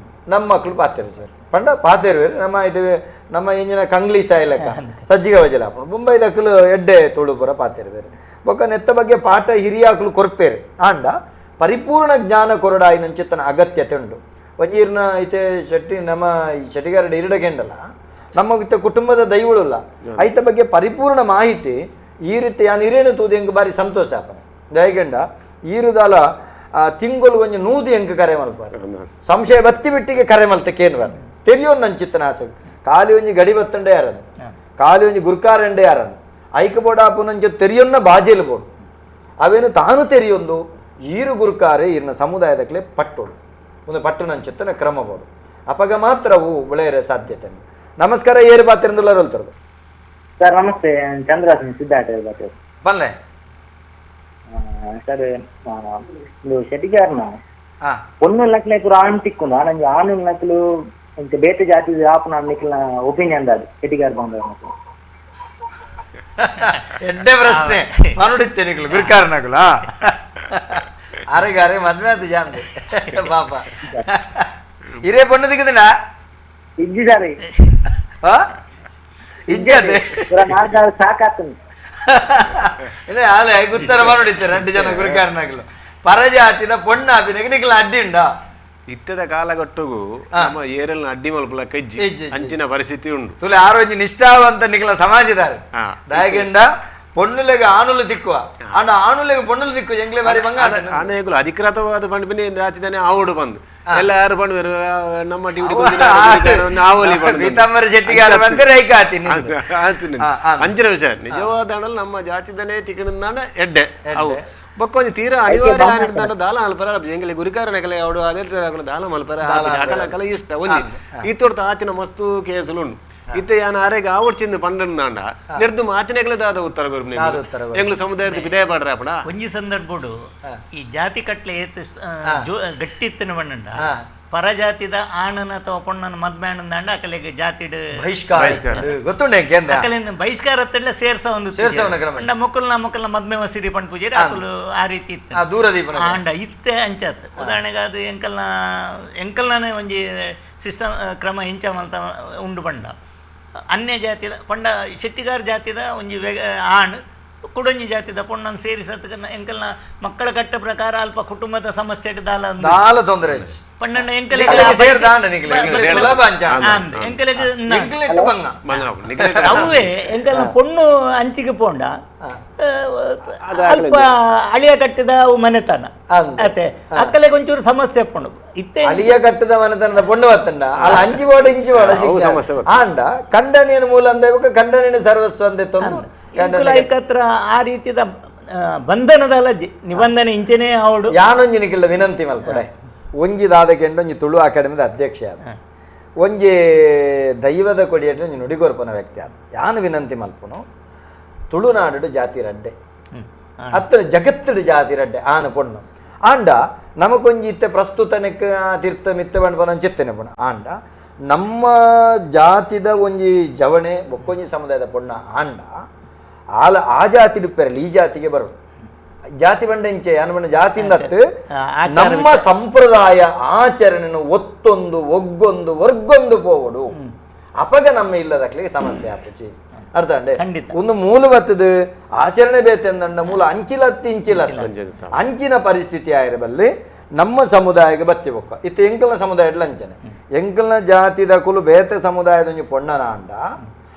ನಮ್ಮ ಮಕ್ಕಳು ಪಾತೇರು ಸರ್ ಪಂಡ ಪಾತೇರು ನಮ್ಮ ಇటు ನಮ್ಮ ಇಂಜಿನ ಕಂಗ್ಲಿ ಸಾಯ್ಲಕ್ಕ ಸಜ್ಜಿಗೆ ವಜಲ ಬೊಂಬೈದಕ್ಕಲು ಎಡ್ಡೆ ತುಳುಪುರ ಪಾತೇರು ಬೇರೆ ಬೊಕ್ಕ ನೆತ್ತ ಬಗ್ಗೆ ಪಾಠ ಹಿರಿಯಾಕಲು ಕೊರ್ಪೇರು ಆಂಡ ಪರಿಪೂರ್ಣ ಜ್ಞಾನ ಕೊರಡಾಯಿನಂಚಿತ್ತನ ಅಗತ್ಯತೆ ಉಂಟು. ಒಂಜೀರ್ನ ಐತೆ ಶೆಟ್ಟಿ ನಮ್ಮ ಈ ಶೆಟ್ಟಿಗಾರಡ ಇರಡಗೆಂಡಲ್ಲ ನಮ್ಮ ಇತ್ತ ಕುಟುಂಬದ ದೈವಳುಲ್ಲ ಐತ ಬಗ್ಗೆ ಪರಿಪೂರ್ಣ ಮಾಹಿತಿ ಈ ರೀತಿ ಯಾನ್ ಹಿರೇನು ತೂದು ಎಂಕ್ ಬಾರಿ ಸಂತೋಷ ಆಪನೆ ದಯಗೆಂಡ ಈರುದಾಲ ತಿಂಗಳು ಒಂಜಿ ನೂದು ಎಂಕ್ ಕರೆ ಮಲ್ಪಾರೆ ಸಂಶಯ ಬತ್ತಿ ಬಿಟ್ಟಿಗೆ ಕರೆ ಮಲ್ತೆ ಕೇನ್ ಬರ್ ತೆರಿಯೋನ್ ನಂಚಿತ್ತನ ಆಸಕ್ತಿ ಖಾಲಿ ಒಂಜಿ ಗಡಿ ಬತ್ತಂಡೆ ಯಾರಂದು ಖಾಲಿ ಒಂಜಿ ಗುರ್ಕಾರಂಡೆ ಯಾರಂದು ಐಕ ಬೋಡ ಆಪುನಂಚ ತೆರಿಯೊನ್ನ ಬಾಜೇಲು ಬೋಡು ಅವೇನು ತಾನು ತೆರಿಯೊಂದು ಈರು ಗುರುಕಾರೆ ಈರಿನ ಸಮುದಾಯದಕ್ಲೆ ಪಟ್ಟೋಡು ಒಂದು ಪಟ್ಟು ನಂಚಿತ್ತನ ಕ್ರಮ ಬೋಡು ಅಪಗ ಮಾತ್ರವು ಬೆಳೆಯರೆ ಸಾಧ್ಯತೆ. ನಮಸ್ಕಾರ ಏರು ಪಾತ್ರಿಂದುಲ್ಲ ರೋಲ್ತರದು ಸರ್. ನಮಸ್ತೆ, ಚಂದ್ರಾಸನ್ ಸಿದ್ಧಾರ್ಥ ಬಲ್ಲೆ ಸರ್. ಇದು ಶೆಟ್ಟಿಗಾರ್ನ ಪೊಣ್ಣು ಲಕ್ಲೆ ಪೂರ ಆಣ್ ತಿಕ್ಕು ನಂಗೆ ಆಣು ನಕ್ಲು ಇಂಚ ಬೇತೆ ಜಾತಿ ಆಪುನ ನಿಕ್ಲ ಒಪಿನಿಯನ್ ಅದು ಶೆಟ್ಟಿಗಾರ್ ಬಂದ ಎಡ್ಡೆ ಪ್ರಶ್ನೆ ಮನುಡಿತ್ತೆ ನಿಕ್ಲು ಗುರುಕಾರನಗುಲ ಅರೆಗಾರೆ ಮದ್ವೆ ಆತು ಜಾಂದೆ ಪಾಪ ಹಿರೇ ಪೊಣ್ಣು ದಿಕ್ಕದಿನ ಇಜ್ಜಿ ಸರ್ ಇಜ್ಜಿ ಸಾಕಾಗ್ತದೆ ಇಲ್ಲ ಅಲ್ಲ ಗುತ್ತರ ಮನುಡಿತ್ತೆ రెండు ಜನ ಗುರುಕಾರನಗುಲು ಪರಜಾತಿದ ಪೊಣ್ಣ ಆಪಿನಗ ನಿಕ್ಲ ಅಡ್ಡಿ ಉಂಡ ಇತ್ತದ ಕಾಲಗಟ್ಟುಗು ನಮ್ಮ ಏರಲ್ನ ಅಡ್ಡಿ ಮಲ್ಪಲ ಕಜ್ಜಿ ಅಂಚಿನ ಪರಿಸ್ಥಿತಿ ಉಂಟು ತುಲೆ ಆರೋಗ್ಯ ನಿಷ್ಠಾವಂತ ನಿಕ್ಲ ಸಮಾಜದಾರ ದಾಯಗೆಂಡ ಪೊಣ್ಣುಲೆಗೆ ಆಣುಲು ತಿಕ್ಕುವ ಆಂಡ ಆಣುಲೆಗೆ ಪೊಣ್ಣುಲು ತಿಕ್ಕು ಎಂಗ್ಲೆ ಬಾರಿ ಬಂಗ ಆನೆಗಳು ಅಧಿಕೃತವಾದ ಬಂಡ್ಬಿನಿ ಜಾತಿದಾನೆ ಆವಡು ಬಂದು ಎಲ್ಲ ಯಾರು ಬಂಡ್ಬೇರು ನಮ್ಮ ಪೀತಾಂಬರ ಶೆಟ್ಟಿಗಾರ ಬಂದ್ರೆ ರೈಕ ಆತೀನಿ ಅಂಚಿನ ವಿಷಯ ನಿಜವಾದ ನಮ್ಮ ಜಾತಿದಾನೆ ತಿಕ್ಕಣ ಎಡ್ಡೆ ಅವು ಬೊಕ್ಕ ಒಂಜಿ ತೀರಾ ಅನಿವಾರ್ಯ ಆನಿಡ್ದಾಂಡ ದಾಲ ಮಲ್ಪರ ಎಂಗಲೆ ಗುರಿಕಾರನಕಲೆ ಅವಡು ಅದೇ ದಾಲ ಮಲ್ಪರ ಅಕಲ ಇಷ್ಟ ಒಂಜಿ ಈತೊಡ್ತ ಆತಿನ ಮಸ್ತು ಕೇಸುಲು ಉಂಡು ಇತ್ತೆ ಯಾನ್ ಆರೆಗ್ ಆವಡ್ಚಿಂದು ಪಂಡಂದಾಂಡ ನೆರ್ದು ಮಾತಿನಕಲೆ ದಾದ ಉತ್ತರ ಕೊರ್ಪುನಿ ಎಂಗ್ಲು ಸಮುದಾಯದ ಬಿದಾಯ ಪಾಡ್ರ ಅಪಡ ಒಂಜಿ ಸಂದರ್ಭಡು ಈ ಜಾತಿ ಕಟ್ಲೆ ಏತ್ ಗಟ್ಟಿ ಇತ್ತನ ಪಂಡಂಡ ಪರಜಾತಿದ ಆಣನ ಅಥವಾ ಪೊಣ್ಣನ ಮದ್ಮೆ ಆಣಂದಾಂಡ ಅಕಲೆಗೆ ಜಾತಿಡ್ ಬಹಿಷ್ಕಾರ ಗೊತ್ತುಂಡೆ ಅಕಲೆನ ಬಹಿಷ್ಕಾರ ಅತ್ತಂಡ ಸೇರ್ಸ ಒಂದು ಪಂಡ ಮೊಕ್ಕಲ್ನ ಮೊಕ್ಕಲ್ನ ಮದ್ಮೆ ಮಸೀರಿ ಪಂಡ್ ಪೂಜೆ ಅಕಲು ಆ ರೀತಿ ಇತ್ತು ದೂರದೀಪ ಆಂಡ ಇತ್ತೆ ಅಂಚಾತ್ ಉದಾಹರಣೆಗೆ ಅದು ಎಂಕಲ್ನ ಎಂಕಲ್ನೇ ಒಂಜಿ ಸಿಸ್ಟಮ್ ಕ್ರಮ ಇಂಚ ಮಲ್ತ ಉಂಡು ಪಂಡ ಅನ್ಯ ಜಾತಿದ ಪಂಡ ಶೆಟ್ಟಿಗಾರ ಜಾತಿದ ಒಂಜಿ ಆಣ್ ಕುಡೊಂಜಿ ಜಾತಿದ ಪೊಣ್ಣನ್ ಸೇರಿಸತ್ಕ ಎಂಕಲ್ನ ಮಕ್ಕಳ ಕಟ್ಟ ಪ್ರಕಾರ ಅಲ್ಪ ಕುಟುಂಬದ ಸಮಸ್ಯೆ ದಾಲ ದಾಲ ತೊಂದರೆ ಪಂಡಣ್ಣ ಅವೇ ಎಂಕಲ್ನ ಪೊಣ್ಣು ಅಂಚಿಗೆ ಪೋಂಡ ಅಲ್ಪ ಅಳಿಯ ಕಟ್ಟಿದ ಮನೆತನ ಅತ್ತೆ ಅಕ್ಕಲೆಗೆ ಒಂಚೂರು ಸಮಸ್ಯೆ ಪೊಣ್ಣು ಇತ್ತೆ ಅಳಿಯ ಕಟ್ಟಿದ ಮನೆತನದ ಪೊಣ್ಣು ಬತ್ತಂಡ ಅಲ್ಲ ಅಂಚಿ ಬೋಡ ಇಂಚಿ ಬೋಡ ಆಂಡ ಖಂಡನೆಯನ್ನು ಮೂಲ ಅಂದ ಖಂಡನೆಯನ್ನು ಸರ್ವಸ್ವ ಅಂದೆ ತಂದು ಐಕತ್ರ ಆ ರೀತಿದ ಬಂಧನದ ನಿಬಂಧನೆ ಇಂಚನೇ ಅವಡು ಯಾನೊಂಜಿನಿಕ್ಕಿಲ್ಲ ವಿನಂತಿ ಮಲ್ಪಡೆ ಒಂಜಿ ದಾದಕೆಂಡು ಒಂಜಿ ತುಳು ಅಕಾಡೆಮಿದ ಅಧ್ಯಕ್ಷ ಆದ ಒಂಜಿ ದೈವದ ಕೊಡಿಯಟ್ಟು ಒಂಜಿ ನುಡಿಗೊರ್ಪನ ವ್ಯಕ್ತಿ ಆದ ಯಾನು ವಿನಂತಿ ಮಲ್ಪನು ತುಳುನಾಡು ಜಾತಿ ರಡ್ಡೆ ಅತ್ತ ಜಗತ್ತಡು ಜಾತಿ ರಡ್ಡೆ ಆನು ಪೊಣ್ಣು ಆಂಡ ನಮಕೊಂಜಿ ಇತ್ತೆ ಪ್ರಸ್ತುತನಕ್ಕೆ ತೀರ್ಥ ಮಿತ್ತ ಬಂಡ್ಪನ ಚಿತ್ತನೆ ಪೊಣ್ಣು ಆಂಡ ನಮ್ಮ ಜಾತಿದ ಒಂಜಿ ಜವಣೆ ಬೊಕ್ಕೊಂಜಿ ಸಮುದಾಯದ ಪೊಣ್ಣ ಆಂಡ ಆಲ ಆ ಜಾತಿ ಪೆರಲಿ ಈ ಜಾತಿಗೆ ಬರೋದು ಜಾತಿ ಬಂಡೆಂಚೆ ಅನುಬಂಡ ಜಾತಿಯಿಂದ ನಮ್ಮ ಸಂಪ್ರದಾಯ ಆಚರಣೆಯನ್ನು ಒತ್ತೊಂದು ಒಗ್ಗೊಂದು ವರ್ಗೊಂದು ಪೋವಡು ಅಪಗ ನಮ್ಮ ಇಲ್ಲದಕ್ಲಿಗೆ ಸಮಸ್ಯೆ ಆಪುಚಿ. ಅರ್ಥ ಅಂಡೆ ಒಂದು ಮೂಲ ಬತ್ತದು ಆಚರಣೆ ಬೇತೆಂದಂಡ ಮೂಲ ಅಂಚಿಲತ್ತಿ ಇಂಚಿಲತ್ತಿ ಅಂಚಿನ ಪರಿಸ್ಥಿತಿ ಆಯಿರಬಲ್ಲಿ ನಮ್ಮ ಸಮುದಾಯಕ್ಕೆ ಬತ್ತಿ ಬೊಕ್ಕ ಇತ್ತ ಎಂಕಲ್ನ ಸಮುದಾಯದ ಅಂಚನೆ ಎಂಕಲ್ನ ಜಾತಿದ ಕುಲು ಬೇತೆ ಸಮುದಾಯದ ಒಂಜಿ ಪೊಣ್ಣನ ಅಂಡ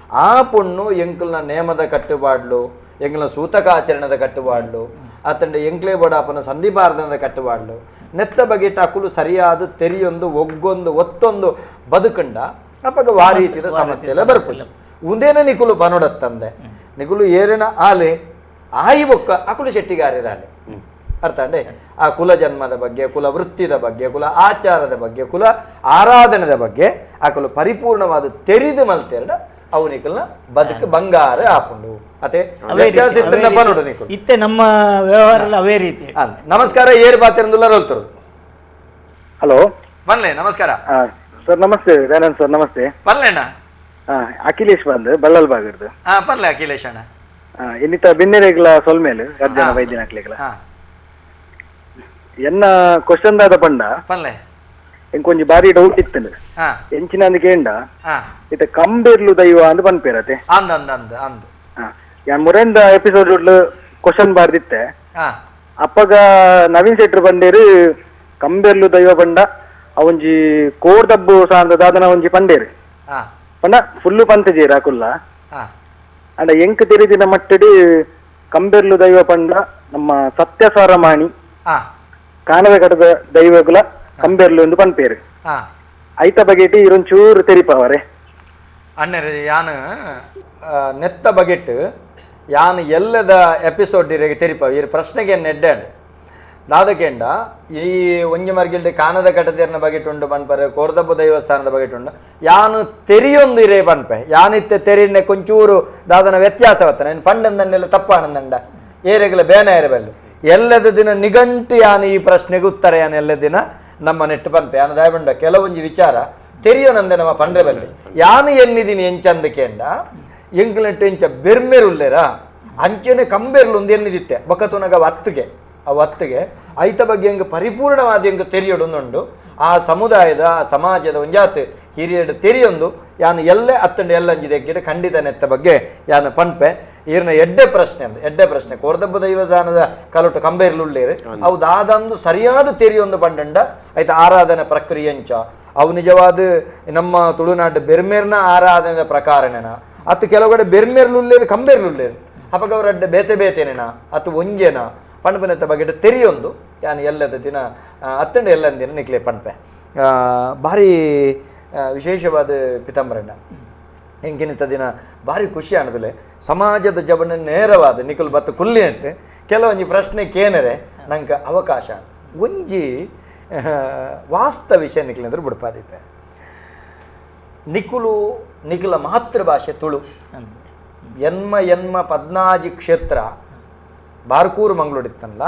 ಆ ಪೊಣ್ಣು ಎಂಕಲ್ನ ನೇಮದ ಕಟ್ಟುಪಾಡ್ಲು ಎಂಕಲ್ನ ಸೂತಕಾಚರಣದ ಕಟ್ಟುಪಾಡ್ಲು ಆತಂಡ ಎಂಕ್ಲೇ ಬೋಡಾಪನ ಸಂಧಿಪಾರ್ದನದ ಕಟ್ಟುಪಾಡ್ಲು ನೆತ್ತ ಬಗೆಟ ಅಕುಲು ಸರಿಯಾದ ತೆರಿಯೊಂದು ಒಗ್ಗೊಂದು ಒತ್ತೊಂದು ಬದುಕಂಡ ಅಪ್ಪಗ ವಾ ರೀತಿಯ ಸಮಸ್ಯೆ ಎಲ್ಲ ಬರ್ಪುಜಿ ಉಂದೇನ ನಿಕುಲು ಪನೊಡತ್ತಂದೆ ನಿಕುಲು ಏರಿನ ಆಲೆ ಆಯಿ ಬೊಕ್ಕ ಅಕುಲು ಶೆಟ್ಟಿಗಾರಿರಾಲೆ ಅರ್ಥ ಅಂಡೆ ಆ ಕುಲ ಜನ್ಮದ ಬಗ್ಗೆ ಕುಲ ವೃತ್ತಿದ ಬಗ್ಗೆ ಕುಲ ಆಚಾರದ ಬಗ್ಗೆ ಕುಲ ಆರಾಧನೆದ ಬಗ್ಗೆ ಅಕುಲು ಪರಿಪೂರ್ಣವಾದ ತೆರಿದು ಮಲ್ತೆರಡ ಅವು ನಿಕಲ್ನ ಬದುಕು ಬಂಗಾರ ಆಪುಂಡು ಅತೆ ವ್ಯತ್ಯಾಸ ಇತ್ತನ್ನ ಪನೊಡು ನಿಕುಲು ಇತ್ತೆ ನಮ್ಮ ವ್ಯವಹಾರ ಅವೇ ರೀತಿ. ನಮಸ್ಕಾರ ಏರು ಪಾತಿರಂದುಲ್ಲ ರೋಲ್ತರು. ಹಲೋ ಬನ್ಲೆ ನಮಸ್ಕಾರ ಸರ್. ನಮಸ್ತೆ ದಯಾನಂದ್ ಸರ್. ನಮಸ್ತೆ. ಪನ್ಲೆ ಅಣ್ಣ. ಅಖಿಲೇಶ್ ಬಂದು ಬಳ್ಳಲ್ ಬಾಗಿರ್ದು. ಪನ್ಲೆ ಅಖಿಲೇಶ್ ಅಣ್ಣ. ಇನ್ನಿತ ಬಿನ್ನೆರೆಗ್ಲ ಸೊಲ್ಮೇಲೆ ರಜ್ಜನ ವೈದ್ಯನಾಕ್ಲೆಗ್ಲ ಎನ್ನ ಕ್ವಶನ್ ದಾದ ಪಂಡ ಪನ್ಲೆ ಎಂಕೊಂಜಿ ಬಾರಿ ಡೌಟ್ ಇತ್ತು ಎಂಚಿನ ಅಂದ್ ಕೇಂಡ ಇತ್ತ ಕಂಬೇರ್ಲು ದೈವ ಅಂದ್ ಪನ್ಪೇರತೆ ಅಂದ್ ಅಂದ್ ಅಂದ್ ಅಂದ್ ಯಾನ್ ಮುರೆಂದ ಎಪಿಸೋಡ್ ಕ್ವಶನ್ ಬಾರ್ದಿತ್ತೆ ಅಪ್ಪಗ ನವೀನ್ ಶೆಟ್ರು ಬಂಡೇರು ಕಂಬೇರ್ಲು ದೈವ ಪಂಡ ಅವಂಜಿ ಕೋರ್ದಬ್ಬು ಸಾಂದ ದಾದನ ಒಂಜಿ ಪಂಡೇರು ಪಂಡ ಫುಲ್ಲು ಪಂತಜೇರು ಅಕುಲ್ಲ ಅಂಡ ಎಂಕ್ ತೆರಿದಿನ ಮಟ್ಟಡಿ ಕಂಬೇರ್ಲು ದೈವ ಪಂಡ ನಮ್ಮ ಸತ್ಯಸಾರಮಾಣಿ ಕಾನದ ಕಡದ ದೈವಗುಲ ಕಂಬೇರ್ಲು ಎಂದು ಪನ್ಪೇರು ಐತ ಬಗೆಟ್ ಇರೊಂಚೂರು ತೆರಿಪವರೆ ಅಣ್ಣರೇ. ಯಾನ್ ನೆತ್ತ ಬಗೆಟ್ ಯಾನ್ ಎಲ್ಲದ ಎಪಿಸೋಡ್ ಇರೆಗೆ ತೆರಿಪವ ಈ ಪ್ರಶ್ನೆಗೆ ನೆಡ್ಡಂಡ್ ದಾದಕೇಂಡ ಈ ಒಂಜಿ ಮರ್ಗಿಲ್ಡೆ ಕಾನದ ಕಟದೇರ್ನ ಬಗೆಟ್ ಉಂಡು ಪನ್ಪರೆ ಕೋರ್ದಬ್ಬು ದೈವಸ್ಥಾನದ ಬಗೆಟ್ ಉಂಡು ಯಾನು ತೆರಿಯೊಂದು ಇರೇ ಪನ್ಪೆ ಯಾನಿತ್ತೆ ತೆರಿನ್ನೆ ಕೊಂಚೂರು ದಾದನ ವ್ಯತ್ಯಾಸ ಬತ್ತನೆ ಪಂಡಂದಂಡೆಲ್ಲ ತಪ್ಪಾನಂದಂಡ ಏರೆಗಲ ಬೇನ ಏರಬಲ್ಲಿ ಎಲ್ಲದ ದಿನ ನಿಘಂಟು ಯಾನು ಈ ಪ್ರಶ್ನೆಗೆ ಉತ್ತರ ಯಾನು ಎಲ್ಲ ದಿನ ನಮ್ಮ ನೆಟ್ಟು ಪನ್ಪೆ ಯಾನು ದಾಯಬಂಡ ಕೆಲವೊಂಜಿ ವಿಚಾರ ತೆರಿಯೋನಂದೆ ನಮ್ಮ ಪಂಡ್ರೆ ಬಲ್ಲಿ ಯಾನು ಎನ್ನಿದ್ದೀನಿ ಎಂಚಂದ ಕೇಂಡ ಎಂಕ್ಲೆಂಟು ಎಂಚ ಬೆರ್ಮೆರುಲ್ಲೇರಾ ಅಂಚೆನೆ ಕಂಬೆರ್ಲು ಒಂದು ಎನ್ನಿದಿತ್ತೆ ಬೊಕ್ಕತುನಗ ಅತ್ತಿಗೆ ಆ ಒತ್ತಿಗೆ ಐತ ಬಗ್ಗೆ ಹೆಂಗೆ ಪರಿಪೂರ್ಣವಾದ ಹೆಂಗೆ ತೆರಿಯೊಡೊಂದುಂಡು ಆ ಸಮುದಾಯದ ಆ ಸಮಾಜದ ಒಂಜಾತ್ ಹಿರಿಯಡು ತೆರಿಯೊಂದು ಯಾನು ಎಲ್ಲೇ ಅತ್ತಂಡು ಎಲ್ಲಂಜಿದೆ ಗಿಡ ಖಂಡಿತ ನೆತ್ತ ಬಗ್ಗೆ ಯಾನು ಪನ್ಪೆ ಈರ್ನ ಎಡ್ಡೆ ಪ್ರಶ್ನೆ ಅಂದು ಎಡ್ಡೆ ಪ್ರಶ್ನೆ ಕೋರ್ದಬ್ಬ ದೈವದಾನದ ಕಲೊಟ್ಟು ಕಂಬೇರ್ಲುಳ್ಳೇರು ಅವು ದಾದಂದು ಸರಿಯಾದ ತೆರಿಯೊಂದು ಪಂಡಂಡ ಐತ ಆರಾಧನೆ ಪ್ರಕ್ರಿಯೆಂಚ ಅವು ನಿಜವಾದ ನಮ್ಮ ತುಳುನಾಡು ಬೆರ್ಮೇರ್ನ ಆರಾಧನೆ ಪ್ರಕಾರನೇನ ಅತ್ತು ಕೆಲವು ಕಡೆ ಬೆರ್ಮೇರ್ಲುಳ್ಳೇರು ಕಂಬೇರ್ಲುಳ್ಳೇರು ಅಪಗ ಅವರಡ್ಡೆ ಬೇತೆ ಬೇತೆನೇನ ಅತ್ತು ಒಂಜೇನ ಪಣಪನೆತ್ತ ಬಗ್ಗೆ ತೆರಿಯೊಂದು ಯಾನು ಎಲ್ಲದ ದಿನ ಅತ್ತಂಡ ಎಲ್ಲಂದಿನ ದಿನ ನಿಕ್ಲೆ ಪಣಪೆ ಭಾರಿ ವಿಶೇಷವಾದ ಪಿತಾಂಬರಣ್ಣ ಎಂಕಿನಿತ ದಿನ ಭಾರಿ ಖುಷಿ ಅನ್ನೋದಿಲ್ಲ ಸಮಾಜದ ಜಬನ ನೇರವಾದ ನಿಕುಲ್ ಬತ್ತು ಕುಲ್ಲಿನಟ್ಟು ಕೆಲವೊಂಜಿ ಪ್ರಶ್ನೆ ಕೇನರೆ ನಂಗೆ ಅವಕಾಶ ಒಂಜಿ ವಾಸ್ತವ ವಿಷಯ ನಿಕ್ಲೆಂದ್ರೆ ಬುಡ್ಪಾದಿಪ್ಪೆ ನಿಕುಲು ನಿಖಲ ಮಾತೃಭಾಷೆ ತುಳು ಎನ್ಮ ಎನ್ಮ ಪದ್ನಾಜಿ ಕ್ಷೇತ್ರ ಬಾರ್ಕೂರು ಮಂಗಳೂರು ಇತ್ತಲ್ಲ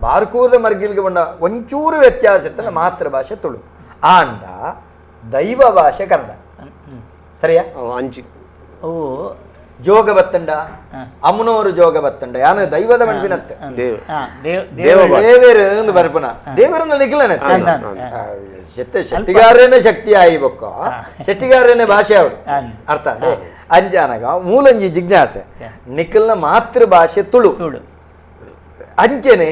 ಬಾರ್ಕೂರದ ಮರ್ಗಿಲ್ಗೆ ಬಂಡ ಒಂಚೂರು ವ್ಯತ್ಯಾಸ ಇತ್ತಲ್ಲ ಮಾತೃಭಾಷೆ ತುಳು ಆಂಡ ದೈವ ಭಾಷೆ ಕನ್ನಡ ಸರಿಯಾ ಅಂಚಿ ಓ ಜೋಗ ಬತ್ತಂಡ ಅಮ್ಮನವರು ಜೋಗ ಬತ್ತಂಡ ಯಾನು ದೈವದ ಮಣ್ಪಿನತ್ತೆ ದೇವೇರು ಅಂದು ಬರ್ಪುನ ದೇವರನ್ನ ನಿಖಲನೆ ಶೆಟ್ಟಿಗಾರನೇ ಶಕ್ತಿ ಆಯಿ ಬೊಕ್ಕ ಶೆಟ್ಟಿಗಾರನೇ ಭಾಷೆ ಅವಳು ಅರ್ಥ ಅಂಜಾನಗ ಮೂಲಂಜಿ ಜಿಜ್ಞಾಸೆ ನಿಖಲ್ನ ಮಾತೃಭಾಷೆ ತುಳು ಅಂಚೆನೆ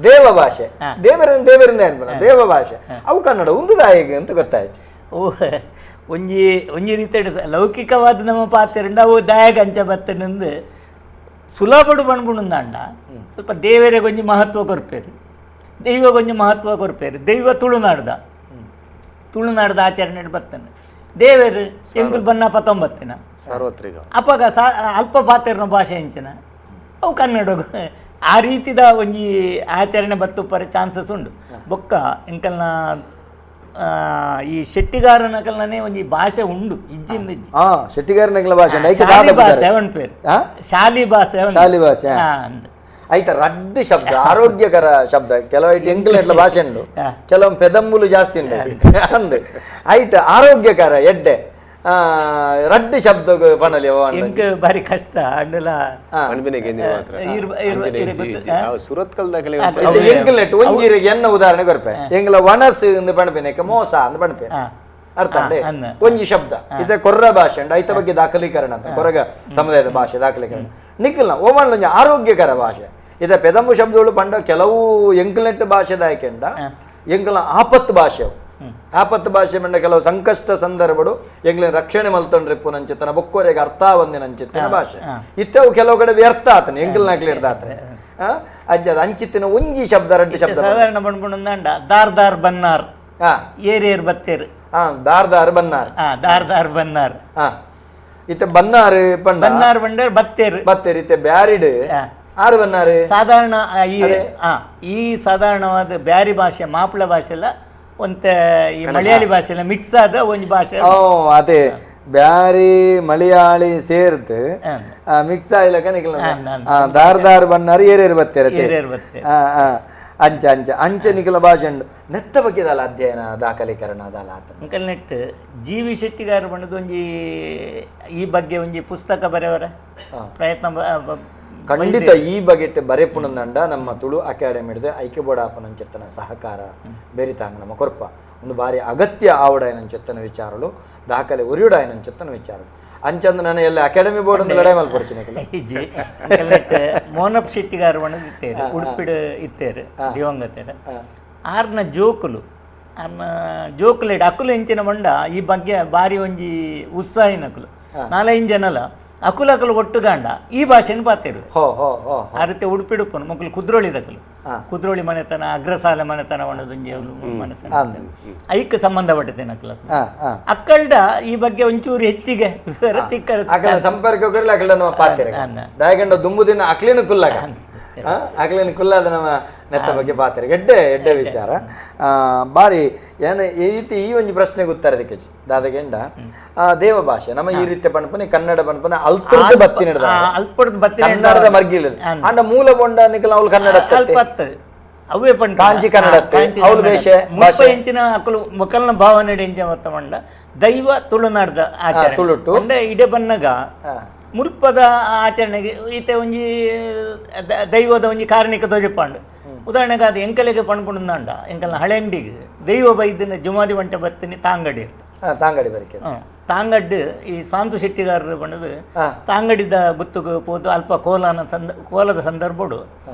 ದೇವ ಭಾಷೆ ದೇವರನ್ನ ದೇವರಿಂದ ಅನ್ಪನ ದೇವ ಭಾಷೆ ಅವು ಕನ್ನಡ ಉಂದುದಾಯಿಗೆ ಅಂತ ಗೊತ್ತಾಯ್ತು. ಓ ಒಂಜಿ ಒಂಜಿ ರೀತಿ ಲೌಕಿಕವಾದ ನಮ್ಮ ಪಾತ್ರ ಅವು ದಾಯಗ ಅಂಚ ಬತ್ತನಂದು ಸುಲಭಡು ಪಣ್ಪುಂಡಾಂಡ ಸ್ವಲ್ಪ ದೇವರಿಗೆ ಒಂಜಿ ಮಹತ್ವ ಕೊರ್ಪೇರು ದೈವಗೊಂಜಿ ಮಹತ್ವ ಕೊರ್ಪೇರು ದೈವ ತುಳುನಾಡ್ದ ತುಳುನಾಡ್ದ ಆಚರಣೆ ಬರ್ತಾನೆ ದೇವರು ಎಂಕುಲು ಬನ್ನ ಪತ್ತೊಂಬತ್ತಿನ ಸಾರ್ವತ್ರಿಕ ಅಪಗ ಸಾ ಅಲ್ಪ ಪಾತೆರ್ನ ಭಾಷೆ ಎಂಚಿನ ಅವು ಕನ್ನಡ ಆ ರೀತಿದ ಒಂಜಿ ಆಚರಣೆ ಬತ್ತುಪ್ಪರೆ ಚಾನ್ಸಸ್ ಉಂಡು ಬೊಕ್ಕ ಎಂಕಲ್ನ ಈ ಶೆಟ್ಟಿಗಾರನಕಲ್ನೇ ಒಂಜಿ ಭಾಷೆ ಉಂಡು ಇಜ್ಜಿಂದ ಇಜ್ಜಿ ಶೆಟ್ಟಿಗಾರನಕಲ ಭಾಷೆ ಶಾಲಿ ಭಾಷೆ ಪೇರು ಶಾಲಿ ಭಾಷೆ ಶಾಲಿ ಭಾಷೆ ಆಯ್ತಾ ರಡ್ಡು ಶಬ್ದ ಆರೋಗ್ಯಕರ ಶಬ್ದ ಕೆಲವು ಐಟ್ ಎಂಕಲ್ ಭಾಷೆ ಉಂಡು ಕೆಲವೊಮ್ಮೆ ಪೆದಂಬುಲು ಜಾಸ್ತಿ ಉಂಡು ಅಂದು ಐಟ್ ಆರೋಗ್ಯಕರ ಎಡ್ಡೆ ರಡ್ಡು ಶಬ್ದ ಪನಲಿ ಎಂಕ್ ಬಾರಿ ಕಷ್ಟ ಅಂಡಲ ಎಂಕಲ್ನೆಟ್ ಒಂಜಿರಿಗೆ ಎನ್ನ ಉದಾಹರಣೆ ಕೊರ್ಪೆ ಎಂಗ್ಲ ವನಸ್ ಇಂದು ಪಣಪೇನೆ ಮೋಸ ಅಂದ್ ಪಣಪೆ ಅರ್ಥ ಅಂಡೆ ಒಂಜಿ ಶಬ್ದ ಇತ್ತೆ ಕೊರ್ರ ಭಾಷೆ ಅಂಡ್ ಐತ ಬಗ್ಗೆ ದಾಖಲೀಕರಣ ಅಂತ ಕೊರಗ ಸಮುದಾಯದ ಭಾಷೆ ದಾಖಲೀಕರಣ ನಿಖಲ್ನ ಓಮನ್ ಒಂಜಿ ಆರೋಗ್ಯಕರ ಭಾಷೆ ಇತ್ತೆ ಪೆದಂಬು ಶಬ್ದಗಳು ಪಂಡ ಕೆಲವು ಎಂಕಲ್ನೆಟ್ ಭಾಷೆದ ಆಯ್ಕೆಂಡ ಎಂಕಲ್ನ ಆಪತ್ತು ಭಾಷೆ ಆಪತ್ತು ಭಾಷೆ ಮಂಡ ಕೆಲವು ಸಂಕಷ್ಟ ಸಂದರ್ಭಡು ಎಂಗ್ಲಿನ ರಕ್ಷಣೆ ಮಲ್ತೊಂಡ್ರಿಪ್ಪು ನಂಚಿತ್ತನ ಬೊಕ್ಕೋರೆಗೆ ಅರ್ಥ ಒಂದಿನಂಚಿತ್ತನ ಭಾಷೆ ಇತ್ತವು ಕೆಲವು ಕಡೆ ವ್ಯರ್ಥ ಆತನ ಎಂಕಲ್ನಾಕ್ಲಿ ಹಿಡ್ದಾತ್ರೆ ಅಜ್ಜ ಅಂಚಿತ್ತಿನ ಒಂಜಿ ಶಬ್ದ ರಡ್ಡು ಶಬ್ದ ಸಾಧಾರಣ ಬಂದ್ಕೊಂಡಂಡ ದಾರ್ ದಾರ್ ಬನ್ನಾರ್ ಏರ್ ಏರ್ ಬತ್ತೇರ್ ದಾರ್ ದಾರ್ ಬನ್ನಾರ್ ದಾರ್ ದಾರ್ ಬನ್ನಾರ್ ಇತ್ತೆ ಬನ್ನಾರ್ ಪಂಡ ಬನ್ನಾರ್ ಬಂಡರ್ ಬತ್ತೇರ್ ಬತ್ತೇರ್ ಇತ್ತೆ ಬ್ಯಾರಿಡ್ ಆರು ಬನ್ನಾರು ಸಾಧಾರಣ ಈ ಸಾಧಾರಣವಾದ ಬ್ಯಾರಿ ಭಾಷೆ ಮಾಪುಳ ಭಾಷೆ ಎಲ್ಲ ಒಂತೆ ಈ ಮಲಯಾಳಿ ಭಾಷೆ ಎಲ್ಲ ಮಿಕ್ಸ್ ಆದ ಒಂಜಿ ಭಾಷೆ. ಅದೇ ಬ್ಯಾರಿ ಮಲಯಾಳಿ ಸೇರ್ದು ಮಿಕ್ಸ್ ಆಯ್ಲಕ ನಿಖಲ್ ದಾರ್ ದಾರ್ ಬನ್ನಾರು ಏರೇರು ಬತ್ತೇರ ಅಂಚ ಅಂಚ ಅಂಚ ನಿಖಲ ಭಾಷೆ ಉಂಡು ನೆತ್ತ ಬಗ್ಗೆದಲ್ಲ ಅಧ್ಯಯನ ದಾಖಲೀಕರಣ ಅದಲ್ಲ ಅಂಕಲ್ ನೆಟ್ ಜಿ ವಿ ಶೆಟ್ಟಿಗಾರ ಬಣ್ಣದ ಒಂಜಿ ಈ ಬಗ್ಗೆ ಒಂಜಿ ಪುಸ್ತಕ ಬರೆಯವರ ಪ್ರಯತ್ನ ಖಂಡಿತ ಈ ಬಗೆಟ್ ಬರೆಪುಣಂದಂಡ ನಮ್ಮ ತುಳು ಅಕಾಡೆಮಿ ಹಿಡಿದು ಐಕ್ಯಬೋಡಾಪನಂಚೆತ್ತನ ಸಹಕಾರ ಬೇರಿತಾಂಗ ನಮ್ಮ ಕೊರ್ಪ ಒಂದು ಬಾರಿ ಅಗತ್ಯ ಆವಡಾಯನಂಚೆತ್ತನ ವಿಚಾರಲು ದಾಖಲೆ ಉರಿಯುಡಾಯನಂಚೆತ್ತನ ವಿಚಾರಲು ಅಂಚಂದು ನಾನು ಎಲ್ಲ ಅಕಾಡೆಮಿ ಬೋರ್ಡ್ ಒಂದು ಲಡಾಯಿ ಮಲ್ಪಡ್ತೀನಿ. ಮೋನಪ್ ಶೆಟ್ಟಿಗಾರ ಬಣ್ಣದ ಇತ್ತೇರು ಉಡುಪಿಡು ಇತ್ತೇರು ದಿವಂಗತೇರು ಆರ್ನ ಜೋಕುಲು ಆರ್ನ ಜೋಕುಲೇಡ್ ಅಕುಲು ಎಂಚಿನ ಮಂಡ ಈ ಬಗ್ಗೆ ಬಾರಿ ಒಂಜಿ ಉತ್ಸಾಹಿನಕುಲು ನಾಲೈದು ಜನಲ ಅಕುಲ ಅಕುಲು ಒಟ್ಟುಗಾಂಡ ಈ ಭಾಷೆಯನ್ನು ಪಾತಿರು. ಆ ರೀತಿ ಉಡುಪಿಡುಪ್ಪನು ಮಕ್ಕಳು ಕುದ್ರೋಳಿದಕಲು ಕುದ್ರೋಳಿ ಮನೆತನ ಅಗ್ರಸಾಲೆ ಮನೆತನ ಒಣದೊಂಜಿ ಮನೆತನ ಐಕ್ ಸಂಬಂಧಪಟ್ಟಿದ್ದೇನೆ ಅಕುಲ ಅಕ್ಕಲ್ಡ ಈ ಬಗ್ಗೆ ಒಂಚೂರು ಹೆಚ್ಚಿಗೆ ಸಂಪರ್ಕ ಪಾತಿರ ದಾಯಗಂಡ ದುಂಬುದಿನ ಅಕ್ಲಿನ ಕುಲ್ಲಾಗ ಅಕ್ಲಿನ ಕುಲ್ಲಾದ ನಮ್ಮ ನೆತ್ತ ಬಗ್ಗೆ ಪಾತಿರ ಎಡ್ಡೆ ಎಡ್ಡೆ ವಿಚಾರ ಬಾರಿ ಏನ ಈ ರೀತಿ ಈ ಒಂಜಿ ಪ್ರಶ್ನೆಗೆ ಉತ್ತರ ಅದಕ್ಕೆ ದಾದಗೆಂಡ ದೇವ ಭಾಷೆ ನಮ್ಮ ಈ ರೀತಿಯ ಪಣಪನೆ ಕನ್ನಡ ಪಣಪನೆ ಅಲ್ತರದ ಬತ್ತಿ ನಡೆದ ಅಲ್ಪದ ಬತ್ತಿ ಕನ್ನಡದ ಮರ್ಗಿಲ್ ಅಂಡ ಮೂಲ ಬೊಂಡ ನಿಕಲ ಅವಳು ಕನ್ನಡ ಅವೇ ಪಂಡ ಕಾಂಚಿ ಕನ್ನಡ ಅವಳು ಬೇಷೆ ಮುಲ್ಪ ಇಂಚಿನ ಅಕುಲು ಮುಕಲ್ನ ಭಾವನೆ ಇಂಚ ಮತ್ತ ಮಂಡ ದೈವ ತುಳುನಾಡ್ದ ಆಚರಣೆ ತುಳುಟು ಅಂಡ ಇಡೆ ಬನ್ನಗ ಮುಲ್ಪದ ಆಚರಣೆಗೆ ಈತೆ ಒಂಜಿ ದೈವದ ಒಂಜಿ ಕಾರಣಿಕ ಧ್ವಜಪಾಂಡು ಉದಾಹರಣೆಗೆ ಅದು ಎಂಕಲೆಗೆ ಪಣ್ಪುಂಡ ಎಂಕಲ್ನ ಹಳೆ ಅಂಗಡಿಗೆ ದೈವ ಬೈದಿನ ಜುಮಾದಿ వంట ಬರ್ತೀನಿ ತಾಂಗಡಿ ಇರ್ತದೆ ತಾಂಗಡಿ ಬರಿಕೆ ತಾಂಗಡ್ಡು ಈ ಸಾಂತು ಶೆಟ್ಟಿಗಾರರು ಬಣ್ಣದು ತಾಂಗಡಿದ ಗುತ್ತುಗು ಪೋದು ಅಲ್ಪ ಕೋಲನ ಕೋಲದ ಸಂದರ್ಭಡು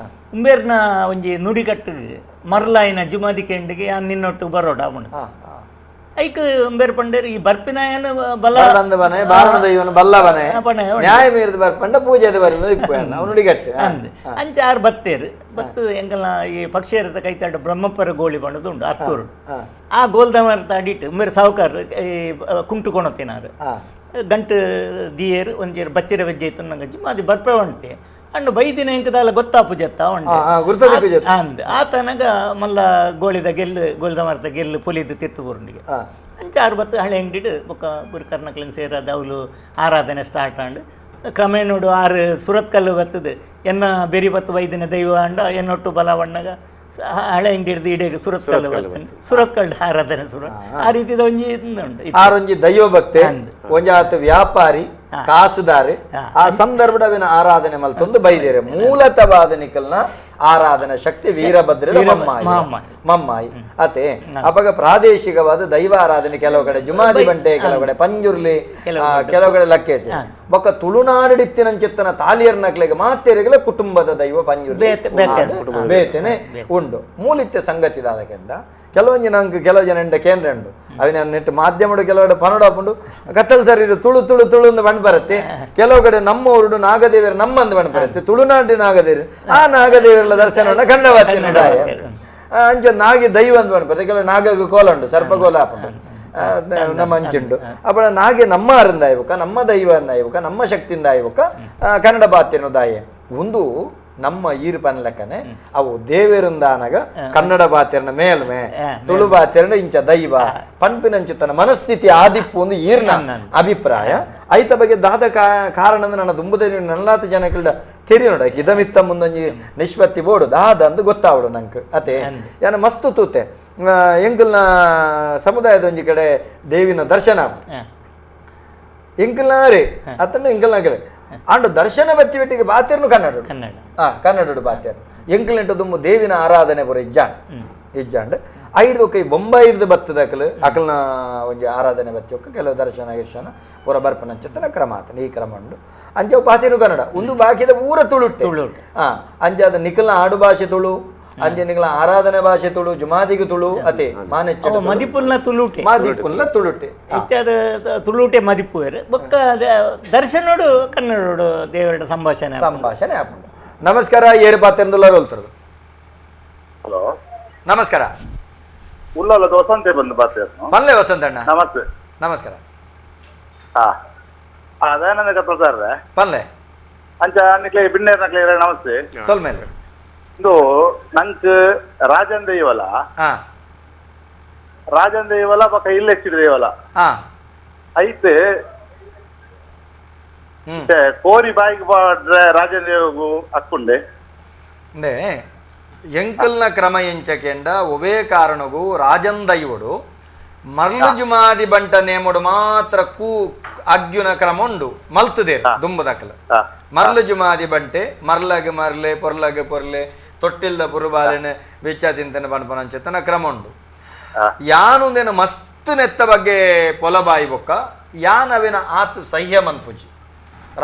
ಉಂಬೇರ್ನ ಒಂಜಿ ನುಡಿಕಟ್ಟು ಮರ್ಲಾಯಿನ ಜುಮಾದಿ ಕೆಂಡಿಗೆ ನಿನ್ನೊಟ್ಟು ಬರೋಡ ಬಣ್ಣ ಐಕ್ ಉಂಬೇರ್ ಪಂಡೇರು ಈ ಬರ್ಪಿನಾಯನ ಬಲ್ಲ ಬಲ್ಲವನೆ ನ್ಯಾಯ ಮೀರಿದ ಬರ್ಪಂಡ ಪೂಜೆದ ನುಡಿಗಟ್ಟು ಅಂದ್ ಅಂಚ ಆರು ಬತ್ತೇರು ಬತ್ತು ಎಂಕಲ್ನ ಈ ಪಕ್ಷಿಯರ ಕೈತಾಡ ಬ್ರಹ್ಮಪ್ಪರ ಗೋಳಿ ಬಣ್ಣದು ಉಂಟು ಹತ್ತೂರು ಆ ಗೋಲ್ದ ಅಡಿಟ್ಟು ಉಂಬೇರು ಸಾಹುಕಾರ ಈ ಕುಂಟು ಕೊಣತಿನಾರು ಗಂಟು ದಿಯೇರು ಒಂಜೇರು ಬಚ್ಚಿರ ವೆಜ್ಜೆ ಇತ್ತು ನಂಗೆ ಅದು ಬರ್ಪೆ ಉಂಟೆ ಅಂಡ್ ಬೈದಿನ ಎಂಕದಾಲ ಗೊತ್ತಾಪು ಜತ್ತ ಉಂಟು ಅಂದ್ ಆತನಗ ಮಲ್ಲ ಗೋಳಿದ ಗೆಲ್ಲು ಗೋಳಿದ ಮರದ ಗೆಲ್ಲು ಪೊಲಿದು ತೀರ್ತು ಬೋರುಂಡಿಗೆ ಅಂಚ ಆರು ಬತ್ತು ಹಳೆ ಅಂಗಡಿಡು ಬೊಕ್ಕ ಗುರುಕರ್ನಕ್ಲಿನ ಸೇರಾದ ಅವಳು ಆರಾಧನೆ ಸ್ಟಾರ್ಟ್ ಆಂಡ್ ಕ್ರಮೇಣೋಡು ಆರು ಸುರತ್ಕಲ್ಲು ಬರ್ತದೆ ಎನ್ನ ಬೆರಿ ಬತ್ತು ವೈದಿನ ದೈವ ಅಂಡ ಎನ್ನೊಟ್ಟು ಬಲವಣ್ಣಗ ಹಳೆ ಅಂಗಡಿ ಹಿಡಿದು ಇಡೀ ಸುರತ್ಕಲ್ಲು ಬರ್ತದೆ ಸುರತ್ಕಲ್ಲು ಆರಾಧನೆ ಸುರ ಆ ರೀತಿದ ಒಂಜಿ ಉಂಟು. ಆರೊಂಜಿ ದೈವ ಭಕ್ತೆ ಒಂಜಿ ಆತ ವ್ಯಾಪಾರಿ ಕಾಸುದಾರೆ ಆ ಸಂದರ್ಭದ ಆರಾಧನೆ ಮಲ್ತೊಂದು ಬೈದೇರೆ ಮೂಲತವಾದ ನಿಕಲ್ನ ಆರಾಧನಾ ಶಕ್ತಿ ವೀರಭದ್ರ ಮಮ್ಮಾಯಿ ಅತೆ ಅಪಗ ಪ್ರಾದೇಶಿಕವಾದ ದೈವ ಆರಾಧನೆ ಕೆಲವು ಕಡೆ ಜುಮಾದಿ ಬಂಟೆ ಕೆಲವು ಕಡೆ ಪಂಜುರ್ಲಿ ಕೆಲವು ಕಡೆ ಲಕ್ಕೇಶ್ ಬೊಕ್ಕ ತುಳುನಾಡಿತ್ತಿನಂಚಿತ್ತನ ತಾಲಿಯರ್ನಕ್ಲೆಗೆ ಮಾತೆರೆಗಳ ಕುಟುಂಬದ ದೈವ ಪಂಜುರ್ಲಿ ಬೇತೆನೆ ಉಂಡು ಮೂಲಿತ್ಯ ಸಂಗತಿ ದಾದಕೆಂಡ ಕೆಲವೊಂಜಿ ನಂಗೆ ಕೆಲವು ಜನ ಎಂಡ ಕೇಂದ್ರ ಉಂಡು ಅವಿನ ನೆಟ್ಟು ಮಾಧ್ಯಮಡು ಕೆಲವು ಕಡೆ ಪನಡಾಪುಂಡು ಕತ್ತಲ್ ಸರಿ ತುಳು ತುಳು ತುಳು ಅಂದು ಬಣ್ಣ ಬರುತ್ತೆ ಕೆಲವು ಕಡೆ ನಮ್ಮ ಊರುಡು ನಾಗದೇವರು ನಮ್ಮಂದು ಬಣ್ಣ ಬರುತ್ತೆ ತುಳುನಾಡು ನಾಗದೇವರು ಆ ನಾಗದೇವರ ದರ್ಶನವನ್ನು ಕಂಡವತ್ತಿ ಅಂಚ ನಾಗಿ ದೈವ ಅಂತ ಬಣ್ಣ ಬರುತ್ತೆ ಕೆಲವು ನಾಗಗ ಕೋಲ ಉಂಟು ಸರ್ಪ ಕೋಲ ಹಾಪುಂಡು ನಮ್ಮ ಅಂಚುಂಡು ಅಪ್ಪಣ ನಾಗೆ ನಮ್ಮ ಅರಂದಾಯ್ಬಕ ನಮ್ಮ ದೈವ ಅಂದಾಯ್ಬಕ ನಮ್ಮ ಶಕ್ತಿಯಿಂದ ಆಯ್ಬಕ ಕನ್ನಡ ಬಾತಿನ ದಾಯೆ ಒಂದು ನಮ್ಮ ಈರು ಪನ್ಲಕ್ಕನೆ ಅವು ದೇವೇರುಂದಾನಗ ಕನ್ನಡ ಬಾತಿರನ ಮೇಲ್ಮೆ ತುಳು ಬಾತಿರನ ಇಂಚ ದೈವ ಪನ್ಪಿನಂಚುತನ ಮನಸ್ಥಿತಿ ಆದಿಪ್ಪು ಒಂದು ಈರ್ನ ಅಭಿಪ್ರಾಯ ಐತ ಬಗ್ಗೆ ದಾದ ಕಾರಣ ಅಂದ್ರೆ ನನ್ನ ದುಂಬುದ ನಲ್ಲಾತ ಜನಗಳ ತೆರಿ ನೋಡ ಇದಮಿತ್ತ ಮುಂದೊಂಜಿ ನಿಷ್ಪತ್ತಿ ಬೋಡು ದಾದ ಅಂದು ಗೊತ್ತಾವಡು ನಂಗೆ ಅತೆ ಯಾನ ಮಸ್ತು ತೂತೆ ಎಂಕಲ್ನ ಸಮುದಾಯದ ಒಂಜಿ ಕಡೆ ದೇವಿನ ದರ್ಶನ ಎಂಕಲ್ನಾರೇ ಅತನ ಎಂಕಲ್ನಾಗಲೇ ಅಂಡು ದರ್ಶನ ಬತ್ತಿ ಬಿಟ್ಟಿಗೆ ಬಾತಿರ್ನು ಕನ್ನಡ ಕನ್ನಡ ಬಾತಿರ್ನು ಎಂಕಲ್ನೆಟ್ಟು ದುಮ್ಮು ದೇವಿನ ಆರಾಧನೆ ಪುರ ಇಜ್ಜಾನ್ ಇಜ್ಜಾಂಡ್ ಐಡ್ದು ಒಕ್ಕ ಈ ಬೊಂಬಾಯಿಡ್ದು ಬತ್ತದ ಅಕಲು ಅಕಲ್ನ ಒಂಜಿ ಆರಾಧನೆ ಬತ್ತಿ ಒಕ್ಕ ಕೆಲವು ದರ್ಶನ ಗಿರ್ಶನ ಪೂರ ಬರ್ಪನಂಚತ್ತನ ಕ್ರಮ ಆತನ ಈ ಕ್ರಮ ಉಂಡು ಅಂಚ ಬಾತಿನು ಕನ್ನಡ ಒಂದು ಬಾಕಿದ ಪೂರ ತುಳುಟೆ ಹಾ ಅಂಚಾದ ನಿಖಲ್ನ ಆಡು ಭಾಷೆ ತುಳು ಅಂಚೆ ನಿಖಲ್ನ ಆರಾಧನೆ ಭಾಷೆ ತುಳು ಜುಮಾದಿಗೆ ತುಳು ಅತೆ ಮಾನೆಚ್ಚ ಮದಿಪುಲ್ನ ತುಳುಟೆ ಮದಿಪುಲ್ನ ತುಳುಟೆ ಇತ್ಯಾದ ತುಳುಟೆ ಮದಿಪುವೇರು ಬೊಕ್ಕ ದರ್ಶನೋಡು ಕನ್ನಡೋಡು ದೇವರ ಸಂಭಾಷಣೆ ಸಂಭಾಷಣೆ ಆಪುಂಡು. ನಮಸ್ಕಾರ ಏರು ಪಾತ್ರೆಂದುಲ್ಲ ರೋಲ್ತರದು. ಹಲೋ ನಮಸ್ಕಾರ. ಉಳ್ಳಾಲದ ವಸಂತ ಬಂದು ಪಲ್ಲೆ ವಸಂತಣ್ಣ ನಮಸ್ತೆ. ನಮಸ್ಕಾರ. ಹಾ ದಯಾನಂದ ಕತ್ರ ಪಲ್ಲೆ ಅಂಚ ನಿಕ್ಲೆ ಬಿನ್ನೇರ್ ನಕ್ಲೆ ನಮಸ್ತೆ. ಸೊಲ್ಮೇಲೆ ಇದು ನಂಕ್ ರಾಜನ್ ದೈವಲ ರಾಜನ್ ದೈವಲ ಪಕ್ಕ ಇಲ್ಲೆಚ್ಚಿದ ದೈವಲ ಐತೆ ಕೋರಿ ಬಾಯಿಗೆ ಬಾಡ್ರೆ ರಾಜನ್ ದೇವಗೂ ಅಕ್ಕುಂಡೆ ಎಂಕಲ್ನ ಕ್ರಮ ಎಂಚಕೆಂಡ ಒವೇ ಕಾರಣಗೂ ರಾಜನ್ ದೈವಡು ಮರ್ಲು ಜುಮಾದಿ ಬಂಟ ನೇಮಡು ಮಾತ್ರ ಕೂ ಅಗ್ಯುನ ಕ್ರಮ ಉಂಡು ಮಲ್ತದೇರು ದುಂಬದಕ್ಕಲ ಮರ್ಲು ಜುಮಾದಿ ಬಂಟೆ ಮರ್ಲಗ ಮರ್ಲೆ ಪೊರ್ಲಗ ಪೊರ್ಲೆ ತೊಟ್ಟಿಲ್ದ ಪುರುಬಾಲೆನ ಬೆಚ್ಚ ತಿಂತನ ಬಣ್ಪನಂಚೆತ್ತನ ಕ್ರಮ ಉಂಡು. ಯಾನುಂದೇನ ಮಸ್ತ್ ನೆತ್ತ ಬಗ್ಗೆ ಪೊಲಬಾಯಿ ಬೊಕ್ಕ ಯಾನವೇನ ಆತ ಸಹ್ಯ ಮನ್ಪುಜಿ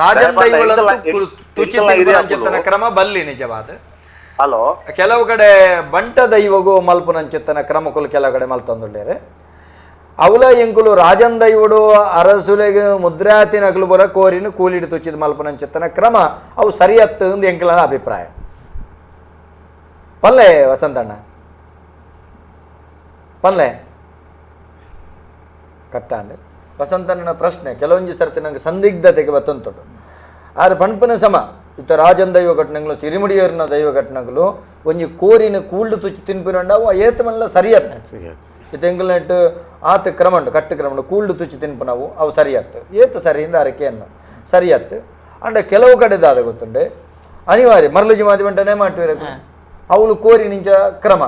ರಾಜನ್ ದೈವಳಂತೂ ತುಚಿ ತಿನ್ಪನಂಚೆತ್ತನ ಕ್ರಮ ಬಲ್ಲಿ ನಿಜವಾದ. ಹಲೋ ಕೆಲವು ಕಡೆ ಬಂಟ ದೈವಗೂ ಮಲ್ಪುನಂಚೆತ್ತನ ಕ್ರಮಕ್ಕೂ ಕೆಲವು ಕಡೆ ಮಲ್ತಂದುಳ್ಳೇರೆ ಅವಲ ಎಂಕುಲು ರಾಜನ್ ದೈವಡು ಅರಸುಲೆಗೆ ಮುದ್ರಾತಿನಕಲು ಬರ ಕೋರಿನ ಕೂಲಿಡು ತುಚ್ಚಿದ ಮಲ್ಪನಂಚೆತ್ತನ ಕ್ರಮ ಅವು ಸರಿಯತ್ತು ಎಂದು ಎಂಕಲ ಅಭಿಪ್ರಾಯ. ಪಲ್ಲೆ ವಸಂತಣ್ಣ ಪಲ್ಲೆ ಕಟ್ಟಾಂಡ್ ವಸಂತಣ್ಣನ ಪ್ರಶ್ನೆ ಕೆಲವೊಂಜಿ ಸರ್ತಿ ನಂಗೆ ಸಂದಿಗ್ಧತೆಗೆ ಬತ್ತಂತುಂಟು. ಆದರೆ ಪಣ್ಪನ ಸಮ ಇತ್ತ ರಾಜನ್ ದೈವ ಕಟ್ಟಣಗಳು ಸಿರಿಮುಡಿಯರ್ನ ದೈವ ಕಟ್ಟಣಗಳು ಒಂಜಿ ಕೋರಿನ ಕೂಲ್ಡು ತುಚ್ಚಿ ತಿನ್ಪಿನಂಡ ಅವು ಏತ ಮಲ್ಲ ಸರಿಯತ್ತು. ಇತ್ತ ಎಂಕಲ್ನೆಟ್ ಆತ ಕ್ರಮ ಉಂಟು ಕಟ್ಟು ಕ್ರಮ ಉಂಟು ಕೂಲ್ಡು ತುಚ್ಚಿ ತಿನ್ಪು ನಾವು ಅವು ಸರಿಯತ್ತು ಏತ ಸರಿಯಿಂದ ಅರಕೆಯನ್ನು ಸರಿಯತ್ತು. ಅಂಡ ಕೆಲವು ಕಡೆದಾದ ಗೊತ್ತುಂಡೆ ಅನಿವಾರ್ಯ ಮರಳು ಜುಮಾದಿ ಬಂಟನೇ ಮಾಡ್ತೀವಿ ಅವಳು ಕೋರಿ ನಿಂಚ ಕ್ರಮ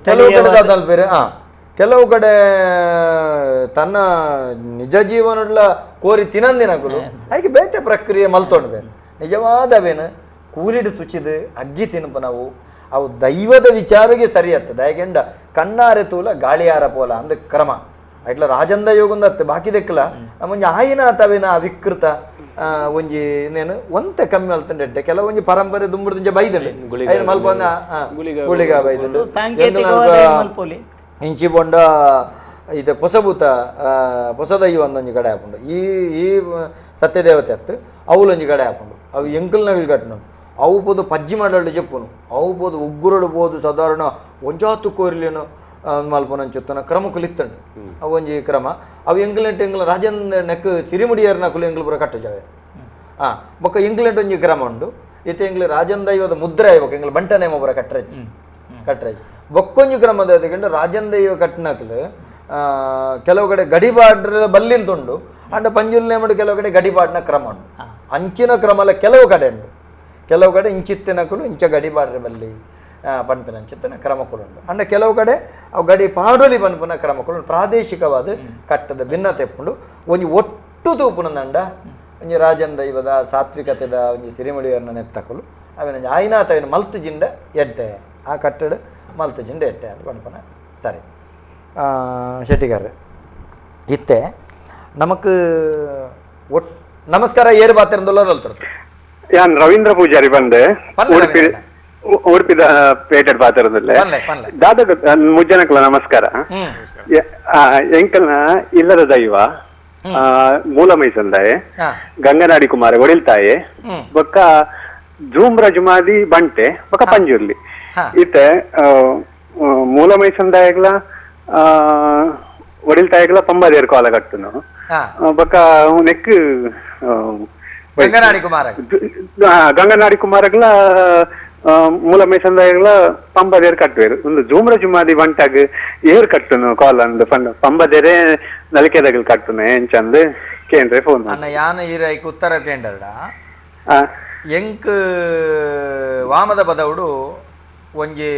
ಕೆಲವು ಕಡೆ ಬೇರೆ ಹಾಂ ಕೆಲವು ಕಡೆ ತನ್ನ ನಿಜ ಜೀವನಡ್ಲ ಕೋರಿ ತಿನಂದಿನಕುಲು ಹಾಗೆ ಬೇತೆ ಪ್ರಕ್ರಿಯೆ ಮಲ್ತೊಂಡು ಬೇರೆ ನಿಜವಾದ ಅವೇನು ಕೂಲಿಡು ತುಚಿದು ಅಗ್ಗಿ ತಿನ್ಪ ನಾವು ಅವು ದೈವದ ವಿಚಾರಕ್ಕೆ ಸರಿಯತ್ತದ. ಯಾಕೆಂಡ ಕಣ್ಣಾರೆ ತೂಲ ಗಾಳಿಯಾರ ಪೋಲ ಅಂದ ಕ್ರಮ ಅಟ್ಲ ರಾಜಂದ ಯೋಗಂದ ಅತ್ತೆ ಬಾಕಿ ದೆಕ್ಕಲ ನಮ್ಮೊಂಜಿ ಆಯಿನ ತವೇನ ವಿಕೃತ ಒಂಜಿ ಇನ್ನೇನು ಒಂತೆ ಕಮ್ಮಿ ಅಲ್ತಂಡೆ ಕೆಲವೊಂಜಿ ಪರಂಪರೆ ದುಂಬುಡ್ದಿಂಜ ಬೈದಂಡೆ ಮಲ್ಪಂದ ಗುಳಿಗ ಬೈದಂಡು ಇಂಚಿ ಬೊಂಡ ಇದು ಪೊಸಭೂತ ಪೊಸದೈವ ಒಂದೊಂಜಿ ಕಡೆ ಹಾಕೊಂಡು ಈ ಈ ಸತ್ಯದೇವತೆ ಅತ್ತು ಅವಲೊಂಜಿ ಕಡೆ ಹಾಕೊಂಡು ಅವು ಎಂಕಲ್ನಗಳು ಕಟ್ಟನು ಅವು ಪೋದು ಪಜ್ಜಿ ಮಾಡಲು ಜಪ್ಪುನು ಅವು ಪೋದು ಉಗ್ಗುರಡು ಪೋದು ಸಾಧಾರಣ ಒಂಜಾತು ಕೋರಿಲೇನು ಮಲ್ಪನಂಚುತ್ತನ ಕ್ರಮಕ್ಕುಲಿತ್ತಂಡು ಅವು ಒಂಜಿ ಕ್ರಮ ಅವು ಎಂಗ್ಲೆಂಟ್ ಎಂಗ್ಲ ರಾಜೇಂದ್ರ ನೆಕ್ ಸಿರಿಮುಡಿಯರ್ನ ಕುಲು ಎಂಗ್ಲು ಪೂರ ಕಟ್ಟು ಜಾವೆ ಹಾಂ ಬೊಕ್ಕ ಇಂಗ್ಲೆಂಡ್ ಒಂಜಿ ಕ್ರಮ ಉಂಡು ಇತ್ತೆ ಎಂಗ್ಲು ರಾಜನ್ ದೈವದ ಮುದ್ರೆ ಬೊಕ್ಕ ಎಂಗ್ಲು ಬಂಟ ನೇಮ ಪೂರ ಕಟ್ಟರಚ್ಚಿ ಕಟ್ಟರಚ್ಚಿ ಬೊಕ್ಕೊಂಜಿ ಕ್ರಮದ ಅದಕ್ಕೆ ರಾಜನ್ ದೈವ ಕಟ್ಟನಕ್ಲು ಕೆಲವು ಕಡೆ ಗಡಿಪಾಡ್ರ ಬಲ್ಲಿಂತುಂಡು ಅಂಡ ಪಂಜುಲ್ ನೇಮಡು ಕೆಲವು ಕಡೆ ಗಡಿಪಾಡಿನ ಕ್ರಮ ಉಂಡು ಅಂಚಿನ ಕ್ರಮಲ ಕೆಲವು ಕಡೆ ಉಂಡು ಕೆಲವು ಕಡೆ ಇಂಚಿತ್ತಿನಕುಲು ಇಂಚ ಗಡಿಪಾಡ್ರೆ ಬಲ್ಲಿ ಪನ್ಪಿನ ಅಂಚಿತ್ತಿನ ಕ್ರಮಕ್ಕಳು ಉಂಡು ಅಂಡ ಕೆಲವು ಕಡೆ ಅವು ಗಡಿ ಪಾಡೋಲಿ ಪನ್ಪಿನ ಕ್ರಮಕ್ಕಳು ಪ್ರಾದೇಶಿಕವಾದ ಕಟ್ಟದ ಭಿನ್ನತೆ ಉಂಡು ಒಂಜಿ ಒಟ್ಟು ತೂಪುನಂದಂಡ ಒಂಜಿ ರಾಜನ್ ದೈವದ ಸಾತ್ವಿಕತೆದ ಒಂಜಿ ಸಿರಿಮುಡಿಯರ್ನ ನೆತ್ತಕುಲು ಅವಿನ ಆಯ್ನಾತ ಅವಿನ ಮಲ್ತು ಜಿಂಡ ಎಡ್ಡೆ ಆ ಕಟ್ಟಡ ಮಲ್ತು ಜಿಂಡ ಎಡ್ಡೆ ಅಂತ ಪನ್ಪನ. ಸರಿ ಶೆಟ್ಟಿಗಾರ ಇತ್ತೆ ನಮಕ್ ಒಟ್ ನಮಸ್ಕಾರ ಏರು ಬಾತಿರಂದುಲ್ಲ ಯಾನ್ ರವೀಂದ್ರ ಪೂಜಾರಿ ಬಂದೆ ಉಡುಪಿ ಉಡುಪಿದ ಪೇಟೆಡ್ ಪಾತ್ರದಲ್ಲೇ ದಾದ ಮುಜ್ಜನಕಲ ನಮಸ್ಕಾರ. ಎಂಕಲ್ನ ಇಲ್ಲದ ದೈವ ಮೂಲ ಮೈಸಂದಾಯೆ ಗಂಗನಾಡಿ ಕುಮಾರ ಒಡಿಲ್ತಾಯೆ ಬೊಕ್ಕ ಜೂಮ್ರ ಜುಮಾದಿ ಬಂಟೆ ಬೊಕ್ಕ ಪಂಜುರ್ಲಿ ಇತ್ತೆ ಮೂಲ ಮೈಸಂದಾಯಗ್ಲ ಒಡಿಲ್ತಾಯಗ್ಲ ಪಂಬದೇರ್ ಕೋಲ ಕಟ್ಟುನು ಬೊಕ್ಕ ನೆಕ್ ಗಂಗನಾಡಿ ಕುಮಾರ ಗಂಗನಾಡಿ ಕುಮಾರಗ್ಲ ಮೂಲ ಮೈಸಂದಾಯಗ್ಲ ಪಂಬದೇರ್ ಕಟ್ಟುವೇರು ಒಂದು ಜೂಮ್ರ ಜುಮಾದಿ ಬಂಟಾಗ ಏರ್ ಕಟ್ಟುನು ಕಾಲ್ ಅಂದ್ ಪಂಬದೇರೆ ನಲಿಕೆದಗಲ್ ಕಟ್ಟುನು ಎಂಚಂದ್ ಕೇಂದ್ರ ಫೋನ್ ಅಣ್ಣ ಯಾನ ಈರೈಕ್ ಉತ್ತರ ಕೇಂದ್ರಡ ಎಂಕ್ ವಾಮದ ಪದವುಡು ಒಂಜಿ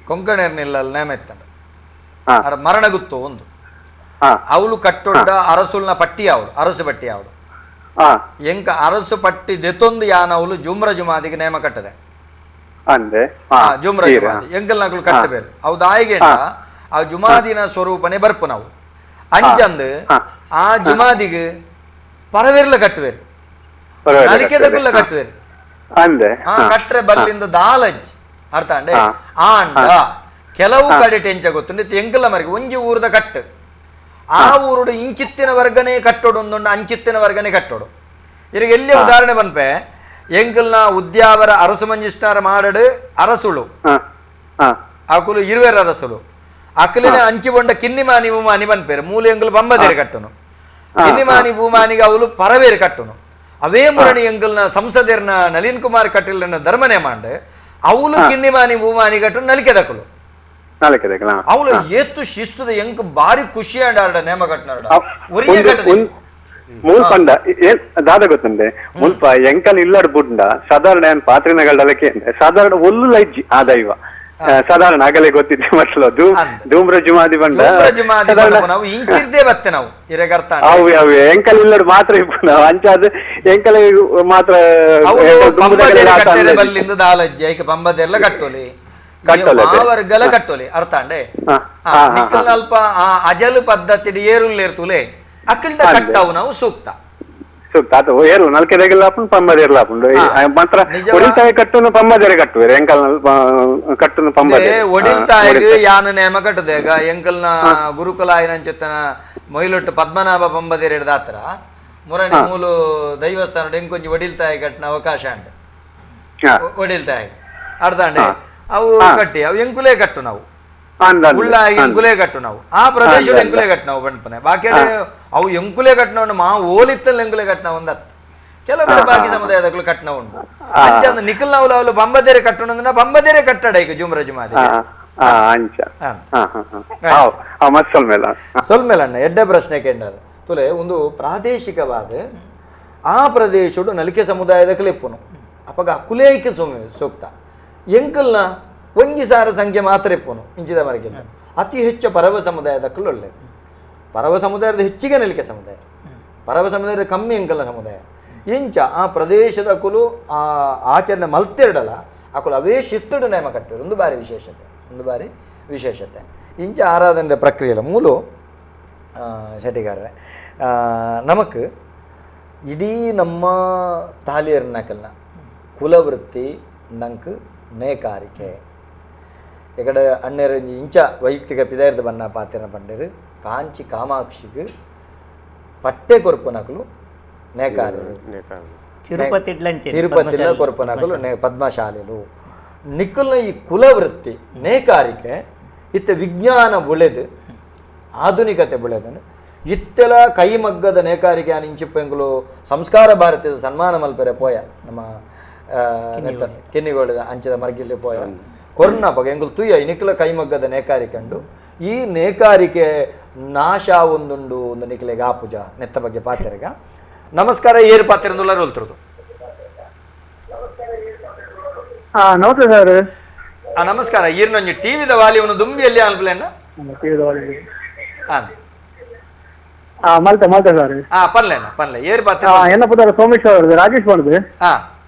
ಕೊಂಕಣೇರ್ನಿಲ್ಲ ನೇಮೆತ್ತಂಡ ಮರಣಗುತ್ತು ಒಂದು ಅವಳು ಕಟ್ಟೊಡ್ಡ ಅರಸುಲ್ನ ಪಟ್ಟಿ ಅವಳು ಅರಸು ಪಟ್ಟಿ ಅವಳು ಎಂಕ ಅರಸು ಪಟ್ಟಿ ದೆತೊಂದು ಯಾನವಳು ಜುಮ್ರ ಜುಮಾದಿಗೆ ನೇಮ ಕಟ್ಟದೆ. ಅಂದೆ ಜುಮ್ರ ಜುಮಾದಿ ಎಂಕಲ್ನಕುಲು ಕಟ್ಟಬೇರು ಅವು ದಾಯಿಗೆ ಆ ಜುಮಾದಿನ ಸ್ವರೂಪನೆ ಬರ್ಪು ನಾವು ಅಂಚಂದು ಆ ಜುಮಾದಿಗೆ ಪರವೇರ್ಲ ಕಟ್ಟುವೇರು ನಲಿಕೆದಕುಲ್ಲ ಕಟ್ಟುವೇರು ಕಟ್ರೆ ಬಲ್ಲಿಂದ ದಾಲಂಚ್ ಅರ್ಥ ಅಂಡೆ ಆಂಡ ಕೆಲವು ಕಡೆ ಟೆಂಚ ಗೊತ್ತುಂಡು ಎಂಕಲ್ಲ ಮರಿಗೆ ಒಂಜಿ ಊರದ ಕಟ್ಟು ಆ ಊರುಡು ಇಂಚಿತ್ತಿನ ವರ್ಗನೇ ಕಟ್ಟೋಡು ಒಂದುಂಡು ಅಂಚಿತ್ತಿನ ವರ್ಗನೇ ಕಟ್ಟೋಡು ಇರಿಗೆ ಎಲ್ಲಿ ಉದಾಹರಣೆ ಬನ್ಪೆ ಎಂಕಲ್ನ ಉದ್ಯಾವರ ಅರಸು ಮಂಜಿಷ್ಟಾರ ಮಾಡಡು ಅರಸುಳು ಅಕುಲು ಇರುವೆರ ಅರಸುಳು ಅಕಲಿನ ಅಂಚಿಬೊಂಡ ಕಿನ್ನಿಮಾನಿ ಭೂಮಾನಿ ಬನ್ಪೇರು ಮೂಲ ಎಂಕುಲು ಬಂಬದೇರು ಕಟ್ಟುನು ಕಿನ್ನಿಮಾನಿ ಭೂಮಾನಿಗೆ ಅವಳು ಪರವೇರು ಕಟ್ಟುನು ಅವೇ ಮುರಣಿ ಎಂಕಲ್ನ ಸಂಸದರ್ನ ನಳಿನ್ ಕುಮಾರ್ ಕಟೀಲ್ನ ಧರ್ಮನೆ ಮಾಂಡ ಅವಳು ಕಿನ್ನಿಮಾನಿ ಭೂಮಾನಿ ಕಟ್ಟು ನಲಿಕೆದಕುಲು ಅವಳು ಏತ್ತು ಶಿಸ್ತುದ ಎಂಕ್ ಬಾರಿ ಖುಷಿ ಆಡ ನೇಮ ಕಟ್ಟನಾಡ ಮುಲ್ಪ ದಾದ ಗೊತ್ತಂಡೆ ಮುಲ್ಪ ಎಂಕಲ್ ಇಲ್ಲಡ್ ಬುಡ್ಡ ಸಾಧಾರಣ ಏನ್ ಪಾತ್ರಿನಗಳಕ್ಕೆ ಸಾಧಾರಣ ಒಲ್ಲು ಲೈಜ್ಜಿ ಆ ದೈವ ಸಾಧಾರಣ ಆಗಲೇ ಗೊತ್ತಿದ್ದೆ ಮಟ್ಲು ಧೂಮ್ರ ಜುಮಾದಿ ಬಂಡ ನಾವು ಇಂಚಿರ್ದೇ ಬತ್ತೆ ನಾವು ಇರಗರ್ತ ಅವು ಅವು ಎಂಕಲ್ ಇಲ್ಲಡ್ ಮಾತ್ರ ಇಪ್ಪು ನಾವು ಅಂಚಾದ ಎಂಕಲ್ ಮಾತ್ರ ಬಲ್ಲಿಂದ ದಾಲಜ್ಜಿ ಐಕ ಪಂಬದೆಲ್ಲ ಕಟ್ಟೋಲಿ ವರ್ಗಲ ಕಟ್ಟೋಲಿ ಅರ್ಥ ಅಂಡೆ ಅಲ್ಪ ಆ ಅಜಲು ಪದ್ಧತಿ ಏರುಲ್ಲೇರ್ತುಲೆ ಅಕ್ಕಲ್ದ ಕಟ್ಟವು ನಾವು ಸೂಕ್ತ ಸೂಕ್ತ ಅದು ಏರು ನಲ್ಕೆದಾಗೆಲ್ಲ ಹಾಪುಂಡು ಪಂಬದೇರ್ಲ ಹಾಪುಂಡು ಮಾತ್ರ ಒಡಿಲ್ತಾಯಿ ಕಟ್ಟುನು ಪಂಬದೇರೆ ಕಟ್ಟುವೇರು ಎಂಕಲ್ ಕಟ್ಟುನು ಪಂಬದೆ ಒಡಿಲ್ತಾಯಿಗೆ ಯಾನ ನೇಮ ಕಟ್ಟದೇಗ ಎಂಕಲ್ನ ಗುರುಕುಲಾಯನಂಚೆತ್ತನ ಮೊಯ್ಲೊಟ್ಟು ಪದ್ಮನಾಭ ಪಂಬದೇರೆ ದಾತ್ರ ಮುರಣಿ ಮೂಲು ದೈವಸ್ಥಾನ ಎಂಕೊಂಜಿ ಒಡಿಲ್ತಾಯಿ ಕಟ್ಟಿನ ಅವಕಾಶ ಉಂಟು ಒಡಿಲ್ತಾಯಿ ಅರ್ಧಾಂಡೆ ಅವು ಕಟ್ಟಿ ಅವು ಎಂಕುಲೇ ಕಟ್ಟು ನಾವು ಉಳ್ಳಾಗಿ ಎಂಕುಲೇ ಕಟ್ಟು ನಾವು ಆ ಪ್ರದೇಶದ ಎಂಕುಲೇ ಕಟ್ಟು ನಾವು ಬಂಡ್ಪನೆ ಬಾಕಿ ಅವು ಎಂಕುಲೇ ಕಟ್ಟನ ಮಾ ಓಲಿತ್ತಲ್ಲಿ ಎಂಕುಲೇ ಕಟ್ಟನ ಒಂದತ್ತು ಕೆಲವು ಕಡೆ ಬಾಕಿ ಸಮುದಾಯದಗಳು ಕಟ್ಟನ ಉಂಟು ಅಂಚ ನಿಖಲ್ ನಾವು ಅವಳು ಬಂಬದೇರೆ ಕಟ್ಟಣ ಬಂಬದೇರೆ ಕಟ್ಟಡ ಈಗ ಜುಮ್ರ ಜುಮಾದಿ ಸೊಲ್ಮೇಲಣ್ಣ ಎಡ್ಡೆ ಪ್ರಶ್ನೆ ಕೇಂದ್ರ ತುಲೆ ಒಂದು ಪ್ರಾದೇಶಿಕವಾದ ಆ ಪ್ರದೇಶಡು ನಲಿಕೆ ಸಮುದಾಯದ ಕ್ಲಿಪ್ಪುನು ಅಪಗ ಕುಲೇಕೆ ಸೂಕ್ತ ಎಂಕಲ್ನ ಒಂಜಿ ಸಾರ ಸಂಖ್ಯೆ ಮಾತ್ರ ಇಪ್ಪುನು ಇಂಚಿದ ಮರಗಿಲ್ಲ ಅತಿ ಹೆಚ್ಚು ಪರವ ಸಮುದಾಯದ ಒಳ್ಳೆಯದು ಪರವ ಸಮುದಾಯದ ಹೆಚ್ಚಿಗೆ ನಲಿಕೆ ಸಮುದಾಯ ಪರವ ಸಮುದಾಯದ ಕಮ್ಮಿ ಎಂಕಲ್ನ ಸಮುದಾಯ ಇಂಚ ಆ ಪ್ರದೇಶದ ಕುಲು ಆ ಆಚರಣೆ ಮಲ್ತಿರಡಲ್ಲ ಆ ಕುಲು ಅವೇ ಶಿಸ್ತುಡು ನೇಮ ಕಟ್ಟಿರು ಒಂದು ಬಾರಿ ವಿಶೇಷತೆ ಒಂದು ಬಾರಿ ವಿಶೇಷತೆ ಇಂಚ ಆರಾಧನೆ ಪ್ರಕ್ರಿಯೆಲ್ಲ ಮೂಲು ಶೆಟ್ಟಿಗಾರರೆ ನಮಕ್ ಇಡೀ ನಮ್ಮ ತಾಲಿಯರ್ನಕಲ್ನ ಕುಲವೃತ್ತಿ ನಂಗೆ ನೇಕಾರಿಕೆ ಎಕಡೆ ಅಣ್ಣರ ಇಂಚ ವೈಯಕ್ತಿಕ ಪಿದಾಯರ್ದ ಬಣ್ಣ ಪಾತ್ರ ಪಂಡರು ಕಾಂಚಿ ಕಾಮಾಕ್ಷಿಗೆ ಪಟ್ಟೆ ಕೊರ್ಪುನಕಲು ನೇಕಾರರು ತಿರುಪತಿಲ ಕೊರ್ಪುನಕಲು ಪದ್ಮಶಾಲೆಲು ನಿಕ್ಕಲ್ನ ಈ ಕುಲವೃತ್ತಿ ನೇಕಾರಿಕೆ ಇತ್ತ ವಿಜ್ಞಾನ ಬುಳೆದು ಆಧುನಿಕತೆ ಬುಳೆದನು ಇತ್ತೆಲ ಕೈಮಗ್ಗದ ನೇಕಾರಿಕೆ ಇಂಚಿಪ್ಪೆಂಗುಲು ಸಂಸ್ಕಾರ ಭಾರತೀಯ ಸನ್ಮಾನ ಮಲ್ಪೆರೆ ಪೋಯ ನಮ್ಮ ಕಿನ್ನಿಗೋಳಿದ ಅಂಚದ ಮರ್ಗಿಲ್ಲಿ ಪೋಯ ಕೊರ್ನ ಪಗ ಎಂಗುಲು ತುಯ್ಯ ನಿಕ್ಲ ಕೈಮಗ್ಗದ ನೇಕಾರಿಕೆ ಉಂಡು ಈ ನೇಕಾರಿಕೆ ನಾಶ ಒಂದುಂಡು ಒಂದು ನಿಕ್ಲೆಗೆ ಆ ಪೂಜಾ ನೆತ್ತ ಬಗ್ಗೆ ಪಾತ್ರೆಗ ನಮಸ್ಕಾರ ಏರು ಪಾತ್ರೆ ಹೋಲ್ತಿರೋದು. ನಮಸ್ತೆ ಸರ್. ನಮಸ್ಕಾರ. ಈರ್ನೊಂಜಿ ಟಿವಿದ ವಾಲಿವನ್ನು ದುಂಬಿಯಲ್ಲಿ ಅನ್ಪಲೇನ ಮಲ್ತೆ ಮಲ್ತೆ ಸರ್. ಪನ್ಲೇನ ಪನ್ಲೆ ಏರು ಪಾತ್ರೆ ಎನ್ನ ಪುದರ್ ಸೋಮೇಶ್ವರ ರಾಜೇಶ್ ಮಾಡುದು.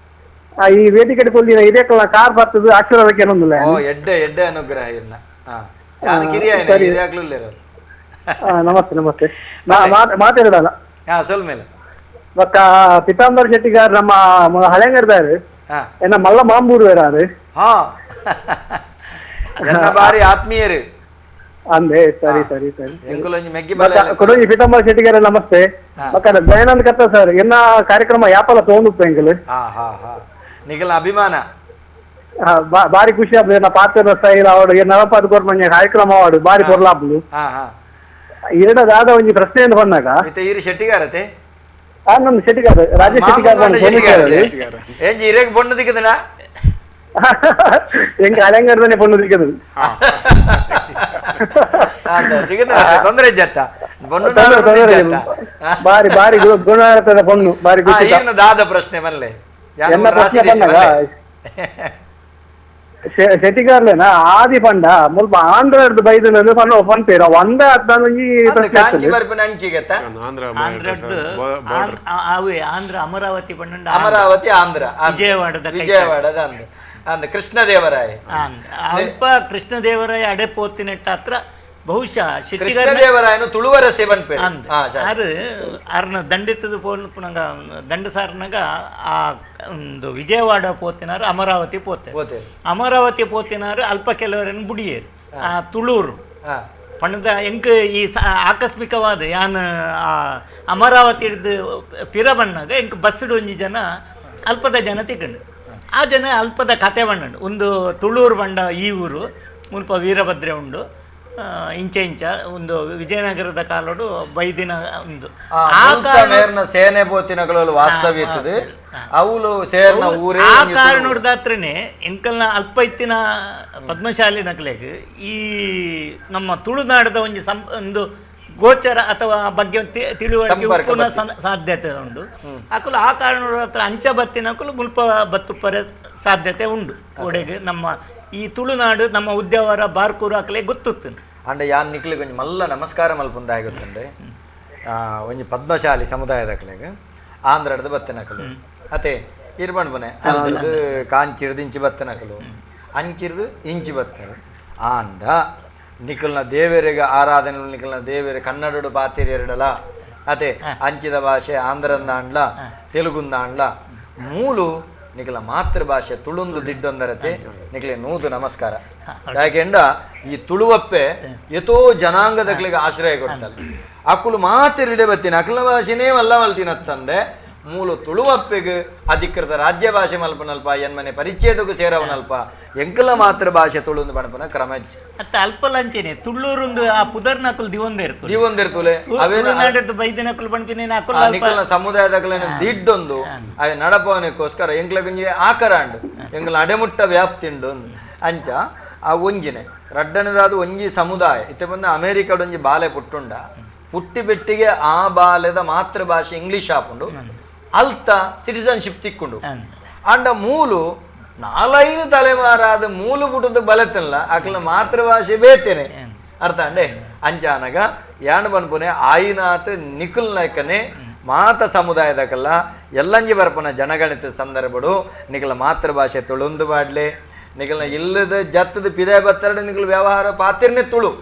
ಈ ವೇದಿಕೆ ಕೊಲ್ದಿನ ಇದೇ ಕಾರ್ ಬರ್ತದೆ ಆಶೀರ್ವಾದಕ್ಕೆ ಏನೊಂದಿಲ್ಲ. ಓ ಎಡ್ಡೆ ಎಡ್ಡೆ ಅನುಗ್ರಹ ಇರ್ನ. ಯಾನು ಕಿರಿಯ ಹಿರಿಯಾಗ್ಲೂ ನಮಸ್ತೆ ನಮಸ್ತೆ. ಮಾತಾಡಲ್ಲ ಸೊಲ್ಮೇಲೆ ಮತ್ತ ಪಿತಾಂಬರ್ ಶೆಟ್ಟಿಗಾರ್ ನಮ್ಮ ಹಳೆಂಗರ್ದಾರು ಎನ್ನ ಮಲ್ಲ ಮಾಂಬೂರು ಬೇರಾರು. ಎನ್ನ ಬಾರಿ ಆತ್ಮೀಯರು ಅಂದೆ. ಸರಿ ಸರಿ ಸರಿ. ಕೊಡೋಜಿ ಪಿತಾಂಬರ್ ಶೆಟ್ಟಿಗಾರ ನಮಸ್ತೆ. ಮಕ್ಕ ದಯಾನಂದ್ ಕತ್ತ ಸರ್ ಎನ್ನ ಕಾರ್ಯಕ್ರಮ ಯಾಪಲ ತಗೊಂಡು ಎಂಕಲ್ ನಿಗಲ ಅಭಿಮಾನ ಬಾರಿ ಖುಷಿ ಆಗ್ತದೆ. ಎನ್ನ ಪಾತ್ರ ಸ್ಟೈಲ್ ಅವಡು ನರಪಾದ ಕೊರ್ಮಂಜ ಕಾರ್ಯಕ್ರಮ ಅವಡು ಬಾರಿ ಕೊರ್ಲಾಬ್ಲು. ಎರಡದಾದ ಒಂಜಿ ಪ್ರಶ್ನೆಯನ್ನು ಬಂದಾಗ ಶೆಟ್ಟಿಗಾರತೆ ನಮ್ಮ ಶೆಟ್ಟಿಗಾರ ರಾಜೇಶ್ ಶೆಟ್ಟಿಗಾರ್ ಬೊಣ್ಣು ದಿಕ್ಕದನ ಎಂಗ ಅಲಂಗಾರದನೆ ಬೊಣ್ಣು ದಿಕ್ಕದು ತೊಂದರೆ ಇಜ್ಜತ್ತ ಬಾರಿ ಬಾರಿ ಗುಣ ಇರ್ತದೆ ಬೊಣ್ಣು ಬಾರಿ ಖುಷಿ. ದಾದ ಪ್ರಶ್ನೆ ಬರಲೆ ಎನ್ನ ಪ್ರಶ್ನೆ ಬಂದಾಗ ಶೆಟ್ಟಿಗಾರ್ಲೇನ ಆದಿ ಪಂಡ ಮುಲ್ಪ ಆಂಧ್ರದ ಬೈದು ಪಂಡ ಪನ್ಪೇರ ಒಂದ ಒಂಜಿ ಆಂಧ್ರ ಅಮರಾವತಿ ಪಂಡ ಅಮರಾವತಿ ಆಂಧ್ರ ವಿಜಯವಾಡದ ವಿಜಯವಾಡದ ಆಂಧ್ರ. ಅಂದ್ ಕೃಷ್ಣದೇವರಾಯ ಅಲ್ಪ ಕೃಷ್ಣದೇವರಾಯ ಅಡೆ ಪೋತಿನೆಟ್ಟ ಹತ್ರ ಬಹುಶಃ ಕೃಷ್ಣದೇವರಾಯನು ತುಳುವರ ಸೇವನ್ ಆರು ಆರ್ನ ದಂಡಿತದ ಪೋನಗ ದಂಡಸಾರನಾಗ ಆ ಒಂದು ವಿಜಯವಾಡ ಪೋತಿನಾರು ಅಮರಾವತಿ ಪೋತೆ ಅಮರಾವತಿ ಪೋತಿನಾರು ಅಲ್ಪ ಕೆಲವರನ್ನು ಬುಡಿಯೇರು ಆ ತುಳೂರು ಪಣದ ಎಂಕ್ ಈ ಆಕಸ್ಮಿಕವಾದ ಯಾನ್ ಆ ಅಮರಾವತಿ ಹಿಡ್ದು ಪಿರ ಬಣ್ಣಾಗ ಎಂಕ್ ಬಸ್ಸುಡು ಒಂಜಿ ಜನ ಅಲ್ಪದ ಜನ ತಿಕ್ಕಂಡು ಆ ಜನ ಅಲ್ಪದ ಕತೆ ಬಣ್ಣಂಡು ಒಂದು ತುಳೂರು ಬಂಡ ಈ ಊರು ಮುಲ್ಪ ವೀರಭದ್ರೆ ಉಂಡು ಇಂಚ ಇಂಚ ಒಂದು ವಿಜಯನಗರದ ಕಾಲೋಡು ಬೈದಿನ ಒಂದು ಸೇನೆ ಪೋತಿನಗಳು ವಾಸ್ತವ್ಯ ಇರ್ತದೆ ಅವಳು ಸೇರ್ನ ಊರೇ ಆ ಕಾರಣದಾತ್ರನೇ ಎಂಕಲ್ನ ಅಲ್ಪ ಇತ್ತಿನ ಪದ್ಮಶಾಲಿ ನಕಲೆಗ್ ಈ ನಮ್ಮ ತುಳುನಾಡದ ಒಂಜಿ ಒಂದು ಗೋಚರ ಅಥವಾ ಬಗ್ಗೆ ತಿಳುವಳಿಕೆ ಉಪ್ಪುನ ಸಾಧ್ಯತೆ ಉಂಡು. ಅಕುಲು ಆ ಕಾರಣದ ಹತ್ರ ಅಂಚ ಬತ್ತಿನಕುಲು ಮುಲ್ಪ ಬತ್ತುಪ್ಪರೆ ಸಾಧ್ಯತೆ ಉಂಡು. ಒಡೆಗೆ ನಮ್ಮ ಈ ತುಳುನಾಡು ನಮ್ಮ ಉದ್ಯಾವರ ಬಾರ್ಕೂರು ಅಕಲೆ ಗೊತ್ತುತ್ತು. ಅಂಡ ಯಾನ್ ನಿಕ್ಲೆ ಒಂಜಿ ಮಲ್ಲ ನಮಸ್ಕಾರ ಮಲ್ಪುಂದಾಯ ಗೊತ್ತುಂಡೆ ಒಂಜಿ ಪದ್ಮಶಾಲಿ ಸಮುದಾಯದಕ್ಲೆಗ್ ಆಂಧ್ರಡ್ದು ಬತ್ತಿನಕಲು ಅತೆ ಇರ್ಬಂಡ್ ಬನೆ ಅಲ್ದು ಕಾಂಚಿರ್ದು ಇಂಚಿ ಬತ್ತಿನಕಲು ಅಂಚಿರ್ದು ಇಂಚಿ ಬತ್ತಾರೆ. ಆಂಡ ನಿಖಲ್ನ ದೇವರಿಗೆ ಆರಾಧನೆ ನಿಖಲ್ನ ದೇವರ ಕನ್ನಡಡು ಪಾತಿರೆರಡಲ ಅತೆ ಅಂಚಿದ ಭಾಷೆ ಆಂಧ್ರಂದಾಂಡ್ಲ ತೆಲುಗುಂದಾಂಡ್ಲ ಮೂಲು ನಿಖಲ ಮಾತೃಭಾಷೆ ತುಳುಂದು ದಿಡ್ಡೊಂದರತೆ ನಿಖಲೆ ನೂದು ನಮಸ್ಕಾರ. ಯಾಕೆಂಡ ಈ ತುಳುವಪ್ಪೆ ಎತೋ ಜನಾಂಗದಕ್ಲಿಗೆ ಆಶ್ರಯ ಕೊಡ್ತಲ್ಲ ಅಕುಲು ಮಾತಿರಿಡೆ ಬತ್ತೀನಿ ಅಕಲ ಭಾಷೆನೇ ಮಲ್ಲ ಮಲ್ತಿನತ್ತಂದೆ ಮೂಲು ತುಳುವಪ್ಪೆಗೆ ಅಧಿಕೃತ ರಾಜ್ಯ ಭಾಷೆ ಮಲ್ಪನಲ್ಪ ಎನ್ಮನೆ ಪರಿಚ್ಛೇದಕ್ಕೂ ಸೇರವನಲ್ಪ ಎಂಕಲ ಮಾತೃಭಾಷೆ ತುಳುಂದು ಪಣಪನ ಕ್ರಮ ಅತ್ತ ಅಲ್ಪ ಲಂಚನೆ ತುಳ್ಳೂರುಂದು ಆ ಪುದರ್ನಕುಲು ದಿವೊಂದಿರ್ತುಲೆ ದಿವೊಂದಿರ್ತುಲೆ ಅವೇನ ಬೈದಿನಕುಲು ಪಣ್ಪಿನ ನಿಖಲ್ನ ಸಮುದಾಯದಕಲನ ದಿಡ್ಡೊಂದು ಅವೇ ನಡಪವನಕ್ಕೋಸ್ಕರ ಎಂಕ್ಲ ಗುಂಜಿ ಆಕರಾಂಡು ಎಂಕಲ ಅಡೆಮುಟ್ಟ ವ್ಯಾಪ್ತಿಂಡು ಅಂಚ ಆ ಒಂಜಿನೆ ರಡ್ಡನದಾದ ಒಂಜಿ ಸಮುದಾಯ ಇತ್ತೆ ಬಂದ ಅಮೇರಿಕಡೊಂಜಿ ಬಾಲೆ ಪುಟ್ಟುಂಡ ಪುಟ್ಟಿ ಬೆಟ್ಟಿಗೆ ಆ ಬಾಲೆದ ಮಾತೃಭಾಷೆ ಇಂಗ್ಲಿಷ್ ಆಪುಂಡು ಅಲ್ತ ಸಿಟಿಸನ್ಶಿಪ್ ತಿಕ್ಕೊಂಡು ಅಂಡ ಮೂಲು ನಾಲೈನು ತಲೆಮಾರಾದ ಮೂಲು ಪುಟ್ಟದ ಬಲತಲ್ಲ ಅಕ್ಲ ಮಾತೃಭಾಷೆ ಬೇತೇನೆ ಅರ್ಥ ಅಂಡೆ ಅಂಚಾನಗ ಯಾನ್ ಪನ್ಪುನೆ ಆಯಿನಾತ್ ನಿಖುಲ್ ನಾಯ್ಕನೆ ಮಾತ ಸಮುದಾಯದಕಲ್ಲ ಎಲ್ಲಂಜಿ ಬರ್ಪನ ಜನಗಣಿತ ಸಂದರ್ಭಡು ನಿಖಲ ಮಾತೃಭಾಷೆ ತುಳುಂದು ಬಾಡ್ಲೆ ನಿಖಲ್ನ ಇಲ್ಲದ ಜತ್ತದ ಪಿದೆ ಬತ್ತರಡು ನಿಖಲ್ ವ್ಯವಹಾರ ಪಾತಿರ್ನೆ ತುಳು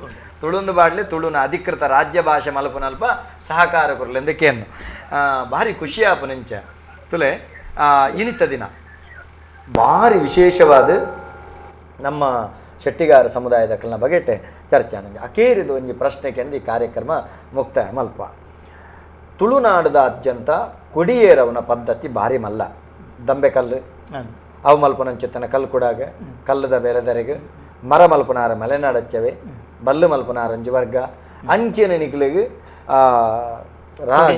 ತುಳುಂದು ಬಾಡ್ಲಿ ತುಳುನ ಅಧಿಕೃತ ರಾಜ್ಯ ಭಾಷೆ ಮಲ್ಪನಲ್ಪ ಸಹಕಾರ ಕೊರಲೆಂದಕ್ಕೇನು ಭಾರಿ ಖುಷಿಯಾಪ ನಿಂಚ ತುಲೆ ಇನಿತ ದಿನ ಭಾರಿ ವಿಶೇಷವಾದ ನಮ್ಮ ಶೆಟ್ಟಿಗಾರ ಸಮುದಾಯದ ಕಲ್ನ ಬಗೆಟೆ ಚರ್ಚೆ ನನಗೆ ಅಕೇರಿದ ಒಂಜಿ ಪ್ರಶ್ನೆ ಕೇಂದ್ರ ಈ ಕಾರ್ಯಕ್ರಮ ಮುಕ್ತಾಯ ಮಲ್ಪ. ತುಳುನಾಡದಾದ್ಯಂತ ಕೊಡಿಯೇರವನ ಪದ್ಧತಿ ಭಾರಿ ಮಲ್ಲ ದಂಬೆ ಕಲ್ಲು ಅವು ಮಲ್ಪನಂಚಿತ್ತನ ಕಲ್ಲು ಕೊಡಾಗ ಕಲ್ಲದ ಬೆಲೆದರೆಗೆ ಮರ ಮಲ್ಪನಾರ ಮಲೆನಾಡಚ್ಚವೆ ಬಲ್ಲು ಮಲ್ಪನಾರ ಅಂಜು ವರ್ಗ ಅಂಚಿನ ನಿಕ್ಲಿಗೆ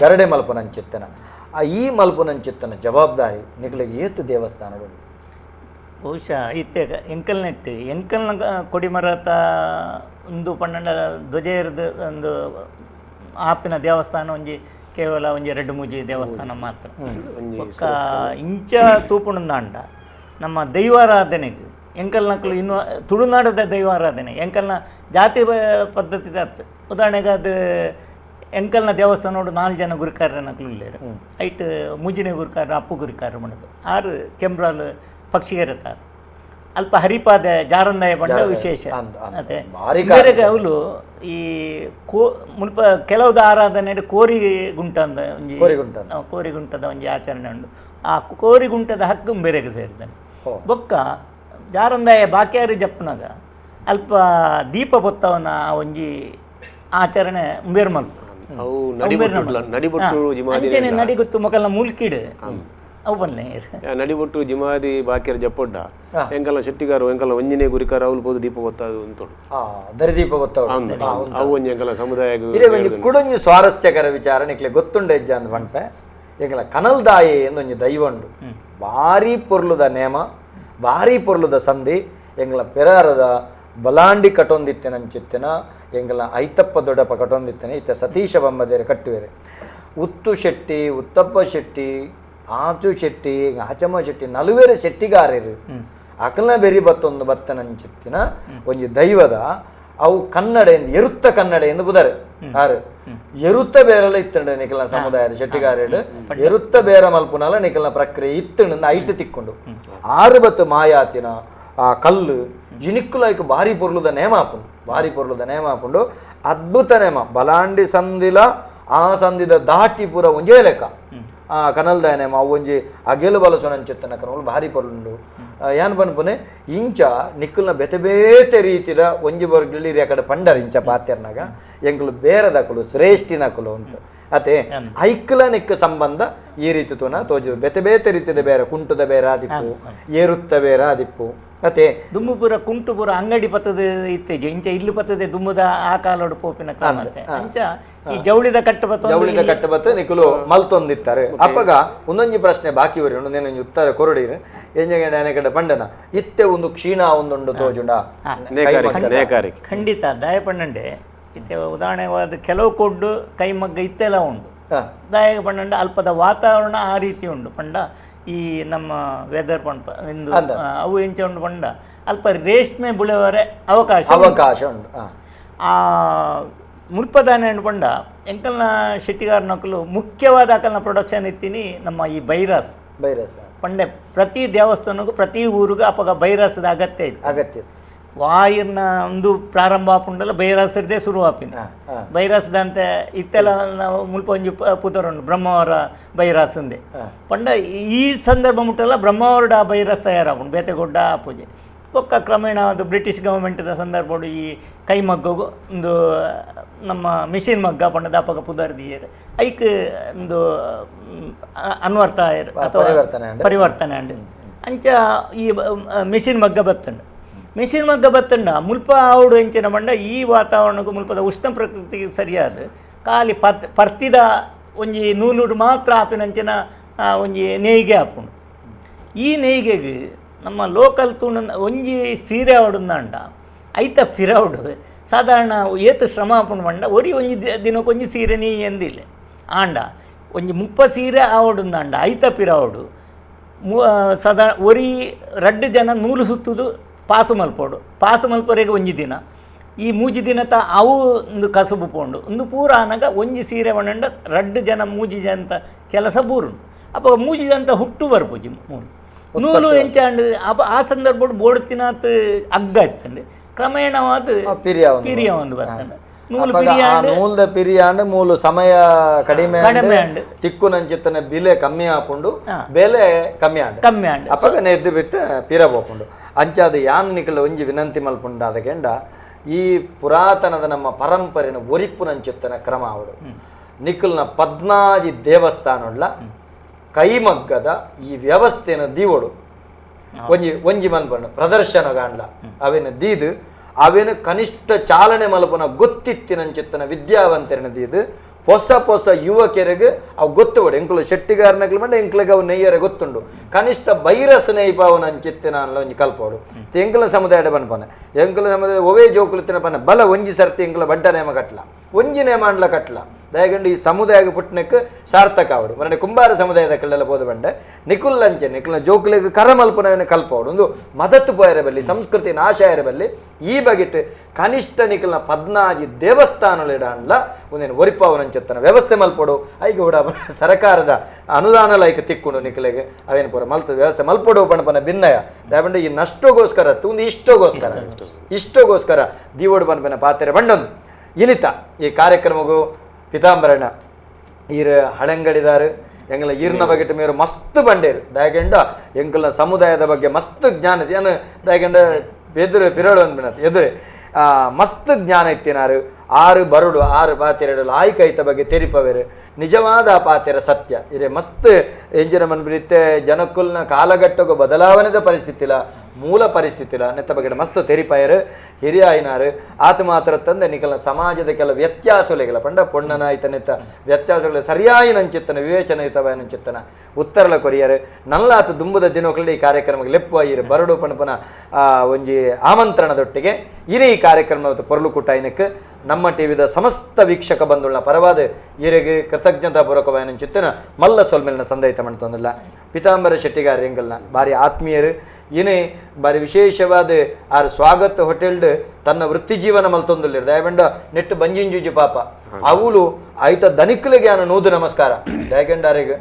ಗರಡೆ ಮಲ್ಪನಂಚಿತ್ತನ ಆ ಈ ಮಲ್ಪನಂಚಿತ್ತನ ಜವಾಬ್ದಾರಿ ನಿಕ್ಲಿಗೆ ಏತು ದೇವಸ್ಥಾನಗಳು ಬಹುಶಃ ಇತ್ತೆ ಎಂಕಲ್ನೆಟ್ಟು ಎಂಕಲ್ನ ಕೊಡಿಮರತ ಒಂದು ಪನ್ನಂಡ ಧ್ವಜ ಇರ್ದು ಒಂದು ಆಪಿನ ದೇವಸ್ಥಾನ ಒಂಜಿ ಕೇವಲ ಒಂಜಿ ಎರಡು ಮೂಜಿ ದೇವಸ್ಥಾನ ಮಾತ್ರ. ಬೊಕ್ಕ ಇಂಚ ತೂಪುಣಂದಾಂಡ ನಮ್ಮ ದೈವಾರಾಧನೆಗೆ ಎಂಕಲ್ನಕ್ಲು ಇನ್ನು ತುಳುನಾಡದ ದೈವಾರಾಧನೆ ಎಂಕಲ್ನ ಜಾತಿ ಪದ್ಧತಿ ಉದಾಹರಣೆಗೆ ಅದು ಎಂಕಲ್ನ ದೇವಸ್ಥಾನೋಡು 4 ಜನ ಗುರುಕಾರನಕ್ಲು ಇಲ್ಲೇರು ಐಟ್ ಮುಜಿನೆ ಗುರುಕಾರ ಅಪ್ಪು ಗುರುಕಾರ ಮಾಡೋದು ಆರು ಕೆಂಬ್ರಾಲ್ ಪಕ್ಷಿಗರತಾರು ಅಲ್ಪ ಹರಿಪಾದ ಜಾರಂದಾಯ ಬಂಡ ವಿಶೇಷ ಅದೇ ಬೇರೆಗೆ ಅವಳು ಈ ಮುಲ್ಪ ಕೆಲವ್ದು ಆರಾಧನೆ ಕೋರಿ ಗುಂಟ ಅಂದ ಒಂಜಿ ಕೋರಿಗುಂಟದ ಒಂಜಿ ಆಚರಣೆ ಉಂಡು. ಆ ಕೋರಿಗುಂಟದ ಹಕ್ಕು ಬೇರೆಗೆ ಸೇರಿದ್ದಾನೆ. ಬೊಕ್ಕ ಜಾರಂದಾಯ ಬಾಕ್ಯಾರಿ ಜಪ್ಪನಾಗ ಅಲ್ಪ ದೀಪ ಬೊತ್ತವನ ಒಂಜಿ ಆಚರಣೆ ಬೇರ್ ಮಲ್ಪ ನಡಿಗುತ್ತು ಮೊಕಲ್ನ ಮೂಲ್ಕಿಡು ಅವು ಬನ್ನಿ ನಡಿಬೊಟ್ಟು ಜಿಮಾದಿ ಬಾಕಿಯರ ಜಪ್ಪೊಡ್ಡ ಎಂಕಲ್ಲ ಶೆಟ್ಟಿಗಾರು ಎಂಕಲ್ಲ ಒಂಜಿನೇ ಗುರಿಕಾರ ಅವ್ಲು ಪೋದು ದೀಪ ಬೊತ್ತಾದು ಅಂತೋಡು ದರಿದೀಪ ಬೊತ್ತಾವು ಅವು ಒಂಜಿ ಎಂಕಲ್ಲ ಸಮುದಾಯ. ಒಂಜಿ ಕುಡೊಂಜಿ ಸ್ವಾರಸ್ಯಕರ ವಿಚಾರ ನಿಕ್ಲೆ ಗೊತ್ತುಂಡ ಹೆಜ್ಜೆ ಅಂದ್ ಪನ್ಪೆ ಎಂಕಲ ಕನಲ್ದಾಯಿ ಎಂದೊಂಜಿ ದೈವ ಉಂಡು ಭಾರಿ ಪೊರ್ಲುದ ನೇಮ ಭಾರಿ ಪೊರ್ಲುದ ಸಂಧಿ ಎಂಗಲ ಪೆರಾರದ ಬಲಾಂಡಿ ಕಟೊಂದಿತ್ತೆನಂಚಿತ್ತೆನ ಎಂಗಲ ಐತಪ್ಪ ದೊಡ್ಡಪ್ಪ ಕಟೊಂದಿತ್ತೇನೆ ಇತ್ತ ಸತೀಶ ಬೊಂಬದೇರೆ ಕಟ್ಟುವೆರೆ ಉತ್ತು ಶೆಟ್ಟಿ ಉತ್ತಪ್ಪ ಶೆಟ್ಟಿ ಆಚು ಶೆಟ್ಟಿ ಆಚಮ್ಮ ಶೆಟ್ಟಿ ನಲುವೇರೆ ಶೆಟ್ಟಿಗಾರರು ಅಕಲ್ನ ಬೆರಿ ಬತ್ತೊಂದು ಬತ್ತನಂಚಿತ್ತಿನ ಒಂಜಿ ದೈವದ ಅವು ಕನ್ನಡ ಎಂದು ಎರುತ್ತ ಕನ್ನಡ ಎಂದು ಬುದರೆ ಆರು ಎರುತ್ತ ಬೇರೆಲ್ಲ ಇತ್ತಂಡೆ ನಿಕಲ್ನ ಸಮುದಾಯ ಶೆಟ್ಟಿಗಾರಡು ಎರುತ್ತ ಬೇರೆ ಮಲ್ಪುನಲ್ಲ ನಿಕಲ್ನ ಪ್ರಕ್ರಿಯೆ ಇತ್ತಂಡು ಐಟ್ ತಿಕ್ಕೊಂಡು ಆರು ಬತ್ತು ಮಾಯಾತಿನ ಆ ಕಲ್ಲು ಇನಿಕ್ಕುಲೈಕ್ ಭಾರಿ ಪೊರ್ಲುದ ನೇಮ ಆಪುಂಡು ಭಾರಿ ಪೊರ್ಲುದ ನೇಮ ಆಪುಂಡು ಅದ್ಭುತ ನೇಮ ಬಲಾಂಡಿ ಸಂದಿಲ ಆ ಸಂದಿದ ದಾಟಿ ಪೂರ ಒಂಜೇ ಲೆಕ್ಕ ಆ ಕನಲ್ದ ನೇಮ ಅವು ಒಂಜಿ ಅಗೆಲು ಬಲಸುನಂಚಿತ್ತನ ಕನಲು ಭಾರಿ ಪೊರ್ಲುಂಡು ಯಾನ್ ಪನ್ಪುನೆ ಇಂಚ ನಿಕ್ಕಲ್ನ ಬೇತೆ ಬೇತೆ ರೀತಿದ ಒಂಜಿ ಬರ್ಗಲಿ ಕಡೆ ಪಂಡರ್ ಇಂಚ ಪಾತೆರ್ನಾಗ ಎಂಕುಲು ಬೇರೆದಕುಲು ಶ್ರೇಷ್ಠಿನಕುಲು ಅಂತ ಅತೆ ಐಕ್ಲ ನಿಕ್ಕ ಸಂಬಂಧ ಈ ರೀತಿ ತೋನ ತೋಜು ಬೇತೆ ಬೇತೆ ರೀತಿದ ಬೇರೆ ಕುಂಟುದ ಬೇರೆ ಆದಿಪ್ಪು ಏರುತ್ತ ಬೇರೆ ಆದಿಪ್ಪು ಅತೆ ದುಮ್ಮುಪುರ ಕುಂಟುಪುರ ಅಂಗಡಿ ಪತ್ತದ ಇತ್ತೀಚೆ ಇಂಚ ಇಲ್ಲು ಪತ್ತದೆ ದುಮ್ಮುದ ಆ ಕಾಲೋಡು ಪೋಪಿನ ಕಾಮತೆ ಅಂಚ ಈ ಜವಳಿದ ಕಟ್ಟಬತ್ತ ಜವಳಿದ ಕಟ್ಟಬತ್ತ ನಿಕುಲು ಮಲ್ತೊಂದಿತ್ತಾರೆ ಅಪ್ಪಗ ಒಂದೊಂಜಿ ಪ್ರಶ್ನೆ ಬಾಕಿ ಬರಿ ಒಂದೊಂದು ಉತ್ತರ ಕೊರಡಿರು ಎಂಜಗಡೆ ಕಡೆ ಪಂಡನ ಇತ್ತೆ ಒಂದು ಕ್ಷೀಣ ಒಂದೊಂದು ತೋಜುಂಡ ಖಂಡಿತ ದಾಯ ಪಣ್ಣಂಡೆ ಇತ್ತೆ ಉದಾಹರಣೆವಾದ ಕೆಲವು ಕೊಡ್ಡು ಕೈಮಗ್ಗ ಇತ್ತೆಲ್ಲ ಉಂಟು ದಾಯ ಪಣ್ಣಂಡೆ ಅಲ್ಪದ ವಾತಾವರಣ ಆ ರೀತಿ ಉಂಟು ಪಂಡ ಈ ನಮ್ಮ ವೆದರ್ ಪಂಪ ಇಂದು ಅವು ಎಂಚ ಉಂಡು ಪಂಡ ಅಲ್ಪ ರೇಷ್ಮೆ ಬುಳೆವರೆ ಅವಕಾಶ ಅವಕಾಶ ಉಂಟು. ಆ ಮುಲ್ಪದಾನೆ ಉಂಡು ಪಂಡ ಎಂಕಲ್ನ ಶೆಟ್ಟಿಗಾರನಕಲು ಮುಖ್ಯವಾದ ಅಕಲ್ನ ಪ್ರೊಡಕ್ಷನ್ ಇತ್ತೀನಿ ನಮ್ಮ ಈ ಬೈರಾಸ್ ಬೈರಾಸ್ ಪಂಡೆ ಪ್ರತಿ ದೇವಸ್ಥಾನಕ್ಕೂ ಪ್ರತಿ ಊರಿಗೂ ಅಪಗ ಬೈರಾಸದ ಅಗತ್ಯ ಇತ್ತು ಅಗತ್ಯ ಇತ್ತು. ವಾಯಿರ್ನ ಒಂದು ಪ್ರಾರಂಭ ಆಪುಂಡಲ್ಲ ಬೈರಾಸರದೇ ಶುರು ಆಪಿನ ಬೈರಾಸದಂತೆ ಇತ್ತೆಲ್ಲ ನಾವು ಮುಲ್ಪ ಒಂಜಿ ಪುದರುಂಡು ಬ್ರಹ್ಮವರ ಬೈರಾಸಂದೆ ಪಂಡ ಈ ಸಂದರ್ಭ ಮುಟ್ಟಲ್ಲ ಬ್ರಹ್ಮವರಡ ಬೈರಾಸ್ ತಯಾರಾಪುಂಡು ಬೇತೆಗೊಡ್ಡ ಪೂಜೆ ಬೊಕ್ಕ ಕ್ರಮೇಣ ಅದು ಬ್ರಿಟಿಷ್ ಗವರ್ಮೆಂಟ್ದ ಸಂದರ್ಭಡು ಈ ಕೈಮಗ್ಗು ಒಂದು ನಮ್ಮ ಮಿಷಿನ್ ಮಗ್ಗ ಪಂಡದ ಅಪಗ ಪುದರ್ ದಿಯರ್ ಐಕ್ ಒಂದು ಅನ್ವರ್ಥ ಅಥವಾ ಪರಿವರ್ತನೆ ಅಂಡ್ ಅಂಚ ಈ ಮಿಷಿನ್ ಮಗ್ಗ ಬತ್ತಂಡು ಮಿಷಿನ್ ಮಗ್ಗ ಬತ್ತಂಡ ಮುಲ್ಪ ಆವಡು ಎಂಚಿನ ಬಂಡ ಈ ವಾತಾವರಣಕ್ಕೂ ಮುಲ್ಪದ ಉಷ್ಣ ಪ್ರಕೃತಿಗೆ ಸರಿಯಾದ ಖಾಲಿ ಪರ್ತಿದ ಒಂಜಿ ನೂಲುಡು ಮಾತ್ರ ಆಪಿನಂಚಿನ ಒಂಜಿ ನೇಯ್ಗೆ ಆಪುಂಡು. ಈ ನೇಯ್ಗೆಗೆ ನಮ್ಮ ಲೋಕಲ್ ತೂಣ ಒಂಜಿ ಸೀರೆ ಆವಡುಂದಾಂಡ ಐತ ಫಿರೌಡು ಸಾಧಾರಣ ಏತು ಶ್ರಮ ಆಪುಂಡು ಬಂಡ ಒರಿ ಒಂಜಿ ದಿನಕ್ಕೊಂಜಿ ಸೀರೆ ನೀ ಎಂದಿಲ್ಲ ಆಂಡ ಒಂಜಿ ಮುಪ್ಪ ಸೀರೆ ಆವಡುಂದಾಂಡ ಐತ ಪಿರೌಡು ಸಾಧಾರಣ ಒರಿ ರಡ್ಡು ಜನ ನೂಲು ಸುತ್ತುದು ಪಾಸು ಮಲ್ಪೋಡು ಪಾಸು ಮಲ್ಪೊರೆಗೆ ಒಂಜಿ ದಿನ ಈ ಮೂಜಿ ದಿನ ತ ಅವು ಒಂದು ಕಸುಬು ಪೋಂಡು ಒಂದು ಪೂರ ಆನಗ ಒಂಜಿ ಸೀರೆ ಒಣಂಡ ರಡ್ಡು ಜನ ಮೂಜಿ ಜನ ಕೆಲಸ ಬೂರುಂಡು ಅಪ್ಪ ಮೂಜಿ ಜನ ಹುಟ್ಟು ಬರ್ಪುಜಿ ಮೂರು ನೂಲು ಎಂಚಾಂಡ್ ಅಪ್ಪ ಆ ಸಂದರ್ಭ ಬೋಡ್ತಿನಾತ್ ಅಗ್ಗ ಇತ್ತಂಡು ಕ್ರಮೇಣವಾದ ಪಿರಿಯ ಒಂದು ಬರ್ತಂಡು ನೂಲು ನೂಲ್ದ ಪಿರಿಯಾಂಡ್ ಮೂಲು ಸಮಯ ಕಡಿಮೆ ಕಡಿಮೆ ತಿಕ್ಕು ನಂಚಿತ್ತನ ಬಿಲೆ ಕಮ್ಮಿ ಆಪುಂಡು ಬೆಲೆ ಕಮ್ಮಿ ಆಂಡ್ ಕಮ್ಮಿ ಆಂಡ್ ಅಪ್ಪಗ ನೆದ್ದು ಬಿತ್ತ ಪಿರ ಪೋಪುಂಡು ಅಂಚಾದ ಯಾನ್ ನಿಕಲ ಒಂಜಿ ವಿನಂತಿ ಮಲ್ಪುಂಡ ಅದಕ್ಕೆಂಡ ಈ ಪುರಾತನದ ನಮ್ಮ ಪರಂಪರೆನ ಒರಿಪುನಂಚಿತ್ತನ ಕ್ರಮ ಅವಡು ನಿಕಲ್ನ ಪದ್ನಾಜಿ ದೇವಸ್ಥಾನೊಡ್ಲ ಕೈಮಗ್ಗದ ಈ ವ್ಯವಸ್ಥೆನ ದೀವಡು ಒಂಜಿ ಒಂಜಿ ಮನ್ಪಂಡು ಪ್ರದರ್ಶನ ಗಾಂಡ್ಲ ಅವೇನು ದೀದು ಅವೇನು ಕನಿಷ್ಠ ಚಾಲನೆ ಮಲ್ಪುನ ಗೊತ್ತಿತ್ತಿನಂಚಿತ್ತನ ವಿದ್ಯಾವಂತರನ ದೀದು ಹೊಸ ಹೊಸ ಯುವಕರಿಗೆ ಅವು ಗೊತ್ತು ಬಿಡು ಎಂಕುಲು ಶೆಟ್ಟಿಗಾರನಕ್ಲು ಮಂಡ ಎಂಕ್ಲಿಗೆ ಅವು ನೆಯ್ಯರೆ ಗೊತ್ತುಂಡು ಕನಿಷ್ಠ ಬೈರಸ್ ನೆಯ್ಪಾವನ ಅಂಚಿತ್ತಿನ ಒಂಜಿ ಕಲ್ಪೋಡು ಎಂಕುಲ ಸಮುದಾಯದ ಬನ್ಪನೆ ಎಂಕುಲ ಸಮುದಾಯ ಒವೇ ಜೋಕುಲು ಪನ್ನ ಬಲ ಒಂಜಿ ಸರ್ತಿ ಎಂಕುಲ ಬಂಟ ನೇಮ ಕಟ್ಲ ಒಂಜಿ ನೇಮ ಅಂಡ್ಲ ಕಟ್ಲ ದಯಗಂಡು ಈ ಸಮುದಾಯಕ್ಕೆ ಪುಟ್ಟನಕ್ಕೆ ಸಾರ್ಥಕ ಅವಡು ಮರಣ ಕುಂಬಾರ ಸಮುದಾಯದ ಕಳ್ಳೆಲ್ಲ ಬೋದ ಬಂಡೆ ನಿಕುಲ್ ಅಂಚೆ ನಿಕುಲ್ನ ಜೋಕುಲಿಗೆ ಕರಮಲ್ಪನವನ್ನು ಕಲ್ಪವಡು ಒಂದು ಮದತ್ತು ಪೋಯರಬಲ್ಲಿ ಸಂಸ್ಕೃತಿ ನಾಶ ಇರಬಲ್ಲಿ ಈ ಬಗೆಟ್ ಕನಿಷ್ಠ ನಿಕುಲ್ನ ಪದ್ನಾಜಿ ದೇವಸ್ಥಾನಗಳಿಡಂಡ್ಲ ಒಂದೇನು ಒರಿಪಾವನಂಚೆತ್ತನ ವ್ಯವಸ್ಥೆ ಮಲ್ಪೊಡು ಐಕೆ ಕೂಡ ಸರ್ಕಾರದ ಅನುದಾನ ಲೈಕ್ ತಿಕ್ಕೊಂಡು ನಿಕುಲಿಗೆ ಅವೇನು ಪೂರ ಮಲ್ತ ವ್ಯವಸ್ಥೆ ಮಲ್ಪೊಡು ಪಣಪನ ಭಿನ್ನಯ ದಯಪಂಡ ಈ ನಷ್ಟಗೋಸ್ಕರ ಒಂದು ಇಷ್ಟಗೋಸ್ಕರ ಇಷ್ಟಗೋಸ್ಕರ ದೀವೋಡು ಪಣಪನ ಪಾತ್ರೆ ಬಂಡೊಂದು ಇನಿತ ಈ ಕಾರ್ಯಕ್ರಮಗೂ ಪಿತಾಂಬರಣ್ಣ ಈರ ಹಳೆಂಗಡಿದಾರು ಎಂಗಲ ಈರ್ನ ಬಗ್ಗೆ ಮೇರು ಮಸ್ತ್ ಬಂಡೇರು ದಯಗಂಡ ಎಂಕಲ್ನ ಸಮುದಾಯದ ಬಗ್ಗೆ ಮಸ್ತ್ ಜ್ಞಾನ ಏನು ದಯಗಂಡ ಎದುರು ಪಿರಳು ಅಂದ್ಬಿಡತ್ತೆ ಎದುರೆ ಮಸ್ತ್ ಜ್ಞಾನ ಇತ್ತಿನಾರು ಆರು ಬರುಡು ಆರು ಪಾತೆರಡು ಆಯ್ಕೈತ ಬಗ್ಗೆ ತೆರಿಪವೇರು ನಿಜವಾದ ಆ ಪಾತೆರ ಸತ್ಯ ಇರೆ ಮಸ್ತ್ ಎಂಜಿನ ಮನ್ಬಿಡಿತ್ತೆ ಜನಕ್ಕುಲ್ನ ಕಾಲಘಟ್ಟಕ್ಕೂ ಬದಲಾವಣೆದ ಪರಿಸ್ಥಿತಿಲ ಮೂಲ ಪರಿಸ್ಥಿತಿಲ ನೆತ್ತ ಬಗ್ಗೆ ಮಸ್ತ್ ತೆರಿಪಾಯರು ಹಿರಿಯ ಆಯ್ನಾರು ಆತ ಮಾತ್ರ ತಂದೆ ನಿಕಲ ಸಮಾಜದ ಕೆಲವು ವ್ಯತ್ಯಾಸಗಳಿಲ್ಲ ಪಂಡ ಪೊಣ್ಣನ ಐತನೆತ್ತ ವ್ಯತ್ಯಾಸಗಳು ಸರಿಯಾಯಿನಂಚಿತ್ತನ ವಿವೇಚನಯುತವಾಯನಂಚಿತ್ತನ ಉತ್ತರಲ ಕೊರಿಯರು ನಲ್ಲಾತ ದುಂಬುದ ದಿನೋಕಲ್ಲಿ ಈ ಕಾರ್ಯಕ್ರಮಕ್ಕೆ ಲೆಪ್ಪು ಬರಡು ಪಣಪನ ಒಂಜಿ ಆಮಂತ್ರಣದೊಟ್ಟಿಗೆ ಇರಿ ಈ ಕಾರ್ಯಕ್ರಮದ ಪೊರಲು ಕುಟ್ಟಾಯಿನಕ್ಕೆ ನಮ್ಮ ಟಿವಿದ ಸಮಸ್ತ ವೀಕ್ಷಕ ಬಂಧುಗಳ ಪರವಾದ ಈರೆಗೆ ಕೃತಜ್ಞತಾ ಪೂರ್ವಕವಾಯನಂಚಿತ್ತನ ಮಲ್ಲ ಸೊಲ್ಮೇಲಿನ ಸಂದಯಿತ ಮಾಡ್ತಂದಿಲ್ಲ ಪಿತಾಂಬರ ಶೆಟ್ಟಿಗಾರ್ ಎಂಗಲ್ನ ಭಾರಿ ಆತ್ಮೀಯರು ಇನಿ ಬಾರಿ ವಿಶೇಷವಾದ ಆರ್ ಸ್ವಾಗತ ಹೋಟೆಲ್ಡ್ ತನ್ನ ವೃತ್ತಿ ಜೀವನ ಮಲ್ತೊಂದುಲ್ಲೆರ್ ದಯಬಂಡ ನೆಟ್ ಬಂಜಿಂಜುಜಿ ಪಾಪ ಅವುಲು ಐತ ದನಿಕ್ಲೆಗೆ ಯಾನ ನೂದು ನಮಸ್ಕಾರ ದಯಗಂಡಾರೆಗ್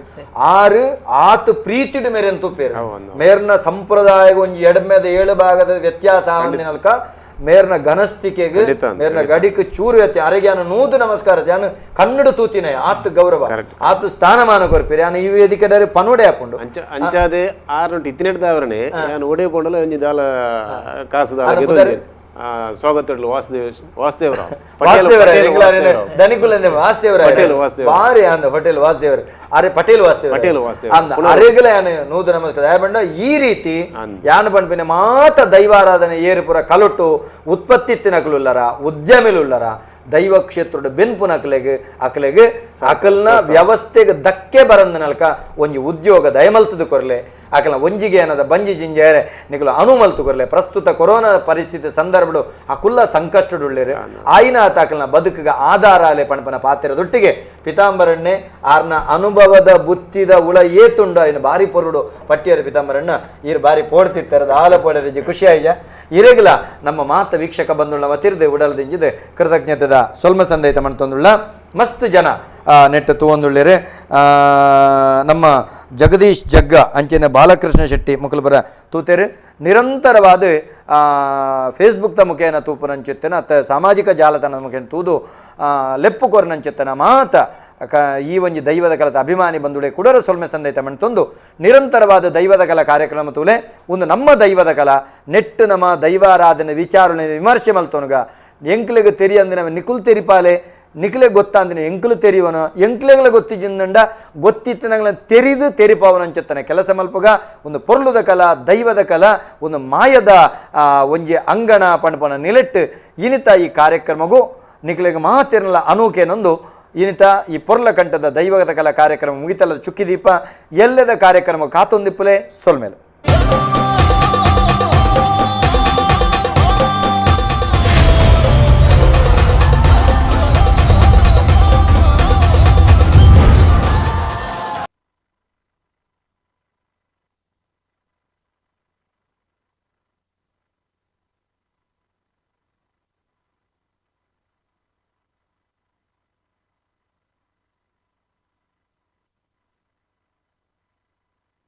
ಆರು ಆತ್ ಪ್ರೀತಿಡ್ ಮೇರೆನ್ ತೂಪೇರು ಮೇರ್ನ ಸಂಪ್ರದಾಯ ಒಂಜಿ ಎಡ್ಮೆದ ಏಳು ಭಾಗದ ವ್ಯತ್ಯಾಸ ಆವಂದಿನಲ್ಕ ಮೇರ್ನ ಘನಸ್ತಿಕೆಗ್ ಮೇರ್ನ ಗಡಿಕ್ ಚೂರು ಎತ್ತಿ ಅರೆಗೆ ಯಾನ ನೂದು ನಮಸ್ಕಾರ ಯಾನ ಕನ್ನಡ ತೂತಿನ ಆತ್ ಗೌರವ ಆತ್ ಸ್ಥಾನಮಾನ ಕೊರ್ಪೇರು ಯಾನ ಈ ವೇದಿಕೆ ಡಾರೆ ಪನುಡೆ ಆಪುಂಡು ಅಂಚಾದೆ ಆರು ಇತ್ತಿನೆಡ್ದವರನೆ ಯಾನ್ ಒಡೆ ಪೋಂಡಲ ಒಂಜಿ ದಾಲ ಕಾಸು ದಾಲ ಸ್ವಾಗತ ವಾಸುದೇವ ವಾಸುದೇವರಾವ್ ದನಿಕುಲಂದೆ ವಾಸುದೇವರಾವ್ ಬಾರಿ ಅಂದ ಹೋಟೆಲ್ ವಾಸುದೇವರ ಅರೆ ಪಟೇಲ್ ವಾಸುದೇವ ಪಟೇಲ್ ವಾಸುದೇವ ಅಂದ ಅರೆಗಲ ಯಾನ ನೂದು ನಮಸ್ಕಾರ ದಯಬಂಡ ಈ ರೀತಿ ಯಾನ್ ಪನ್ಪಿನ ಮಾತ ದೈವಾರಾಧನೆ ಏರುಪುರ ಕಲೊಟ್ಟು ಉತ್ಪತ್ತಿ ತಿನಕಲುಲ್ಲರ ಉದ್ಯಮಿಲುಲ್ಲರ ದೈವ ಕ್ಷೇತ್ರದ ಬೆನ್ಪು ನಕಲೆಗ್ ಅಕಲೆಗ್ ಅಕಲ್ನ ವ್ಯವಸ್ಥೆಗೆ ಧಕ್ಕೆ ಬರಂದನಲ್ಕ ಒಂಜಿ ಉದ್ಯೋಗ ದಯಮಲ್ತದ ಕೊರ್ಲೆ ಅಕಲ್ನ ಒಂಜಿಗೆ ಏನದ ಬಂಜಿ ಜಿಂಜೇರೆ ನಿಕಲು ಅನುಮಲ್ತು ಕೊರ್ಲೆ ಪ್ರಸ್ತುತ ಕೊರೋನಾ ಪರಿಸ್ಥಿತಿ ಸಂದರ್ಭಡು ಅಕುಲ್ಲ ಸಂಕಷ್ಟಡುಳ್ಳೇರು ಆಯಿನ ಆತ ಅಕಲ್ನ ಬದುಕುಗ ಆಧಾರ ಅಲೆ ಪಣಪನ ಪಾತ್ರದೊಟ್ಟಿಗೆ ಪಿತಾಂಬರಣ್ಣೆ ಆರ್ನ ಅನುಭವದ ಬುತ್ತಿದ ಉಳ ಏತುಂಡು ಆಯ್ನ ಬಾರಿ ಪೊರುಡು ಪಟ್ಟಿಯರು ಪಿತಾಂಬರಣ್ಣ ಈರು ಬಾರಿ ಪೋಡ್ತಿರ್ತಾರೆ ಆಲ ಪೋಡರಿಜಿ ಖುಷಿ ಆಯ್ಜ ಇರೆಗ್ಲ ನಮ್ಮ ಮಾತ ವೀಕ್ಷಕ ಬಂದುಳ್ಳ ವತಿರ್ದೆ ಉಡಲ್ದಿಂಜಿದೆ ಕೃತಜ್ಞತೆದ ಸೊಲ್ಮ ಸಂದೈತ ಮಣ್ತೊಂದುಳ್ಳ ಮಸ್ತ್ ಜನ ನೆಟ್ ತೂವೊಂದುಳ್ಳೇರೆ ನಮ್ಮ ಜಗದೀಶ್ ಜಗ್ಗ ಅಂಚಿನ ಬಾಲಕೃಷ್ಣ ಶೆಟ್ಟಿ ಮುಕುಲ್ಬರ ತೂತೇರು ನಿರಂತರವಾದ ಫೇಸ್ಬುಕ್ದ ಮುಖೇನ ತೂಪುನಂಚಿತ್ತನ ಅತ್ತ ಸಾಮಾಜಿಕ ಜಾಲತಾಣದ ಮುಖೇನ ತೂದು ಲೆಪ್ಪು ಕೊರನಂಚಿತ್ತನ ಮಾತ ಈ ಒಂಜಿ ದೈವದ ಕಲತ ಅಭಿಮಾನಿ ಬಂದುಡೆ ಕುಡರ ಸೊಲ್ಮೆ ಸಂದೈತ ಮಣ್ತೊಂದು ನಿರಂತರವಾದ ದೈವದ ಕಲಾ ಕಾರ್ಯಕ್ರಮ ತೂಲೆ ಒಂದು ನಮ್ಮ ದೈವದ ಕಲಾ ನೆಟ್ಟು ನಮ್ಮ ದೈವಾರಾಧನೆ ವಿಚಾರಣೆ ವಿಮರ್ಶೆ ಮಲ್ತೊನುಗ ಎಂಕ್ಲೆಗ್ ತೆರಿಯಂದಿನ ನಿಕುಲ್ ತೆರಿಪಾಲೆ ನಿಕ್ಲೆ ಗೊತ್ತಾಂದಿನ ಎಂಕ್ಲು ತೆರಿಯವನು ಎಂಕ್ಲೆಗಳ ಗೊತ್ತಿಜ್ಜಿಂದಂಡ ಗೊತ್ತಿತ್ತನಗಳ ತೆರಿದು ತೆರಿಪಾವನಂಚುತ್ತಾನೆ ಕೆಲಸ ಮಲ್ಪಗ ಒಂದು ಪೊರ್ಲುದ ಕಲಾ ದೈವದ ಕಲಾ ಒಂದು ಮಾಯದ ಒಂಜಿ ಅಂಗಣ ಪಣಪಣ ನಿಲೆಟ್ಟು ಇನಿತ ಈ ಕಾರ್ಯಕ್ರಮಗೂ ನಿಕ್ಲೆಗ್ ಮಾತಿರಲ್ಲ ಅನೂಕೇನೊಂದು ಇನಿತ ಈ ಪೊರ್ಲ ಕಂಠದ ದೈವದ ಕಲಾ ಕಾರ್ಯಕ್ರಮ ಮುಗಿತಲ್ಲದ ಚುಕ್ಕಿದೀಪ ಎಲ್ಲದ ಕಾರ್ಯಕ್ರಮ ಕಾತೊಂದಿಪ್ಪಲೆ ಸೊಲ್ಮೇಲೆ.